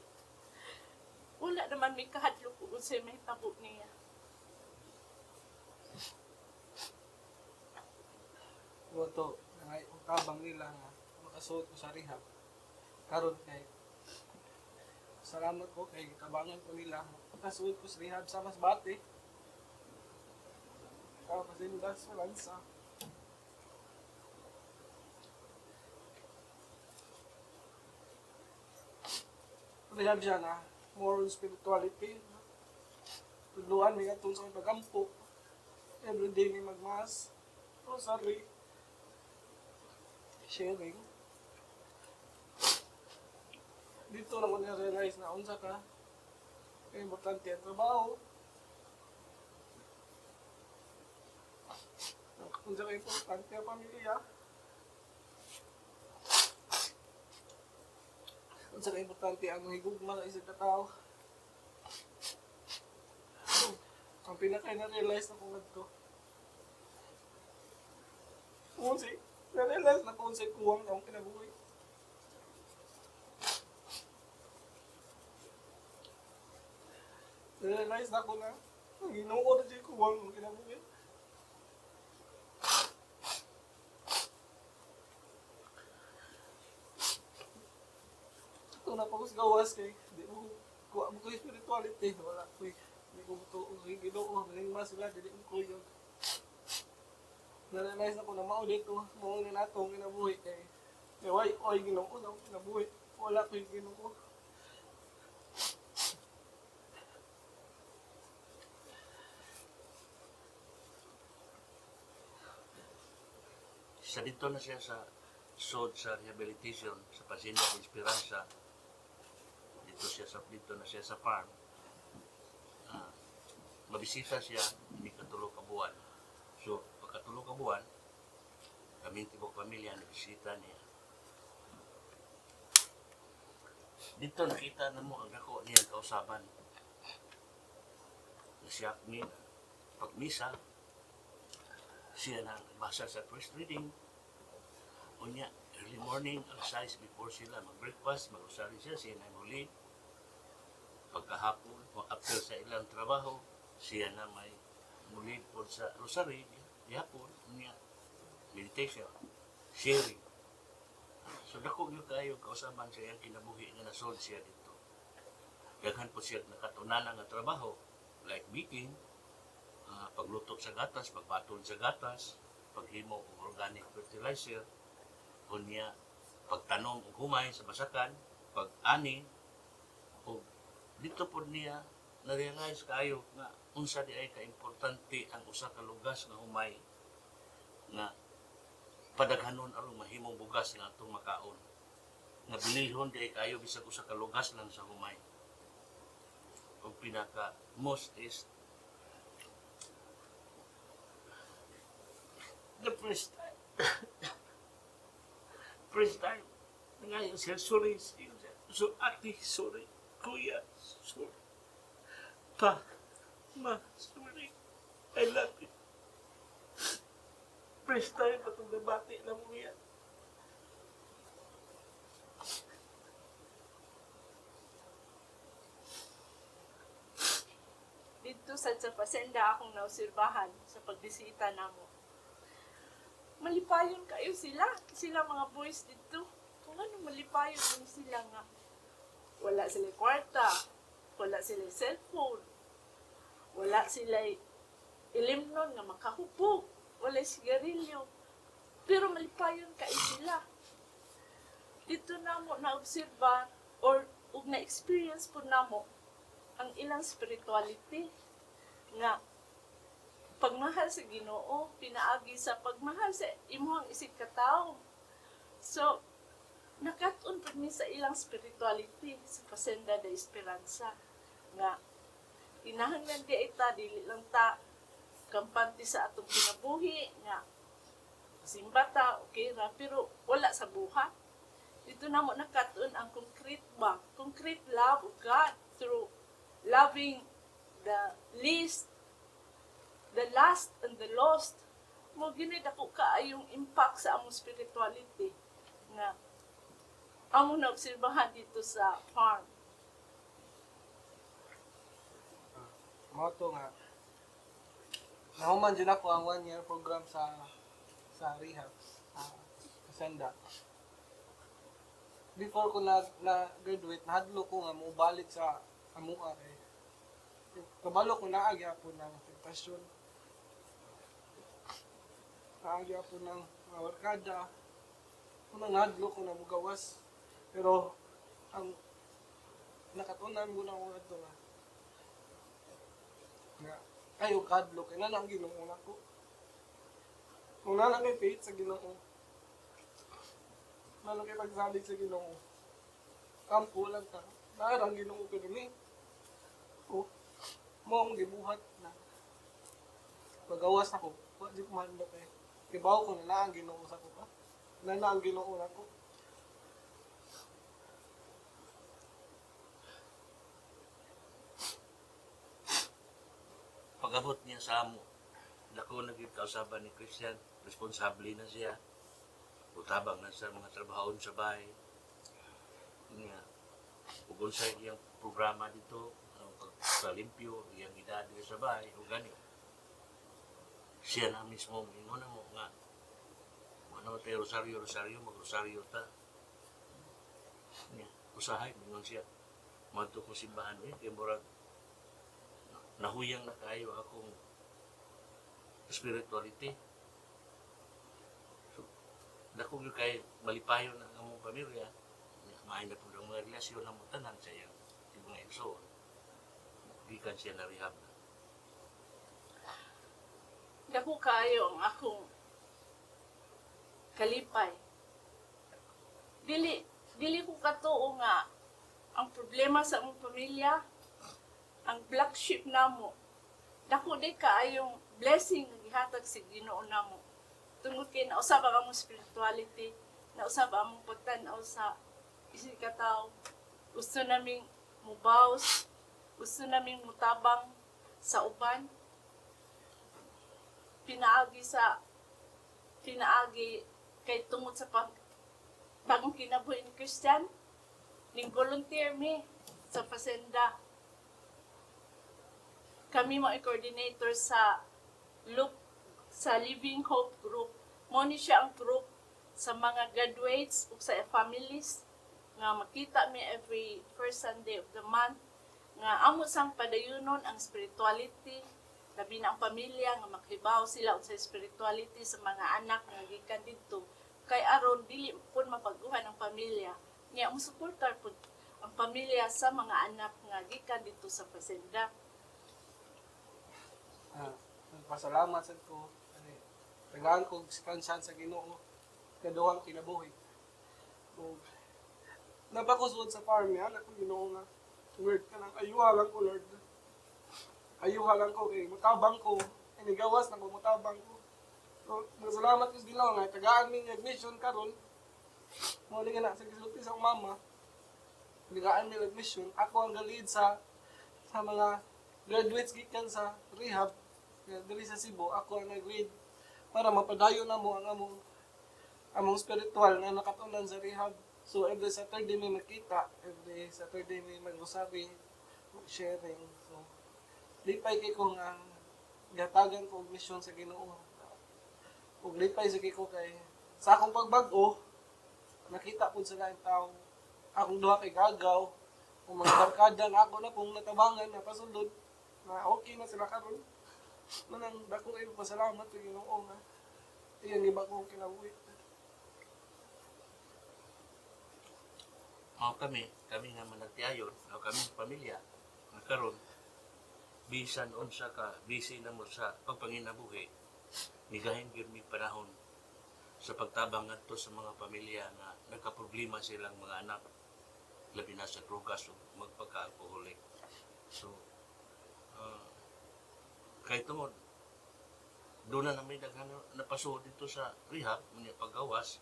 wala naman mi kahadlok kung unsay mahitabo niya. Mo to nga ang tabang nila nga makasuot ko sa rehab. Karon kay salamat ko kay tabangan ko nila makasuot ko sa rehab sa Masbate. Sa Pasenda Esperanza. Rehab siya na more on spirituality. Tudluan mi katong sa pagampo. Everyday mi magmass. Rosary. Sharing. Dito lang ko na-realize na unsa ka kay importante ang trabaho. Unsa ka importante ang pamilya. Unsa ka importante ang higugma sa isang ka tao. Ang pinaka na-realize na ko ngadto. Kung si na-realize na kung unsay kuwang na akong kinabuhi. Na-realize na ko na ang Ginoo na jud kuwang akong kinabuhi. Ito na pa ko sa gawas kay di mo kuha mo ko spirituality, wala ko, di ko mutuo sa Ginoo, galing mas sila dili mo kuyog. Na-realize na ko na mao dito, mao ni nato ang kinabuhi kay way oy Ginoo na akong kinabuhi. Wala ko'y Ginoo. Sa dito na siya sa sod sa rehabilitation sa Pasenda de Esperanza. Dito na siya sa farm. Mabisita siya ni katulo ka buwan. So pagkatulo ka buwan, kami tibok pamilya nabisita niya. Dito nakita na mo ang dako niyang kausaban. Nasiyak ni pagmisa, siya na ang basa sa first reading. Unya, early morning, alas 6 before sila mag-breakfast, mag-rosary siya, siya na muli. Pagkahapon, o after sa ilang trabaho, siya na may muli po sa rosary, gihapon, unya, meditation, sharing. So dako gyud kayo kausaban sa iyang kinabuhi nga nasod siya dito. Daghan po siya nakatunanan nga trabaho like baking, pagluto sa gatas, pagbatol sa gatas, paghimo og organic fertilizer, unya pagtanom og humay sa basakan, pag-ani, og dito pod niya na-realize kaayo nga unsa di ay kaimportante ang usa ka lugas nga humay nga padaghanon aron mahimong bugas nga atong makaon. Nga bililhon di ay kaayo bisag usa ka lugas lang sa humay. Ug pinaka most is the first time. First time ngayon siya, sorry, so ate, sorry, kuya, sorry, pa, ma, sorry, I love you. First time atong nabati na mo yan. Didto sad sa pasenda akong naobserbahan sa pagbisita namo. Malipayon kayo sila, sila mga boys didto. Kung ano malipayon man sila nga wala sila kwarta, wala sila cellphone, wala sila ilimnon nga makahupog, wala sigarilyo. Pero malipayon kayo sila. Dito namo na-obserba or ug na-experience po namo ang ilang spirituality nga pagmahal sa Ginoo pinaagi sa pagmahal sa imuhang isig katawo. So nakat-on pud mi sa ilang spirituality sa Pasenda de Esperanza nga kinahanglan di ita dili lang ta kampante sa atong kinabuhi nga simba ta, okay ra, pero wala sa buhat. Dito namo nakat-on ang concrete ba, concrete love of God through loving the least, the last, and the lost. Mo gini dako kaayong impact sa among spirituality nga among naobserbahan dito sa farm. Mao to nga nahuman jud ako ang 1 year program sa rehab sa Senda. Before ko na graduate, nahadlok ko nga mobalik sa amua kay kabalo ko naa gyapon ng tentasyon. Naa gyapon ng mga barkada. Unang nahadlok ko na mugawas. Pero ang nakatunan ko na ako adto nga ayo kadlok kay naa ang Ginoo nako. Kung naa kay faith sa Ginoo, naa kay pagsalig sa Ginoo, kampo lang ta. Naa ang Ginoo pirmi. O mo ang gibuhat na magawas ako, wa di ko mahadlok kay kibaw ko na naa ang Ginoo sa ako pa. Na ang Ginoo nako. Pag-abot niya sa amo, dako na gyud kausaban ni Christian, responsable na siya. Utabang na sa mga trabahon sa bahay. Niya, ug unsa iyang programa dito, ang pagpalimpyo, iyang edad sa bahay, ug gani. Siya na mismo ingon na mo nga wala man tayo rosaryo, rosaryo, mag-rosaryo ta. Niya, usahay, mingon siya. Madto ko simbahan, eh, kay murag nahuyang na kayo akong spirituality. So, dako gyud kay malipayon ang among pamilya. Maayo na pud ang mga relasyon namo tanan sa iyang mga igsoon. Gikan siya na rehab na. Dako kaayo ang akong Kalipay. Dili dili ko katuo nga ang problema sa among pamilya, ang black sheep namo. Dako di kaayong blessing nga gihatag sa Ginoo namo. Tungod kay nausab ang among spirituality, nausab ang among pagtan-aw sa isig ka tawo. Gusto naming mubaws, gusto naming mutabang sa uban. Pinaagi kay tungod sa pag bagong kinabuhi ni Christian, ning volunteer mi sa Pasenda. Kami mo coordinator sa Loop sa Living Hope Group. Mo ni siya ang group sa mga graduates ug sa families nga makita mi every first Sunday of the month nga amo sang padayunon ang spirituality, labi na ang pamilya, nga makibaw sila sa spirituality sa mga anak nga gikan didto kay aron dili pud mapaguhan ang pamilya niya, mo suportar pud ang pamilya sa mga anak nga gikan didto sa Pasenda. Ah, nagpasalamat sad ko. Ani, tagaan ko second chance sa Ginoo kaduhang kinabuhi. Ug napakusod sa farm niya, anak ko Ginoo nga, Lord, kanang ayuha lang ko, Lord. Ayuha lang ko kay mutabang ko, inigawas na ko mutabang ko. So, nagsalamat ko sa Ginoo nga tagaan mi admission karon. Mo nga na sa gisulti sa akong mama. Tagaan mi admission. Ako ang ga-lead sa mga graduates gikan sa rehab nga diri sa Cebu. Ako ang nag-lead para mapadayon na mo ang among spiritual na nakatunan sa rehab. So every Saturday may makita, every Saturday may mag-rosary, sharing. So lipay kay ko nga gatagan ko og mission sa Ginoo. Ug lipay sa ko kay sa akong pagbag-o nakita pud sa laing tao akong duha kay gagaw ug mga barkada na ako na kung natabangan na pasulod na okay na sila karon. Manang dako kayo pasalamat sa Ginoo nga iyang giba ko ang kinabuhi. Oh, kami nga managtiayon, o kami pamilya, nga karon bisan unsa ka busy na mo sa pagpanginabuhi, migahin gyud mig panahon sa pagtabang ngadto sa mga pamilya nga nagkaproblema silang mga anak, labi na sa drogas o magpagka-alcoholic. So, kay tungod doon na namin daghan napasuod dito sa rehab, unya paggawas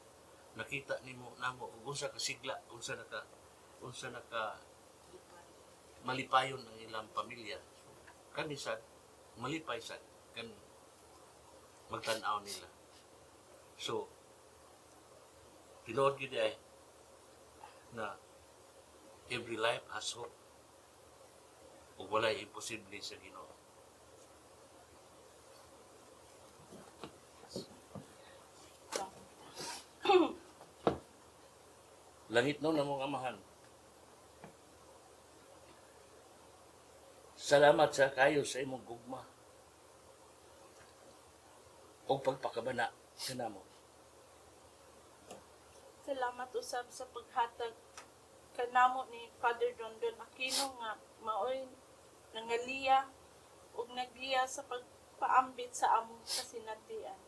nakita nimo namo ug unsa ka sigla, unsa naka malipayon ang ilang pamilya. So, kami sad malipay sad kan magtan-aw nila. So tinuod gyud ay na every life has hope ug walay imposible sa Ginoo. Langit no namong Amahan. Salamat sa kayo sa imong gugma ug pagpakabana kanamo. Salamat usab sa paghatag kanamo ni Father Dondon Aquino nga maoy nangaliya ug nagiya sa pagpaambit sa among kasinatian.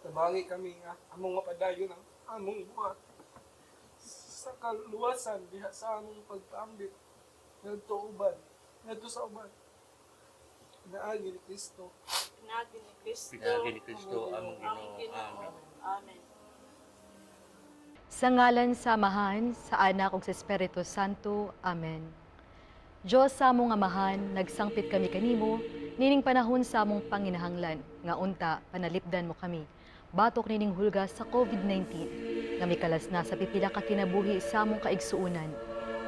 Tabangi kami nga among mapadayon ang among buhat sa kaluwasan diha sa among pagpaambit ngadto sa uban. Pinaagi ni Kristo. Pinaagi ni Kristo. Pinaagi ni Kristo among Among Ginoo. Ginoo. Amen. Amen. Sa ngalan sa Amahan, sa Anak ug sa Espiritu Santo. Amen. Diyos sa among Amahan, nagsangpit kami kanimo nining panahon sa among panginahanglan nga unta panalipdan mo kami batok nining hulga sa COVID-19 nga mikalas na sa pipila ka kinabuhi sa among kaigsuonan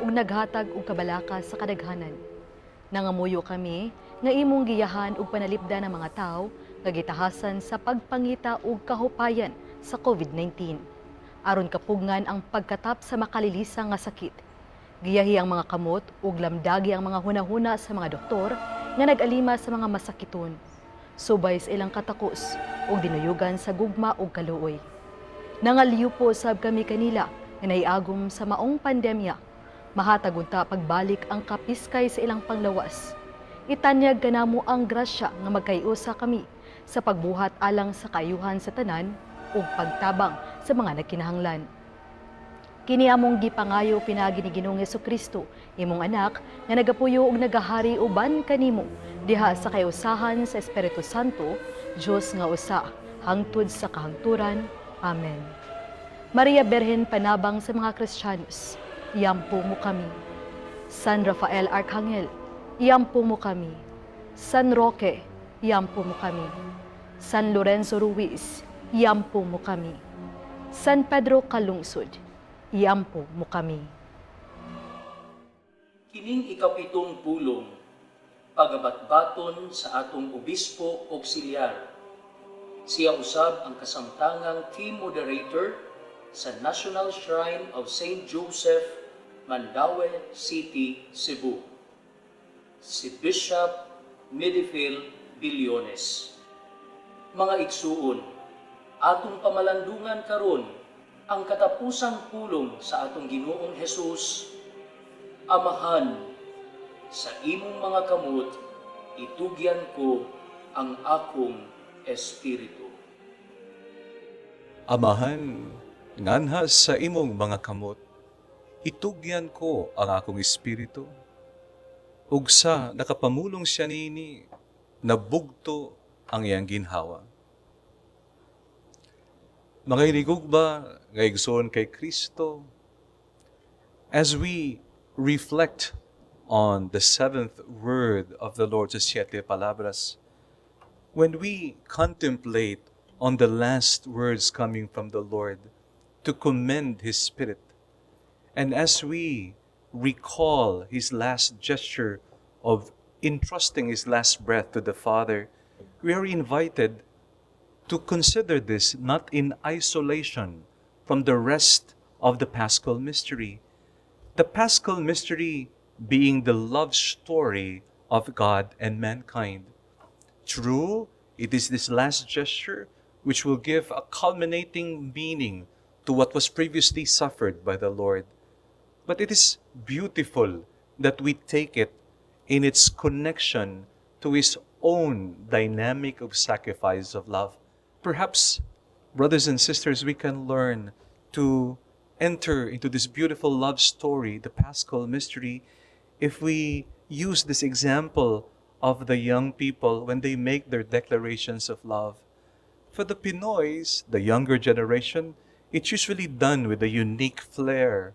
ug naghatag og kabalaka sa kadaghanan. Nangamuyo kami nga imong giyahan ug panalipdan ang mga tawo nga gitahasan sa pagpangita og kahupayan sa COVID-19 aron kapugngan ang pagkatap sa makalilisang nga sakit. Giyahi ang mga kamot ug lamdagi ang mga hunahuna sa mga doktor nga nag-alima sa mga masakiton. Subay sa ilang katakos ug dinuyugan sa gugma ug kaluoy. Nangaliyo po sab kami kanila nga naiagom sa maong pandemya. Mahatag unta pagbalik ang kapiskay sa ilang panglawas. Itanyag kanamo ang grasya nga magkayusa kami. sa pagbuhat alang sa kaayuhan sa tanan ug pagtabang sa mga nagkinahanglan. Kini among gipangayo pinaagi ni Ginoong Kristo, imong anak nga nagapuyo ug nagahari uban kanimo diha sa kayusahan sa Espiritu Santo, Dios nga usa, hangtod sa kahangturan. Amen. Maria Birhen, panabang sa mga Kristiyanos, iampo mo kami. San Rafael Arcangel, iampo mo kami. San Roque, iampo mo kami. San Lorenzo Ruiz, iampo mo kami. San Pedro Calungsod, iampo mo kami. Kining ikapitong pulong, pagabatbaton sa atong Obispo Auxiliar. Siya usab ang kasamtangang team moderator sa National Shrine of St. Joseph, Mandaue City, Cebu. Si Bishop Medifil Billones. Mga igsuon, atong pamalandungan karon ang katapusang pulong sa atong Ginoong Hesus: "Amahan, sa imong mga kamot itugyan ko ang akong espiritu." Amahan, nganha sa imong mga kamot, itugyan ko ang akong espiritu. Ug sa nakapamulong siya niini, nabugto ang iyang ginhawa. Mga hinigugma nga igsoon kay Kristo, as we reflect on the seventh word of the Lord sa Siete Palabras, when we contemplate on the last words coming from the Lord to commend His Spirit, and as we recall His last gesture of entrusting His last breath to the Father, we are invited to consider this not in isolation from the rest of the Paschal mystery. The Paschal mystery being the love story of God and mankind. True, it is this last gesture which will give a culminating meaning to what was previously suffered by the Lord. But it is beautiful that we take it in its connection to His own dynamic of sacrifice of love. Perhaps, brothers and sisters, we can learn to enter into this beautiful love story, the Paschal mystery, if we use this example of the young people when they make their declarations of love. For the Pinoys, the younger generation, it's usually done with a unique flair.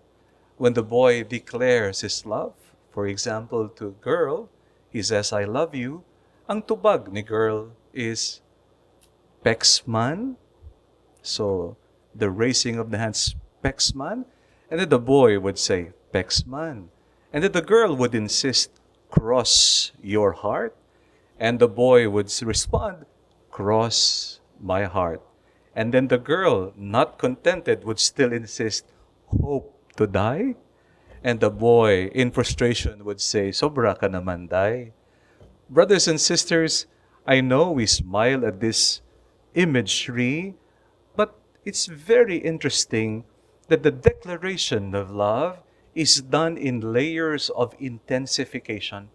When the boy declares his love, for example, to a girl, he says, "I love you." Ang tubag ni girl is, "Peksman?" So, the raising of the hands, "Peksman?" And then the boy would say, "Peksman." And then the girl would insist, "Cross your heart." And the boy would respond, "Cross my heart." And then the girl, not contented, would still insist, "Hope to die?" And the boy, in frustration, would say, "Sobra ka naman, day." Brothers and sisters, I know we smile at this imagery, but it's very interesting that the declaration of love is done in layers of intensification,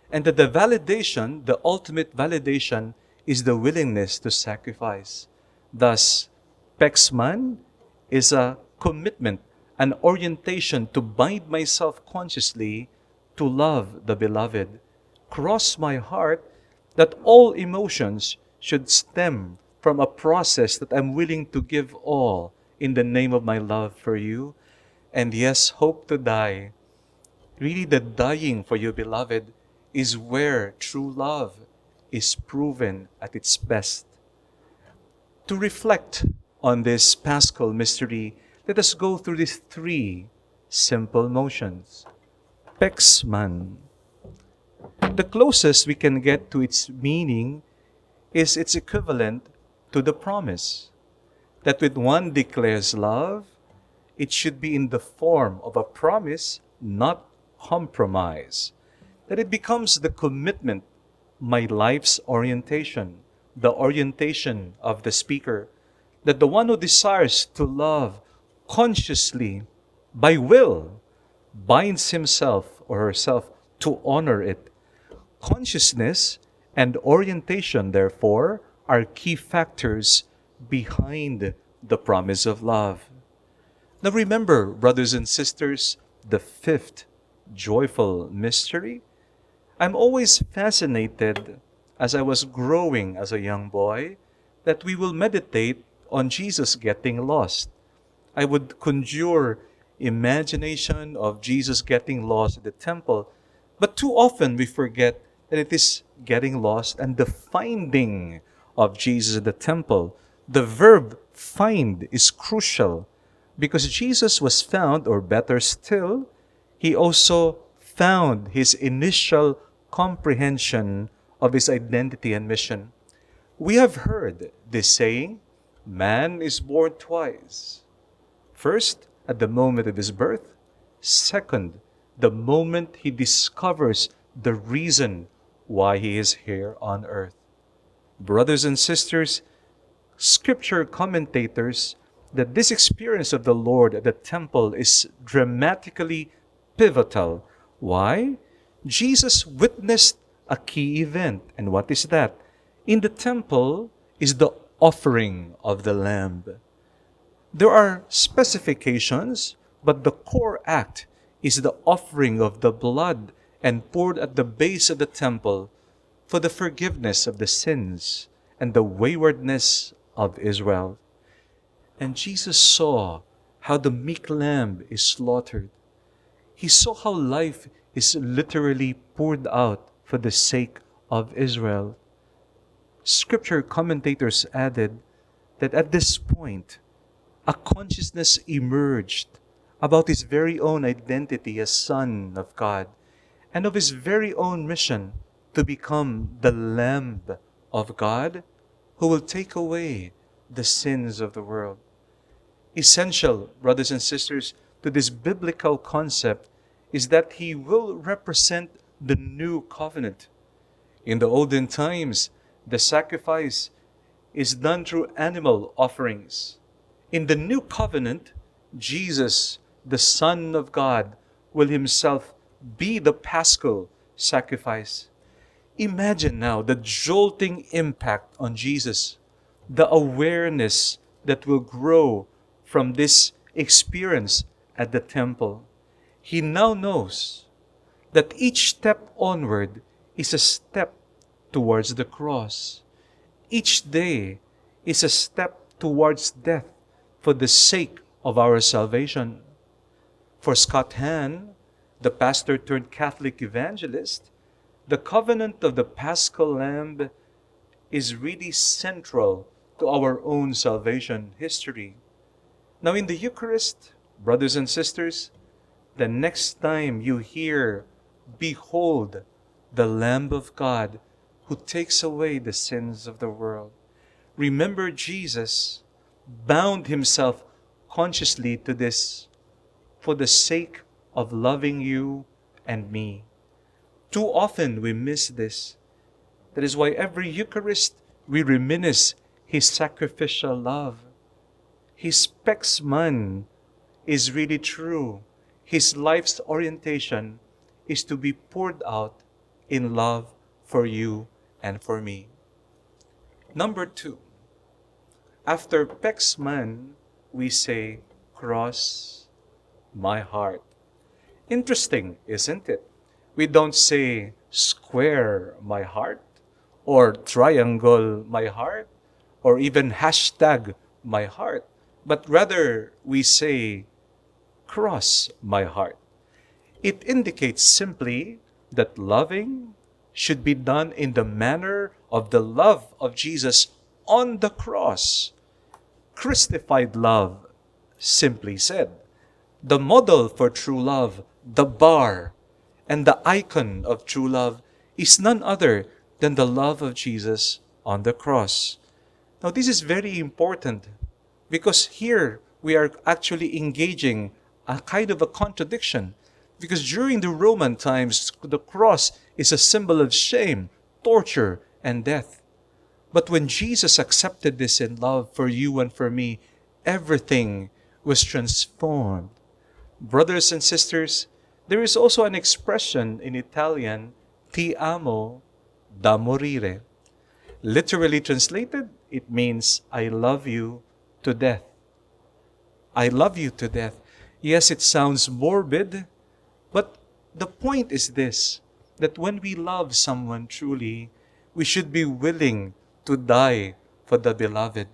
and that the validation, the ultimate validation, is the willingness to sacrifice. Thus, Peksman is a commitment, an orientation to bind myself consciously to love the beloved. Cross my heart, that all emotions should stem from a process that I'm willing to give all in the name of my love for you. And yes, hope to die. Really, the dying for you, beloved, is where true love is proven at its best. To reflect on this Paschal mystery, let us go through these three simple motions. Peksman. The closest we can get to its meaning is its equivalent to the promise. That when one declares love, it should be in the form of a promise, not compromise. That it becomes the commitment, my life's orientation, the orientation of the speaker. That the one who desires to love consciously, by will, binds himself or herself to honor it. Consciousness and orientation, therefore, are key factors behind the promise of love. Now remember, brothers and sisters, the fifth joyful mystery. I'm always fascinated as I was growing as a young boy that we will meditate on Jesus getting lost. I would conjure imagination of Jesus getting lost at the temple, but too often we forget that it is getting lost and the finding of Jesus at the temple. The verb "find" is crucial because Jesus was found, or better still, he also found his initial comprehension of his identity and mission. We have heard this saying, "Man is born twice." First, at the moment of his birth. Second, the moment he discovers the reason why he is here on earth. Brothers and sisters, scripture commentators that this experience of the Lord at the temple is dramatically pivotal. Why? Jesus witnessed a key event. And what is that? In the temple is the offering of the lamb. There are specifications, but the core act is the offering of the blood and poured at the base of the temple for the forgiveness of the sins and the waywardness of Israel. And Jesus saw how the meek lamb is slaughtered. He saw how life is literally poured out for the sake of Israel. Scripture commentators added that at this point, a consciousness emerged about his very own identity as Son of God and of his very own mission to become the Lamb of God who will take away the sins of the world. Essential, brothers and sisters, to this biblical concept is that he will represent the new covenant. In the olden times, the sacrifice is done through animal offerings. In the new covenant, Jesus, the Son of God, will himself be the paschal sacrifice. Imagine now the jolting impact on Jesus, the awareness that will grow from this experience at the temple. He now knows that each step onward is a step towards the cross. Each day is a step towards death for the sake of our salvation. For Scott Hahn, the pastor turned Catholic evangelist, the covenant of the Paschal Lamb is really central to our own salvation history. Now, in the Eucharist, brothers and sisters, the next time you hear, "Behold, the Lamb of God who takes away the sins of the world," remember Jesus bound himself consciously to this for the sake of loving you and me. Too often we miss this. That is why every Eucharist we reminisce his sacrificial love. His Pax Man is really true. His life's orientation is to be poured out in love for you and for me. Number two, after Pax Man, we say, "Cross my heart." Interesting, isn't it? We don't say, "Square my heart," or "triangle my heart," or even #MyHeart, but rather we say, "Cross my heart." It indicates simply that loving should be done in the manner of the love of Jesus on the cross. Christified love, simply said. The model for true love, the bar, and the icon of true love is none other than the love of Jesus on the cross. Now, this is very important because here we are actually engaging a kind of a contradiction. Because during the Roman times, the cross is a symbol of shame, torture, and death. But when Jesus accepted this in love for you and for me, everything was transformed. Brothers and sisters, there is also an expression in Italian, "Ti amo da morire." Literally translated, it means "I love you to death." I love you to death. Yes, it sounds morbid, but the point is this, that when we love someone truly, we should be willing to die for the beloved.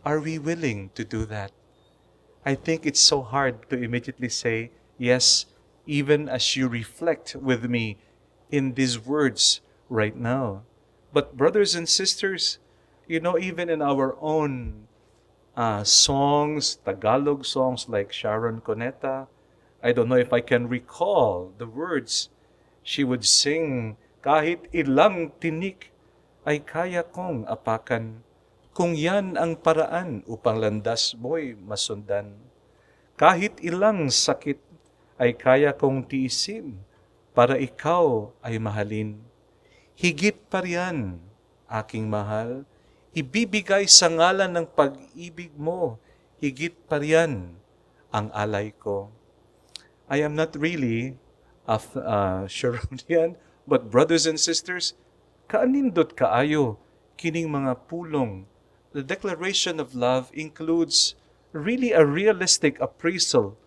Are we willing to do that? I think it's so hard to immediately say yes, even as you reflect with me in these words right now. But, brothers and sisters, even in our own songs, Tagalog songs like Sharon Cuneta, I don't know if I can recall the words. She would sing, "Kahit ilang tinik ay kaya kong apakan, kung yan ang paraan upang landas mo'y masundan. Kahit ilang sakit ay kaya kong tiisin para ikaw ay mahalin. Higit pa riyan, aking mahal, ibibigay sa ngalan ng pag-ibig mo, higit pa riyan ang alay ko." I am not really a Sharonian, but, brothers and sisters, kaanindot kaayo kining mga pulong. The declaration of love includes really a realistic appraisal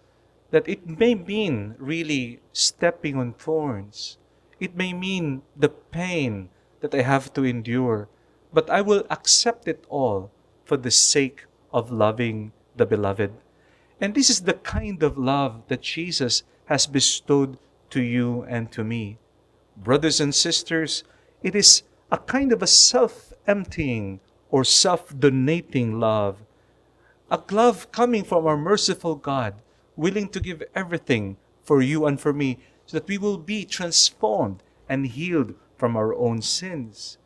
that it may mean really stepping on thorns. It may mean the pain that I have to endure, but I will accept it all for the sake of loving the beloved. And this is the kind of love that Jesus has bestowed to you and to me. Brothers and sisters, it is a kind of a self emptying or self donating love. A love coming from our merciful God, willing to give everything for you and for me so that we will be transformed and healed from our own sins.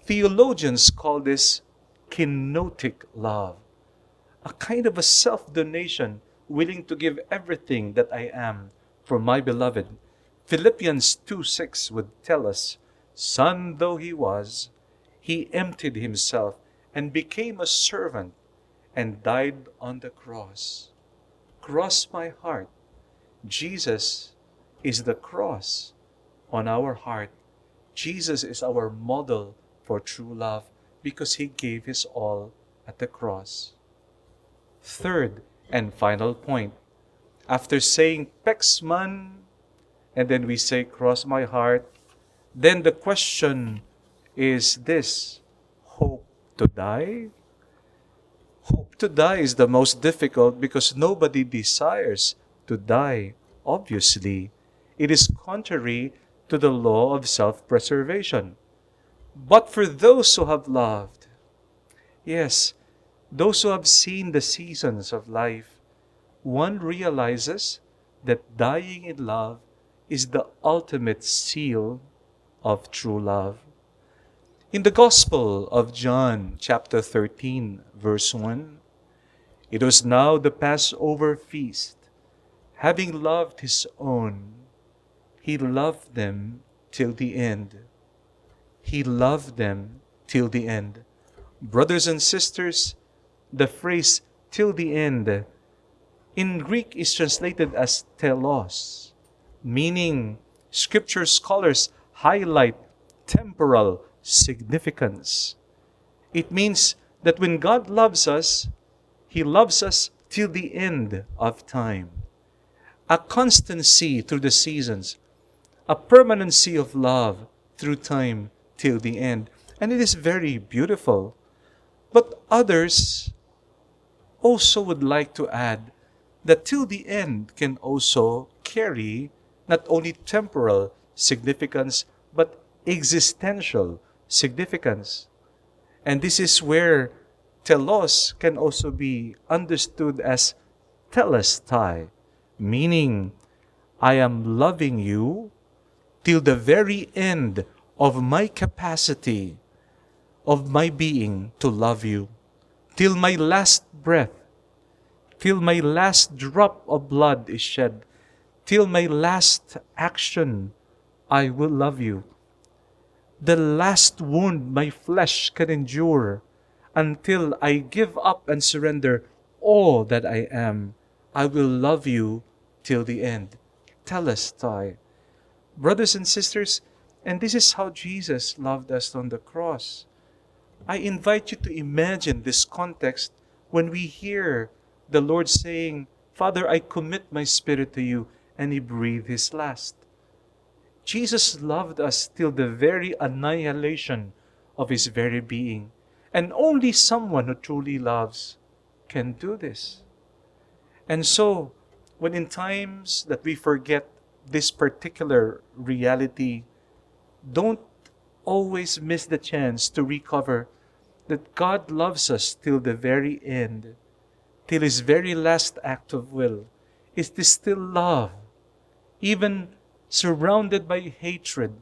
Theologians call this kenotic love, a kind of a self donation, willing to give everything that I am for my beloved. Philippians 2:6 would tell us, "Son though he was, he emptied himself and became a servant and died on the cross." Cross my heart. Jesus is the cross on our heart. Jesus is our model for true love because he gave his all at the cross. Third and final point. After saying "Pexman," and then we say "cross my heart," then the question is this: hope to die? Hope to die is the most difficult because nobody desires to die, obviously. It is contrary to the law of self preservation. But for those who have loved, yes, those who have seen the seasons of life, one realizes that dying in love is the ultimate seal of true love. In the Gospel of John, chapter 13, verse 1, "It was now the Passover feast. Having loved his own, he loved them till the end." He loved them till the end. Brothers and sisters, the phrase "till the end" in Greek is translated as telos, meaning scripture scholars highlight temporal significance. It means that when God loves us, He loves us till the end of time. A constancy through the seasons, a permanency of love through time till the end. And it is very beautiful. But others also would like to add that "till the end" can also carry not only temporal significance, but existential significance. And this is where telos can also be understood as telestai, meaning I am loving you till the very end of my capacity, of my being to love you, till my last breath, till my last drop of blood is shed, till my last action, I will love you. The last wound my flesh can endure, until I give up and surrender all that I am, I will love you till the end. Telestai. Brothers and sisters, and this is how Jesus loved us on the cross. I invite you to imagine this context when we hear the Lord saying, "Father, I commit my spirit to you," and he breathed his last. Jesus loved us till the very annihilation of his very being. And only someone who truly loves can do this. And so, when in times that we forget this particular reality, don't always miss the chance to recover that God loves us till the very end, till his very last act of will. It is still love, even surrounded by hatred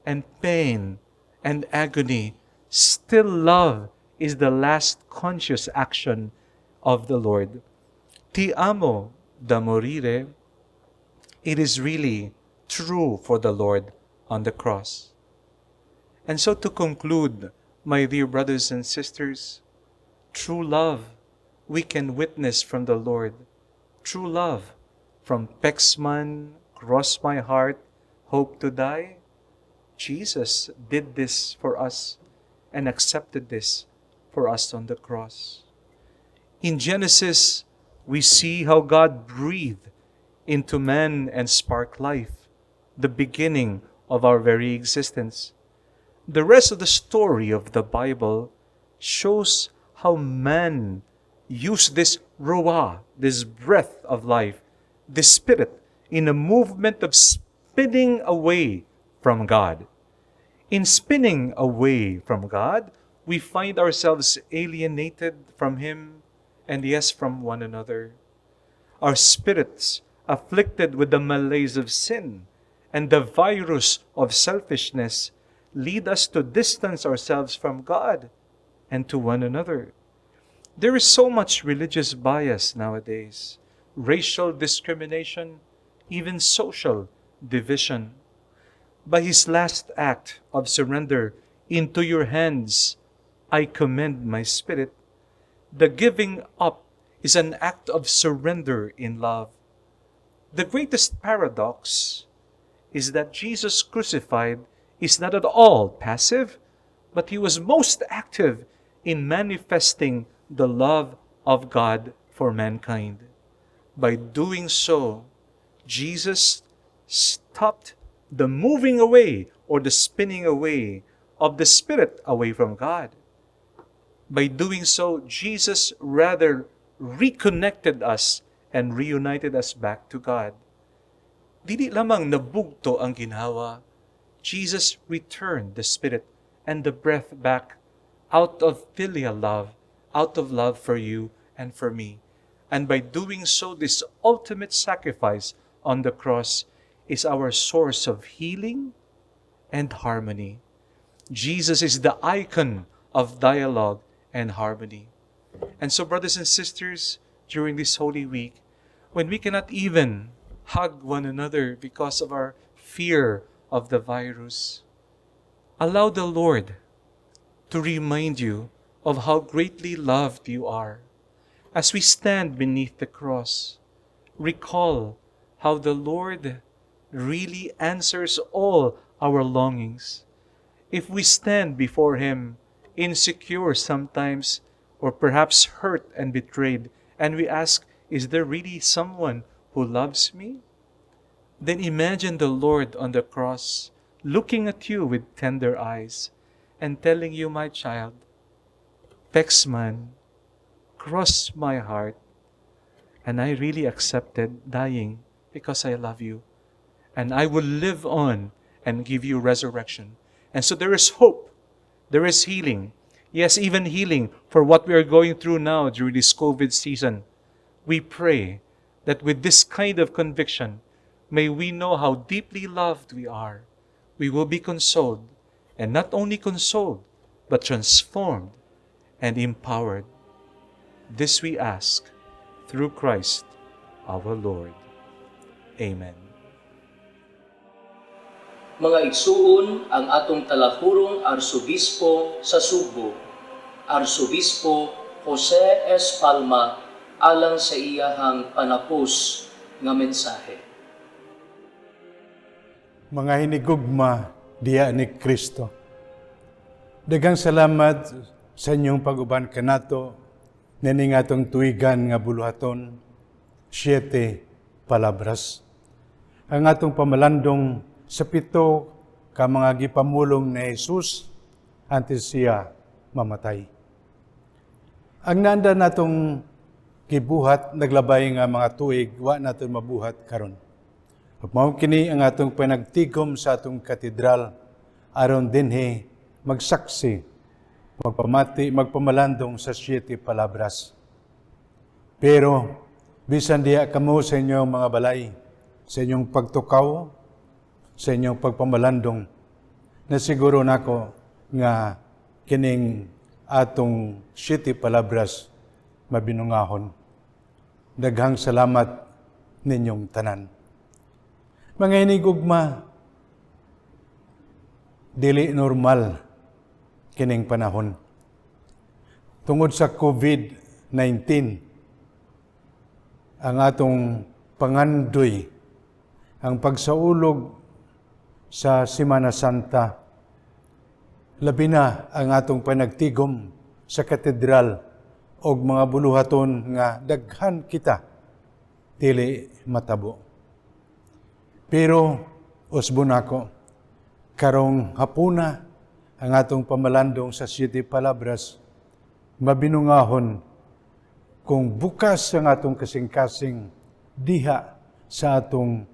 and pain and agony. Still love is the last conscious action of the Lord. Ti amo da morire. It is really true for the Lord on the cross. And so, to conclude, my dear brothers and sisters, true love we can witness from the Lord. True love from Pexman, cross my heart, hope to die. Jesus did this for us and accepted this for us on the cross. In Genesis, we see how God breathed into man and sparked life, the beginning of our very existence. The rest of the story of the Bible shows how man used this ruah, this breath of life, this spirit, in a movement of spinning away from God. In spinning away from God, we find ourselves alienated from Him and, yes, from one another. Our spirits, afflicted with the malaise of sin and the virus of selfishness, lead us to distance ourselves from God and to one another. There is so much religious bias nowadays, racial discrimination, even social division. By his last act of surrender, "Into your hands I commend my spirit," the giving up is an act of surrender in love. The greatest paradox is that Jesus crucified is not at all passive, but he was most active in manifesting the love of God for mankind. By doing so, Jesus stopped the moving away or the spinning away of the spirit away from God. By doing so, Jesus rather reconnected us and reunited us back to God. Dili lamang nabugto ang ginhawa, Jesus returned the spirit and the breath back out of filial love, out of love for you and for me. And by doing so, this ultimate sacrifice on the cross is our source of healing and harmony. Jesus is the icon of dialogue and harmony. And so, brothers and sisters, during this Holy Week, when we cannot even hug one another because of our fear of the virus, allow the Lord to remind you of how greatly loved you are. As we stand beneath the cross, recall how the Lord really answers all our longings. If we stand before Him, insecure sometimes, or perhaps hurt and betrayed, and we ask, "Is there really someone who loves me?" Then imagine the Lord on the cross, looking at you with tender eyes and telling you, "My child, Pexman, cross my heart, and I really accepted dying because I love you. And I will live on and give you resurrection." And so there is hope, there is healing. Yes, even healing for what we are going through now during this COVID season. We pray that with this kind of conviction, may we know how deeply loved we are. We will be consoled, and not only consoled, but transformed and empowered. This we ask through Christ our Lord. Amen. Mga igsuon, ang atong talahurong Arsobispo sa Sugbo, Arsobispo Jose S. Palma, alang sa iyahang panapos nga mensahe. Mga hinigugma diya ni Kristo. Daghang salamat. Sa inyong pag-uban kanato nining atong tuigan nga buluhaton, Siyete Palabras. Ang atong pamalandong sa pito ka mga gipamulong ni Jesus antes siya mamatay. Ang nanda natong gibuhat naglabay nga mga tuig, wa naton mabuhat karon. Ug mao kini ang atong panagtigom sa atong katedral aron dinhi magsaksi, magpamati, magpamalandong sa Siyete Palabras. Pero bisan diha kamo sa inyong mga balay, sa inyong pagtukaw, sa inyong pagpamalandong, na siguro nako nga kining atong Siyete Palabras mabinungahon. Daghang salamat ninyong tanan. Mga hinigugma, dili normal kining panahon. Tungod sa COVID-19, ang atong pangandoy, ang pagsaulog sa Semana Santa, labi na ang atong panagtigom sa katedral og mga buluhaton nga daghan kita, dili matabo. Pero usbon ako, karong hapuna ang atong pamalandong sa Siyete Palabras, mabinungahon kung bukas ang atong kasing-kasing diha sa atong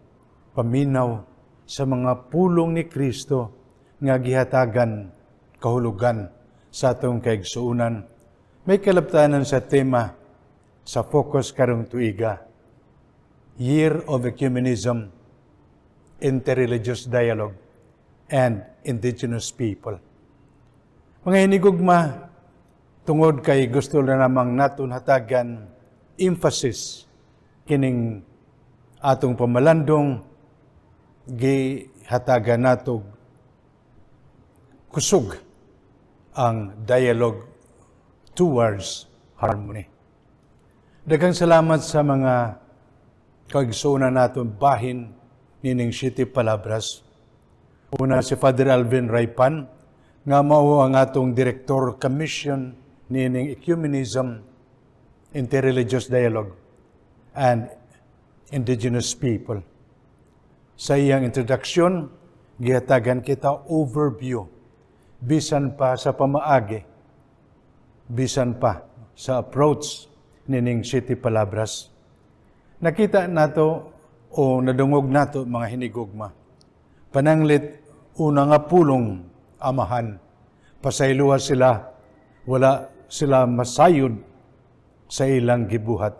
paminaw sa mga pulong ni Kristo nga gihatagan kahulugan sa atong kaigsuonan. May kalabtanan sa tema sa focus karong tuiga, Year of Ecumenism, Interreligious Dialogue, and Indigenous People. Mga hinigugma, tungod kay gusto na namang naton hatagan emphasis kining atong pamalandong, gihatagan nato kusog ang dialogue towards harmony. Daghang salamat sa mga kaigsuonan naton bahin nining Siyete Palabras. Una si Father Alvin Raypan, nga mao ang atong Director Commission nining Ecumenism, Interreligious Dialogue, and Indigenous People. Sa iyang introduction, gihatagan kita overview, bisan pa sa pamaagi, bisan pa sa approach nining Siyete Palabras. Nakita nato o nadungog nato, mga hinigugma. Pananglit, una nga pulong, Amahan. Pasayloa sila, wala sila masayod sa ilang gibuhat.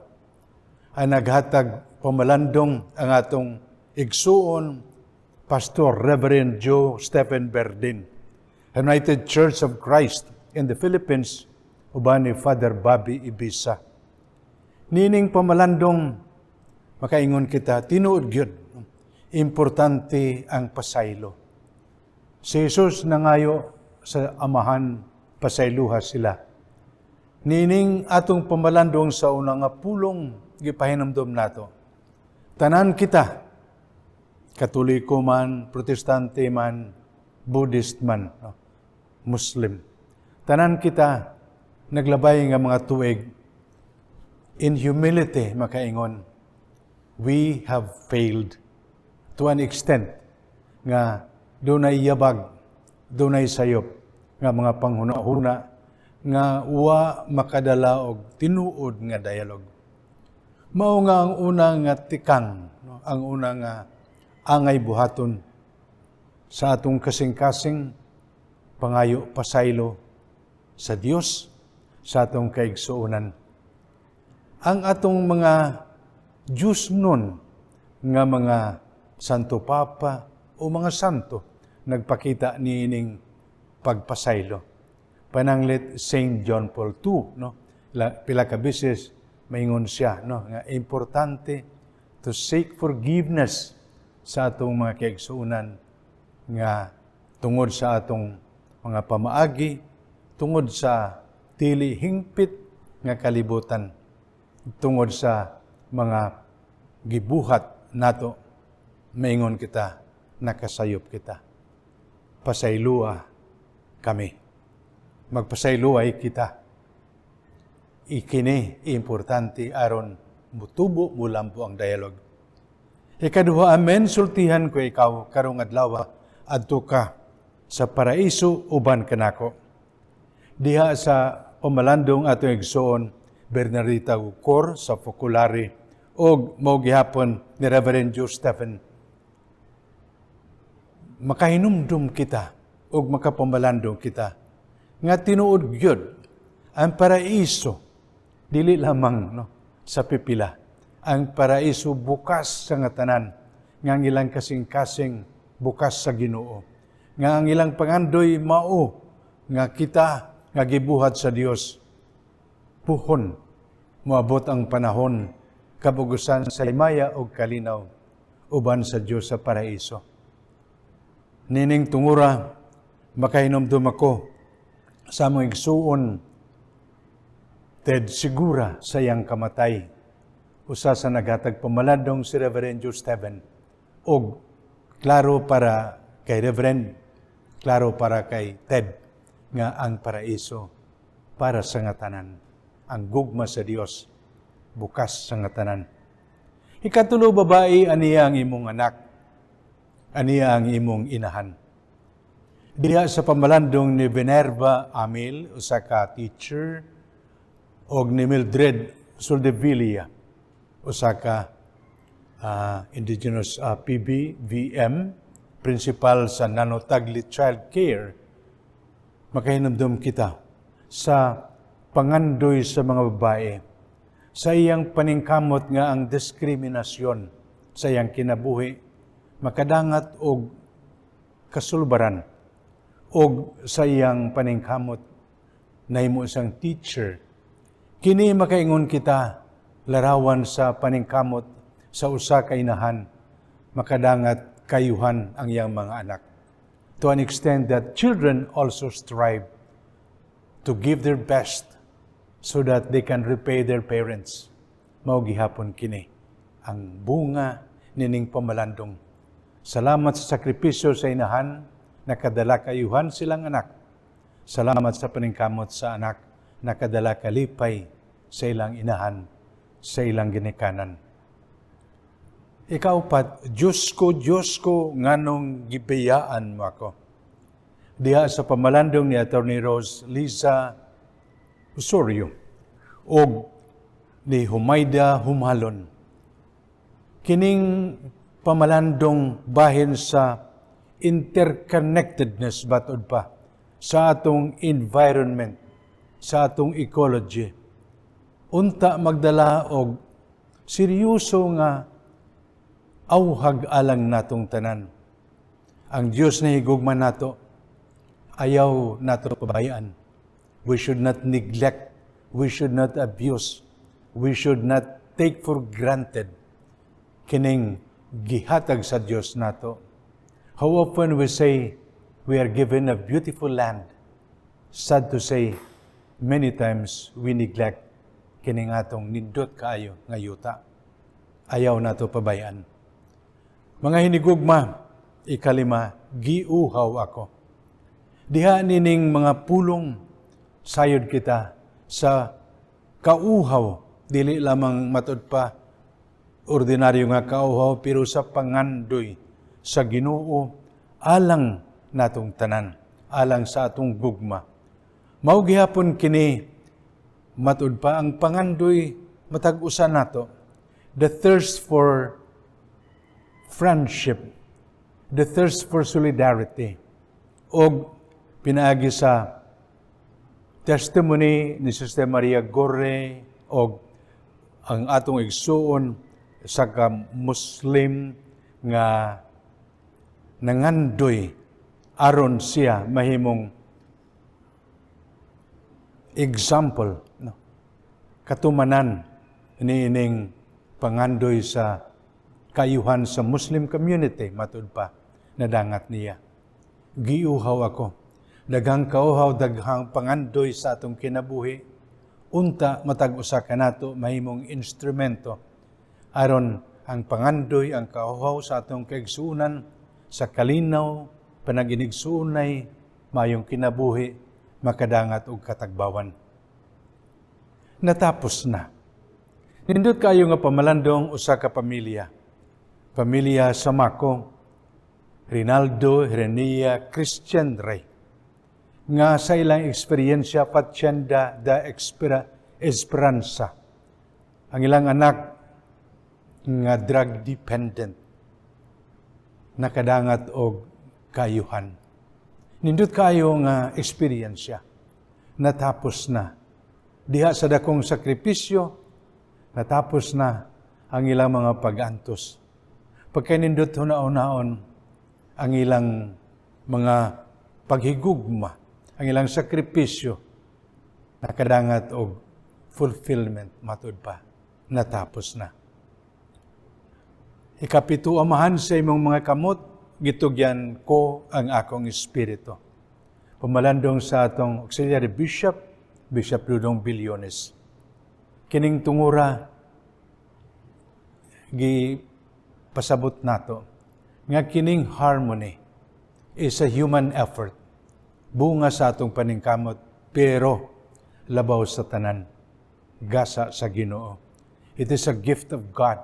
Ang naghatag pamalandong ang atong igsuon, Pastor Reverend Joe Stephen Berdin, United Church of Christ in the Philippines, uban ni Father Bobby Ibiza. Nining pamalandong, makaingon kita, tinuod gyud, importante ang pasaylo. Si Jesus nangayo sa Amahan, pasayluha sila. Nining atong pamalandong sa unang nga pulong, gipahinumdom nato. Tanan kita, Katoliko man, Protestante man, Buddhist man, no? Muslim. Tanan kita, naglabay nga mga tuig, in humility makaingon, we have failed to an extent nga dunay yabag, dunay sayop nga mga panghuna-huna nga wa makadala og tinuod nga dialogue. Mao nga ang una nga tikang, no, ang una nga angay buhaton sa atong kasing-kasing, pangayo pasaylo sa Dios sa atong kaigsuonan. Ang atong mga Diyos nun nga mga Santo Papa o mga santo nagpakita niining pagpasaylo. Pananglit Saint John Paul II, no? Pila ka beses maingon siya, no, nga importante to seek forgiveness sa atong mga kaigsuonan nga tungod sa atong mga pamaagi, tungod sa dili hingpit nga kalibutan, tungod sa mga gibuhat nato, maingon kita, nakasayop kita. Pasaylua kami. Magpasayloay kita. Ikini importante aron mutubo, mulambo ang dialogue. Ikaduha, amen, sultihan ko ikaw karong adlaw, adto ka sa paraiso uban kanako. Diha sa pamalandong atong igsoon Bernardita Gukor sa Focolare og mao gihapon ni Reverend Joe Stephen, makahinumdum kita og makapamalandong kita nga tinuod gyud ang paraiso dili lamang, no, sa pipila. Ang paraiso bukas sa nga tanan nga ang ilang kasing-kasing bukas sa Ginoo, nga ang ilang pangandoy mao nga kita nga gibuhat sa Dios puhon moabot ang panahon kabugusan sa himaya ug kalinaw uban sa Dios sa paraiso. Nining tungura, makahinumdum ako sa among igsuon Ted Sigura sa iyang kamatay. Usa sa naghatag pamalandong si Reverend Joe Stephen. Og klaro para kay Reverend, klaro para kay Ted, nga ang paraiso para sa nga tanan. Ang gugma sa Dios bukas sa nga tanan. Ikatulo, babae, aniya ang imong anak, aniya ang imong inahan. Diha sa pamalandong ni Venerva Amil, usa ka teacher, og ni Mildred Soldevilla, usa ka indigenous PBVM, principal sa Nanotagli Child Care, makahinumdum kita sa pangandoy sa mga babae, sa iyang paningkamot nga ang diskriminasyon sa iyang kinabuhi, makadangat og kasulbaran, og sa iyang paningkamot nahimo isang teacher. Kini makaingon kita larawan sa paningkamot sa usa ka inahan makadangat kayuhan ang iyang mga anak. To an extent that children also strive to give their best so that they can repay their parents. Mao gihapon kini ang bunga nining pamalandong. Salamat sa sakripisyo sa inahan, nakadala kayuhan silang anak. Salamat sa paningkamot sa anak, nakadala kalipay sa ilang inahan, sa ilang ginikanan. Ikaupat, Diyos ko, Diyos ko, nganong gibayaan mo ako. Diha sa pamalandong ni Attorney Rose Lisa Osorio og ni Humayda Humalon. Kining pamalandong bahin sa interconnectedness batod pa sa atong environment, sa atong ecology. Unta magdala og seryoso nga auhag alang natong tanan. Ang Dios na higugma nato, ayaw nato pabayaan. We should not neglect, we should not abuse, we should not take for granted kining gihatag sa Dios nato. How often we say we are given a beautiful land. Sad to say, many times we neglect kining atong nindot kaayo nga yuta. Ayaw nato pabayaan. Mga hinigugma, ikalima, giuhaw ako. Diha nining mga pulong sayod kita sa kauhaw, dili lamang matud pa ordinaryo nga kauhaw, pero sa pangandoy sa Ginoo alang natong tanan, alang sa atong gugma. Mao gihapon kini matud pa ang pangandoy matag usa nato, the thirst for friendship, the thirst for solidarity, og pinaagi sa testimony ni Sister Maria Gorre og ang atong igsuon sa ka Muslim nga nangandoy aron siya mahimong example, no, katumanan niining pangandoy sa kayuhan sa Muslim community matud pa nadangat niya. Giuhaw ako. Daghang kauhaw, daghang pangandoy sa atong kinabuhi. Unta matag usa kanato mahimong instrumento aron ang pangandoy, ang kauhaw sa atong kaigsuonan sa kalinaw, panaginigsuonay, mayong kinabuhi, makadangat og katagbawan. Natapos na. Nindot kayo nga pamalandong usa ka pamilya. Pamilya Samako, Rinaldo, Herenia, Christian Rey. Nga sa ilang eksperyensya Facienda da Esperanza. Ang ilang anak nga drug dependent nakadangat og kaayuhan. Nindot kayo nga eksperyensya. Natapos na. Diha sa dakong sakripisyo, natapos na ang ilang mga pag-antos. Pagkanindot huna-hunaon ang ilang mga paghigugma, ang ilang sakripisyo, nakadangat og fulfillment matud pa, natapos na. Ikapito, Amahan, sa imong mga kamot, gitugyan ko ang akong espiritu. Pamalandong sa atong auxiliary bishop, Bishop Dudong Billones. Kining tungura, gi pasabot nato nga kining harmony is a human effort. Bunga sa atong paningkamot, pero labaw sa tanan, gasa sa Ginoo. It is a gift of God.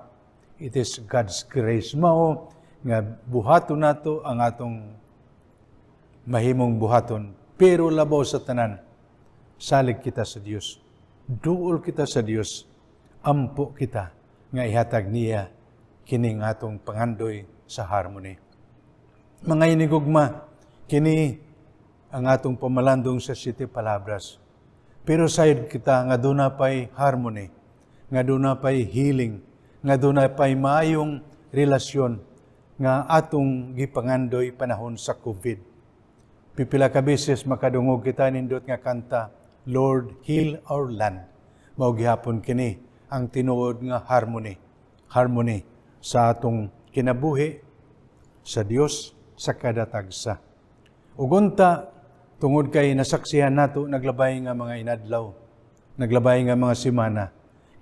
It is God's grace. Mao nga buhaton nato ang atong mahimong buhaton, pero labaw sa tanan, salig kita sa Dios. Duol kita sa Dios. Ampo kita nga ihatag niya kining atong pangandoy sa harmony. Mga inigugma, kini ang atong pamalandong sa Siete Palabras. Pero sayod kita nga duna pay harmony, nga duna pay healing, nga duna pay maayong relasyon nga atong gipangandoy panahon sa COVID. Pipila ka beses makadungog kita nindot nga kanta, Lord, heal our land. Mao gihapon kini ang tinuod nga harmony. Harmony sa atong kinabuhi sa Dios sa kada tagsa. Ug unta, tungod kay nasaksihan nato naglabay nga mga inadlaw, naglabay nga mga semana,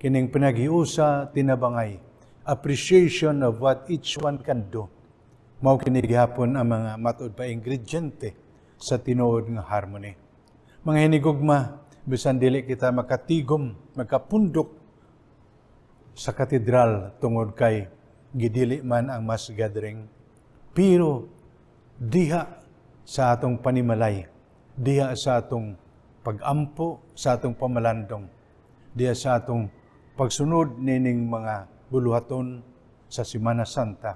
kining pinaghiusa tinabangay, appreciation of what each one can do. Mao kini gihapon ang mga matud pa ingrediente sa tinuod nga harmony. Mga hinigugma, bisan dili kita makatigom, makapundok sa katedral tungod kay gidili man ang mass gathering, pero diha sa atong panimalay, diha sa atong pagampo, sa atong pamalandong, diha sa atong pagsunod nining mga buluhaton sa Semana Santa,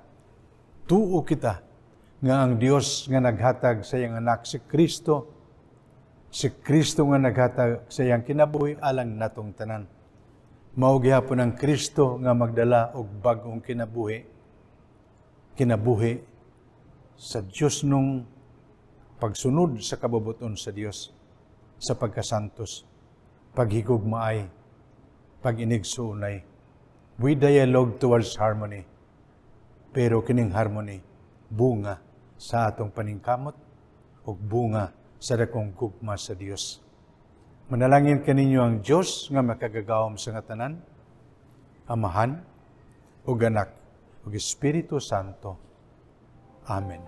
tuo kita nga ang Dios nga naghatag sa iyang anak si Kristo, si Kristo nga naghatag sa iyang kinabuhi alang natong tanan. Mao gihapon ang Kristo nga magdala og bag-ong kinabuhi, kinabuhi sa Dios nung pagsunod sa kabubuton sa Dios, sa pagkasantos, paghigugmaay, pag-inigsuonay. We dialogue towards harmony, pero kining harmony, bunga sa atong paningkamot ug bunga sa dakong gugma sa Dios. Manalangin kaninyo ang Dios nga makagagahom sa nga tanan, Amahan, ug Anak, ug Espiritu Santo. Amen.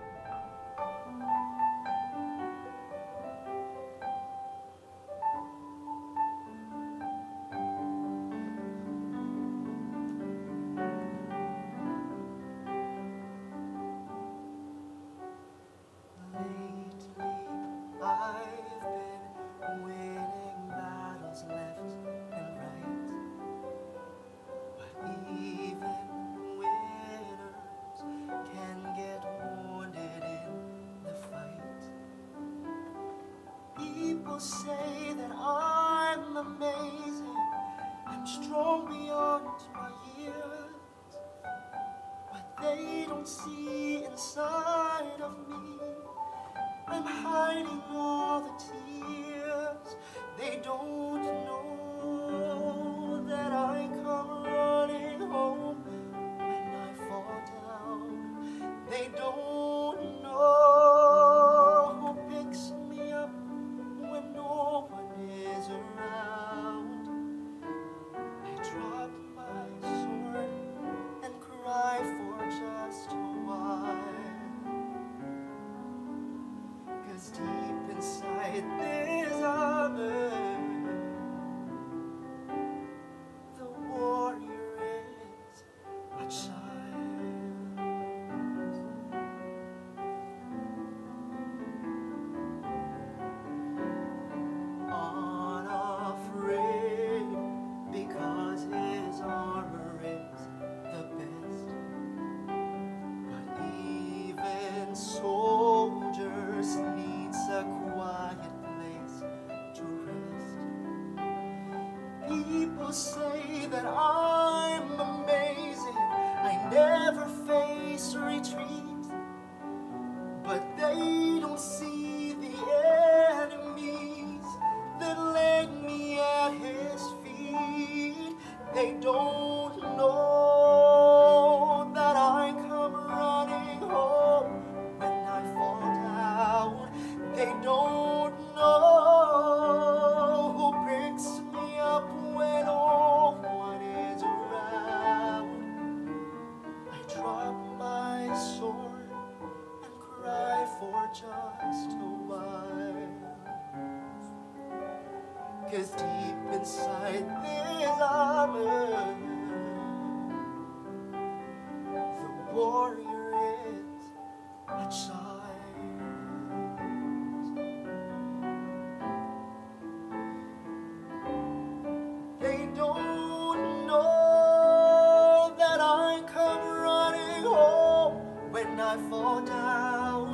Lately, I've been winning battles left and right. But even winners can get wounded in the fight. People say that I'm amazing, I'm strong beyond my years. But they don't see inside of me. I'm hiding all the tears. They don't know that I come running home when I fall down. They don't know who picks me up when no one is around. I drop my sword and cry for just a while. 'Cause deep inside this see the enemies that laid me at his feet. They don't know that I come running home when I fall down. They don't know who picks me up when no one is around. I drop my sword and cry for just a while. 'Cause deep inside this armor, the warrior is a child. They don't know that I come running home when I fall down.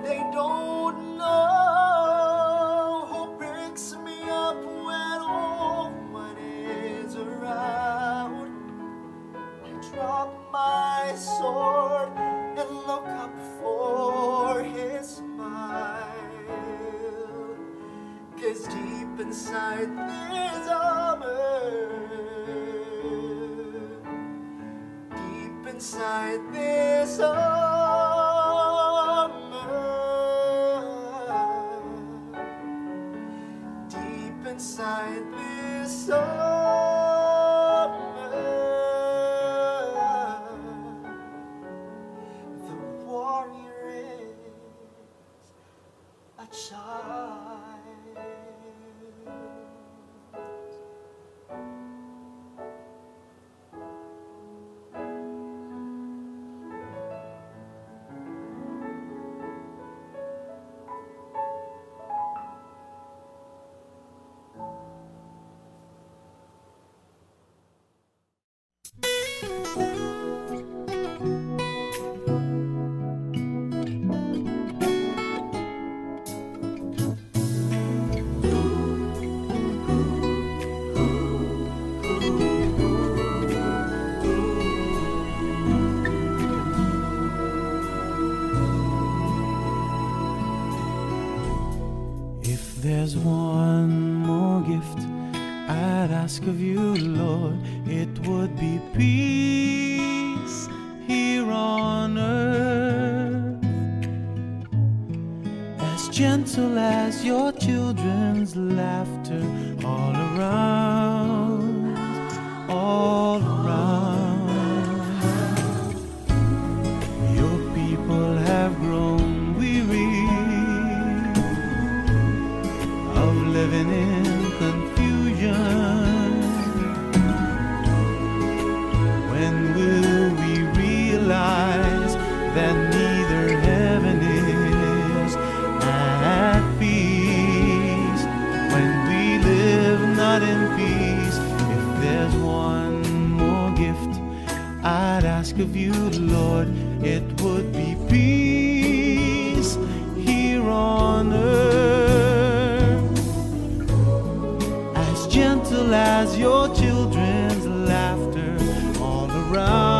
They don't know who picks me up when no one is around. I drop my sword and look up for his smile. 'Cause deep inside this armor, deep inside this armor, deep inside this armor, the warrior is a child. If there's one more gift I'd ask of you, Lord, it would be peace here on earth. As gentle as your children's laughter all around, all around. Your people have grown weary of living in confusion. When will we realize that neither heaven is at peace when we live not in peace? If there's one more gift I'd ask of you, Lord, it would be peace here on earth. As gentle as your children's laughter all around.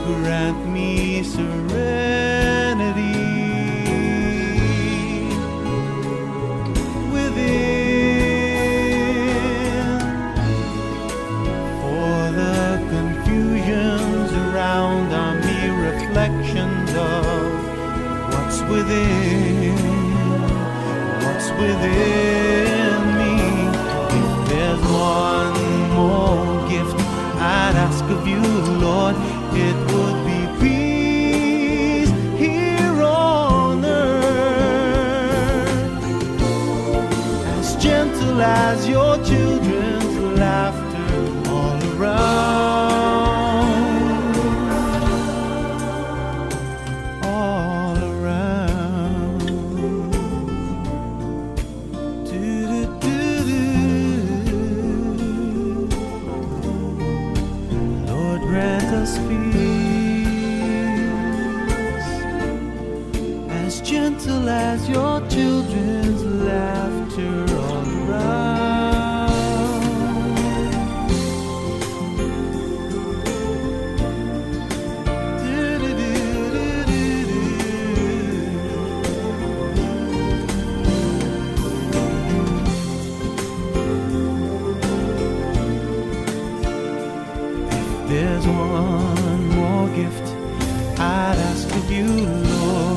Grant me serenity within, for the confusions around are mere reflections of what's within me. If there's one more gift I'd ask of you, Lord, it would be peace here on earth. As gentle as your children's laughter all around, all around. Do-do-do-do. Lord, grant us peace, as gentle as your children's laughter all around. There's one more gift I'd ask of you, Lord.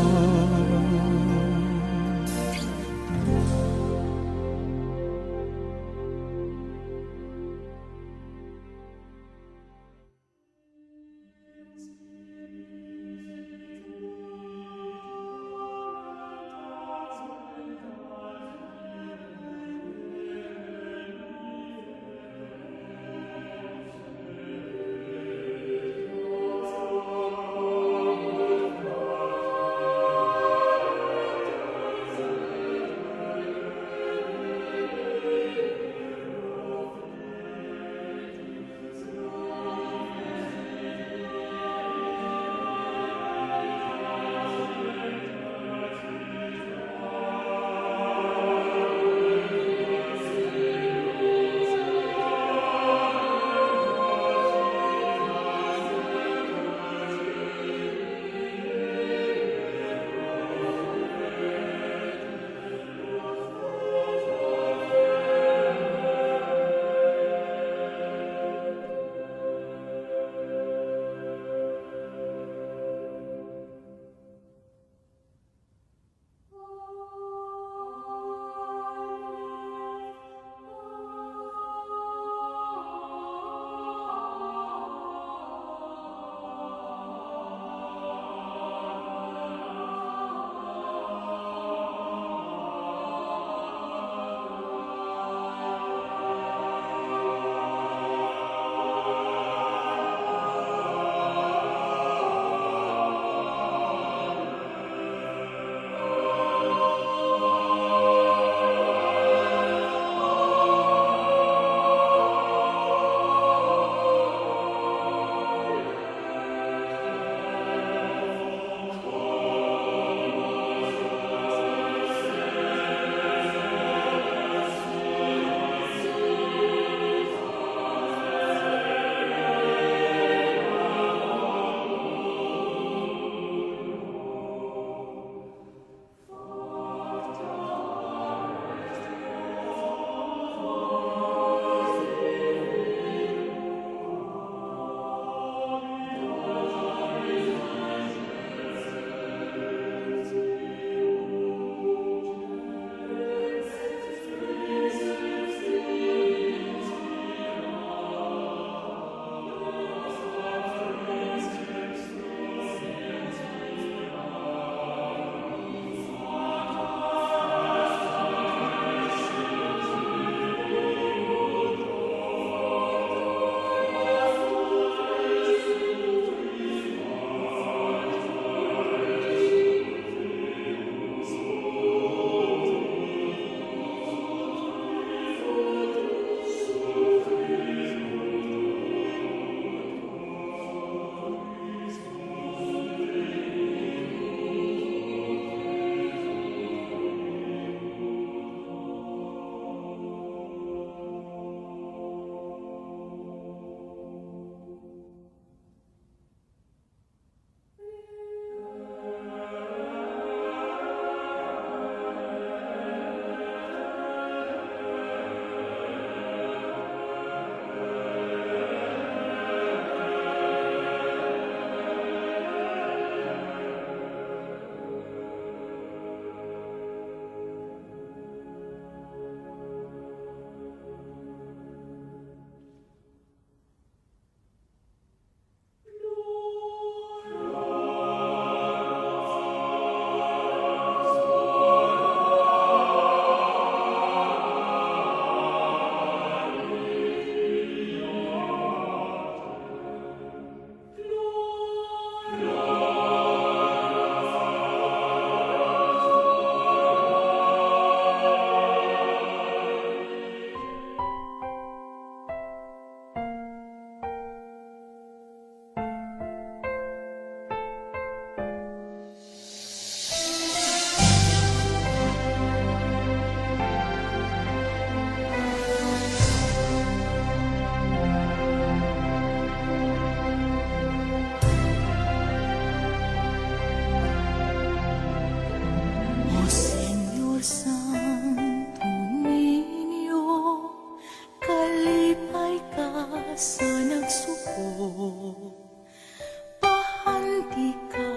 Pahandi ka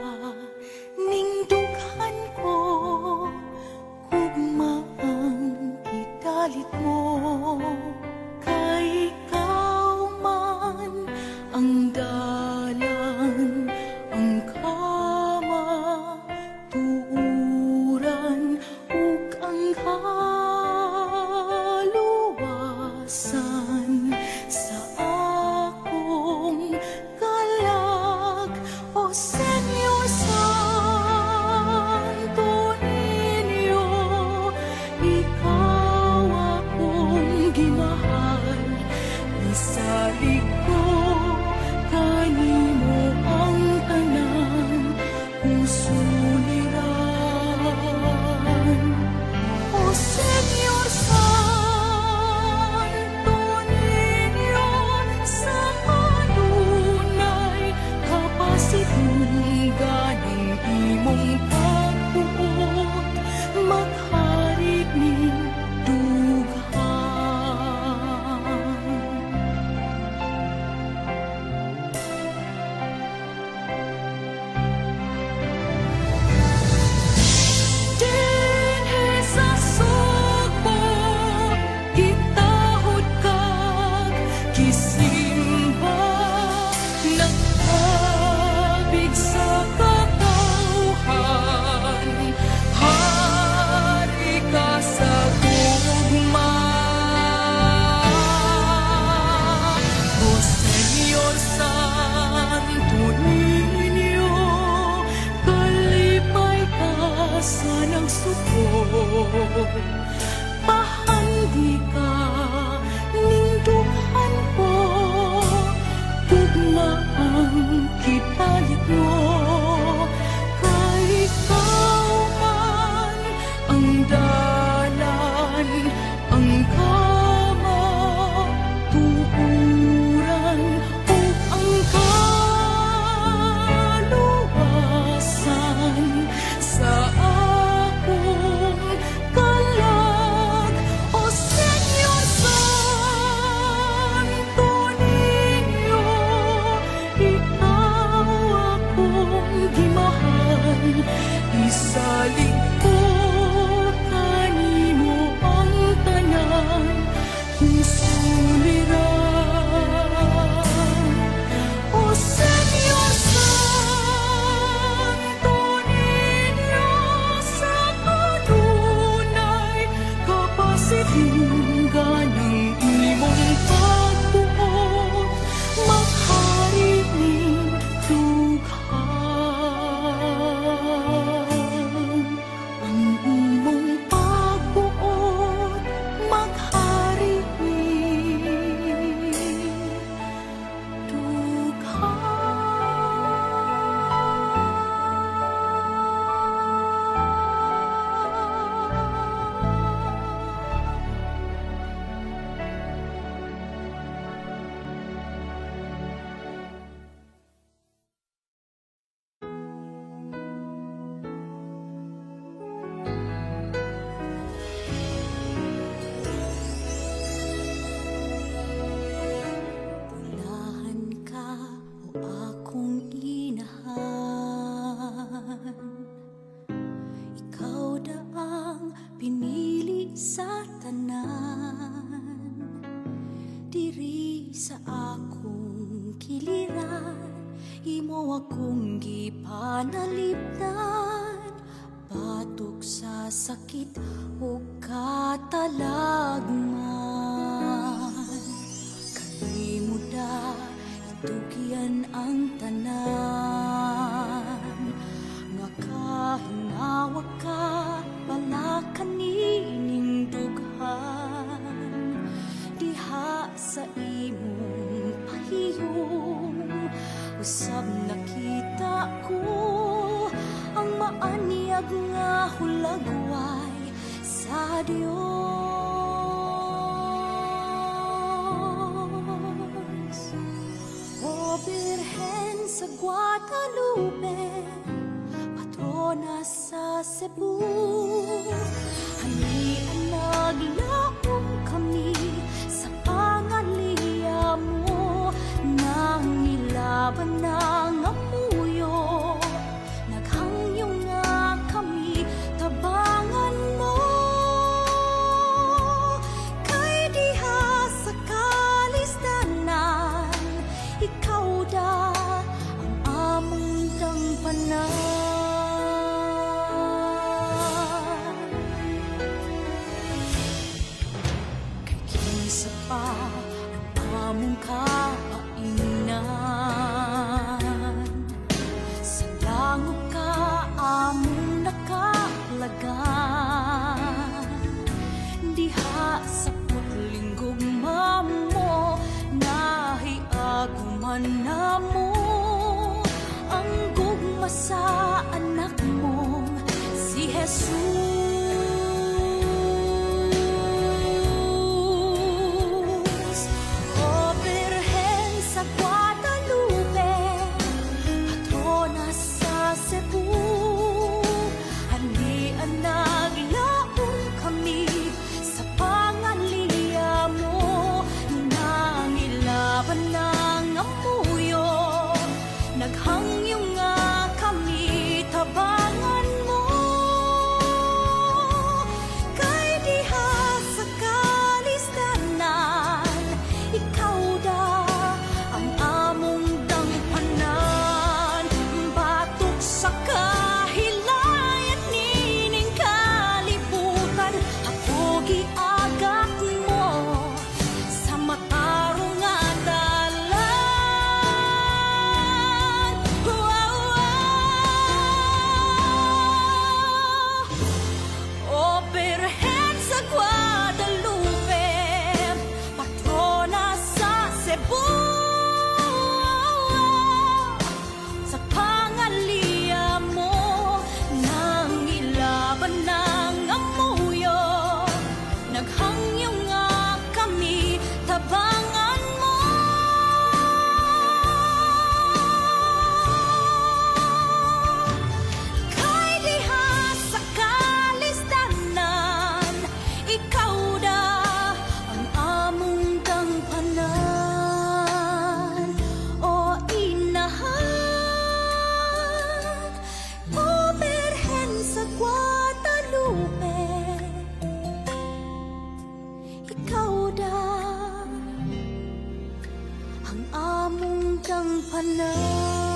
ning dughan ko, gugma ang gidalit mo. Kay ikaw man ang dalan, ang kamatuoran ug ang kaluwasan sa akong kalag. O Señor Santo Niño, ikaw akong gimahal, isalig ko kanimo ang tanan kong suliran. O Señor Santo Niño, sa kanunay kapasidunggan ang imong pagbuot, maghari ning dughan. Dinhi sa Sugbo, gitahod kag gisimba, nagtabig sa katawhan, hari ka sa gugma. O Señor Santo Niño, kalipay ka sa nagsukol. Pahandi ka ning dughan ko, gugma ang gidalit mo. Kay ikaw man ang dalan, ang kamatuoran ug ang kaluwasan sa akong kalag. O Señor Santo Niño, ikaw akong gimahal, isalig ko kanimo ang tanan kong suliran. O Señor Santo Niño, sa kanunay kapasidunggan ng imong pagbuot, maghari ning dughan. Ang imong pagbuot, maghari ning dughan. Bulahan ka, o akong inahan, ikaw daang pinili sa tanan. Diri sa akong kiliran, imo akong gipanalipdan batok sa sakit o katalagman. Kanimo da itugyan ang tanan, nga kahingawa ka balaka nining dughan. Diha sa imong pahiyom, usab nakita ko ang maanyag nga hulagway sa Dios. O Birhen sa Guadalupe, patrona sa Cebu, hanian naglaom kami sa pangaliya mo. Nangilabot da ang among dangpanan. Kay kinsa pa ang among kaainan, sa langog ka among nakalagan. Diha sa putling gugma mo, nahiaguman namo ang gugma sa anak mong si Jesus. O Birhen sa Guadalupe, patrona sa Cebu, ani naglaom kami sa pangaliya mo, nangilaban ng amuyo, naghangyo nga kami tabangan mo. Kay diha sa kalistanan, ikaw da ang among dangpanan. Batok sa kahilayan nining kalibutan, ako giagak mo sa matarong nga dalan. Wow, wow. O Birhen sa Guadalupe, patrona sa Cebu, sa pangaliya mo, nangilaban ng amuyo, naghangyo nga kami tabangan mo. Kay diha sa kalistanan, ikaw da ang among dangpanan. O inahan, O Birhen sa Guadalupe, ikaw da ang among dangpanan.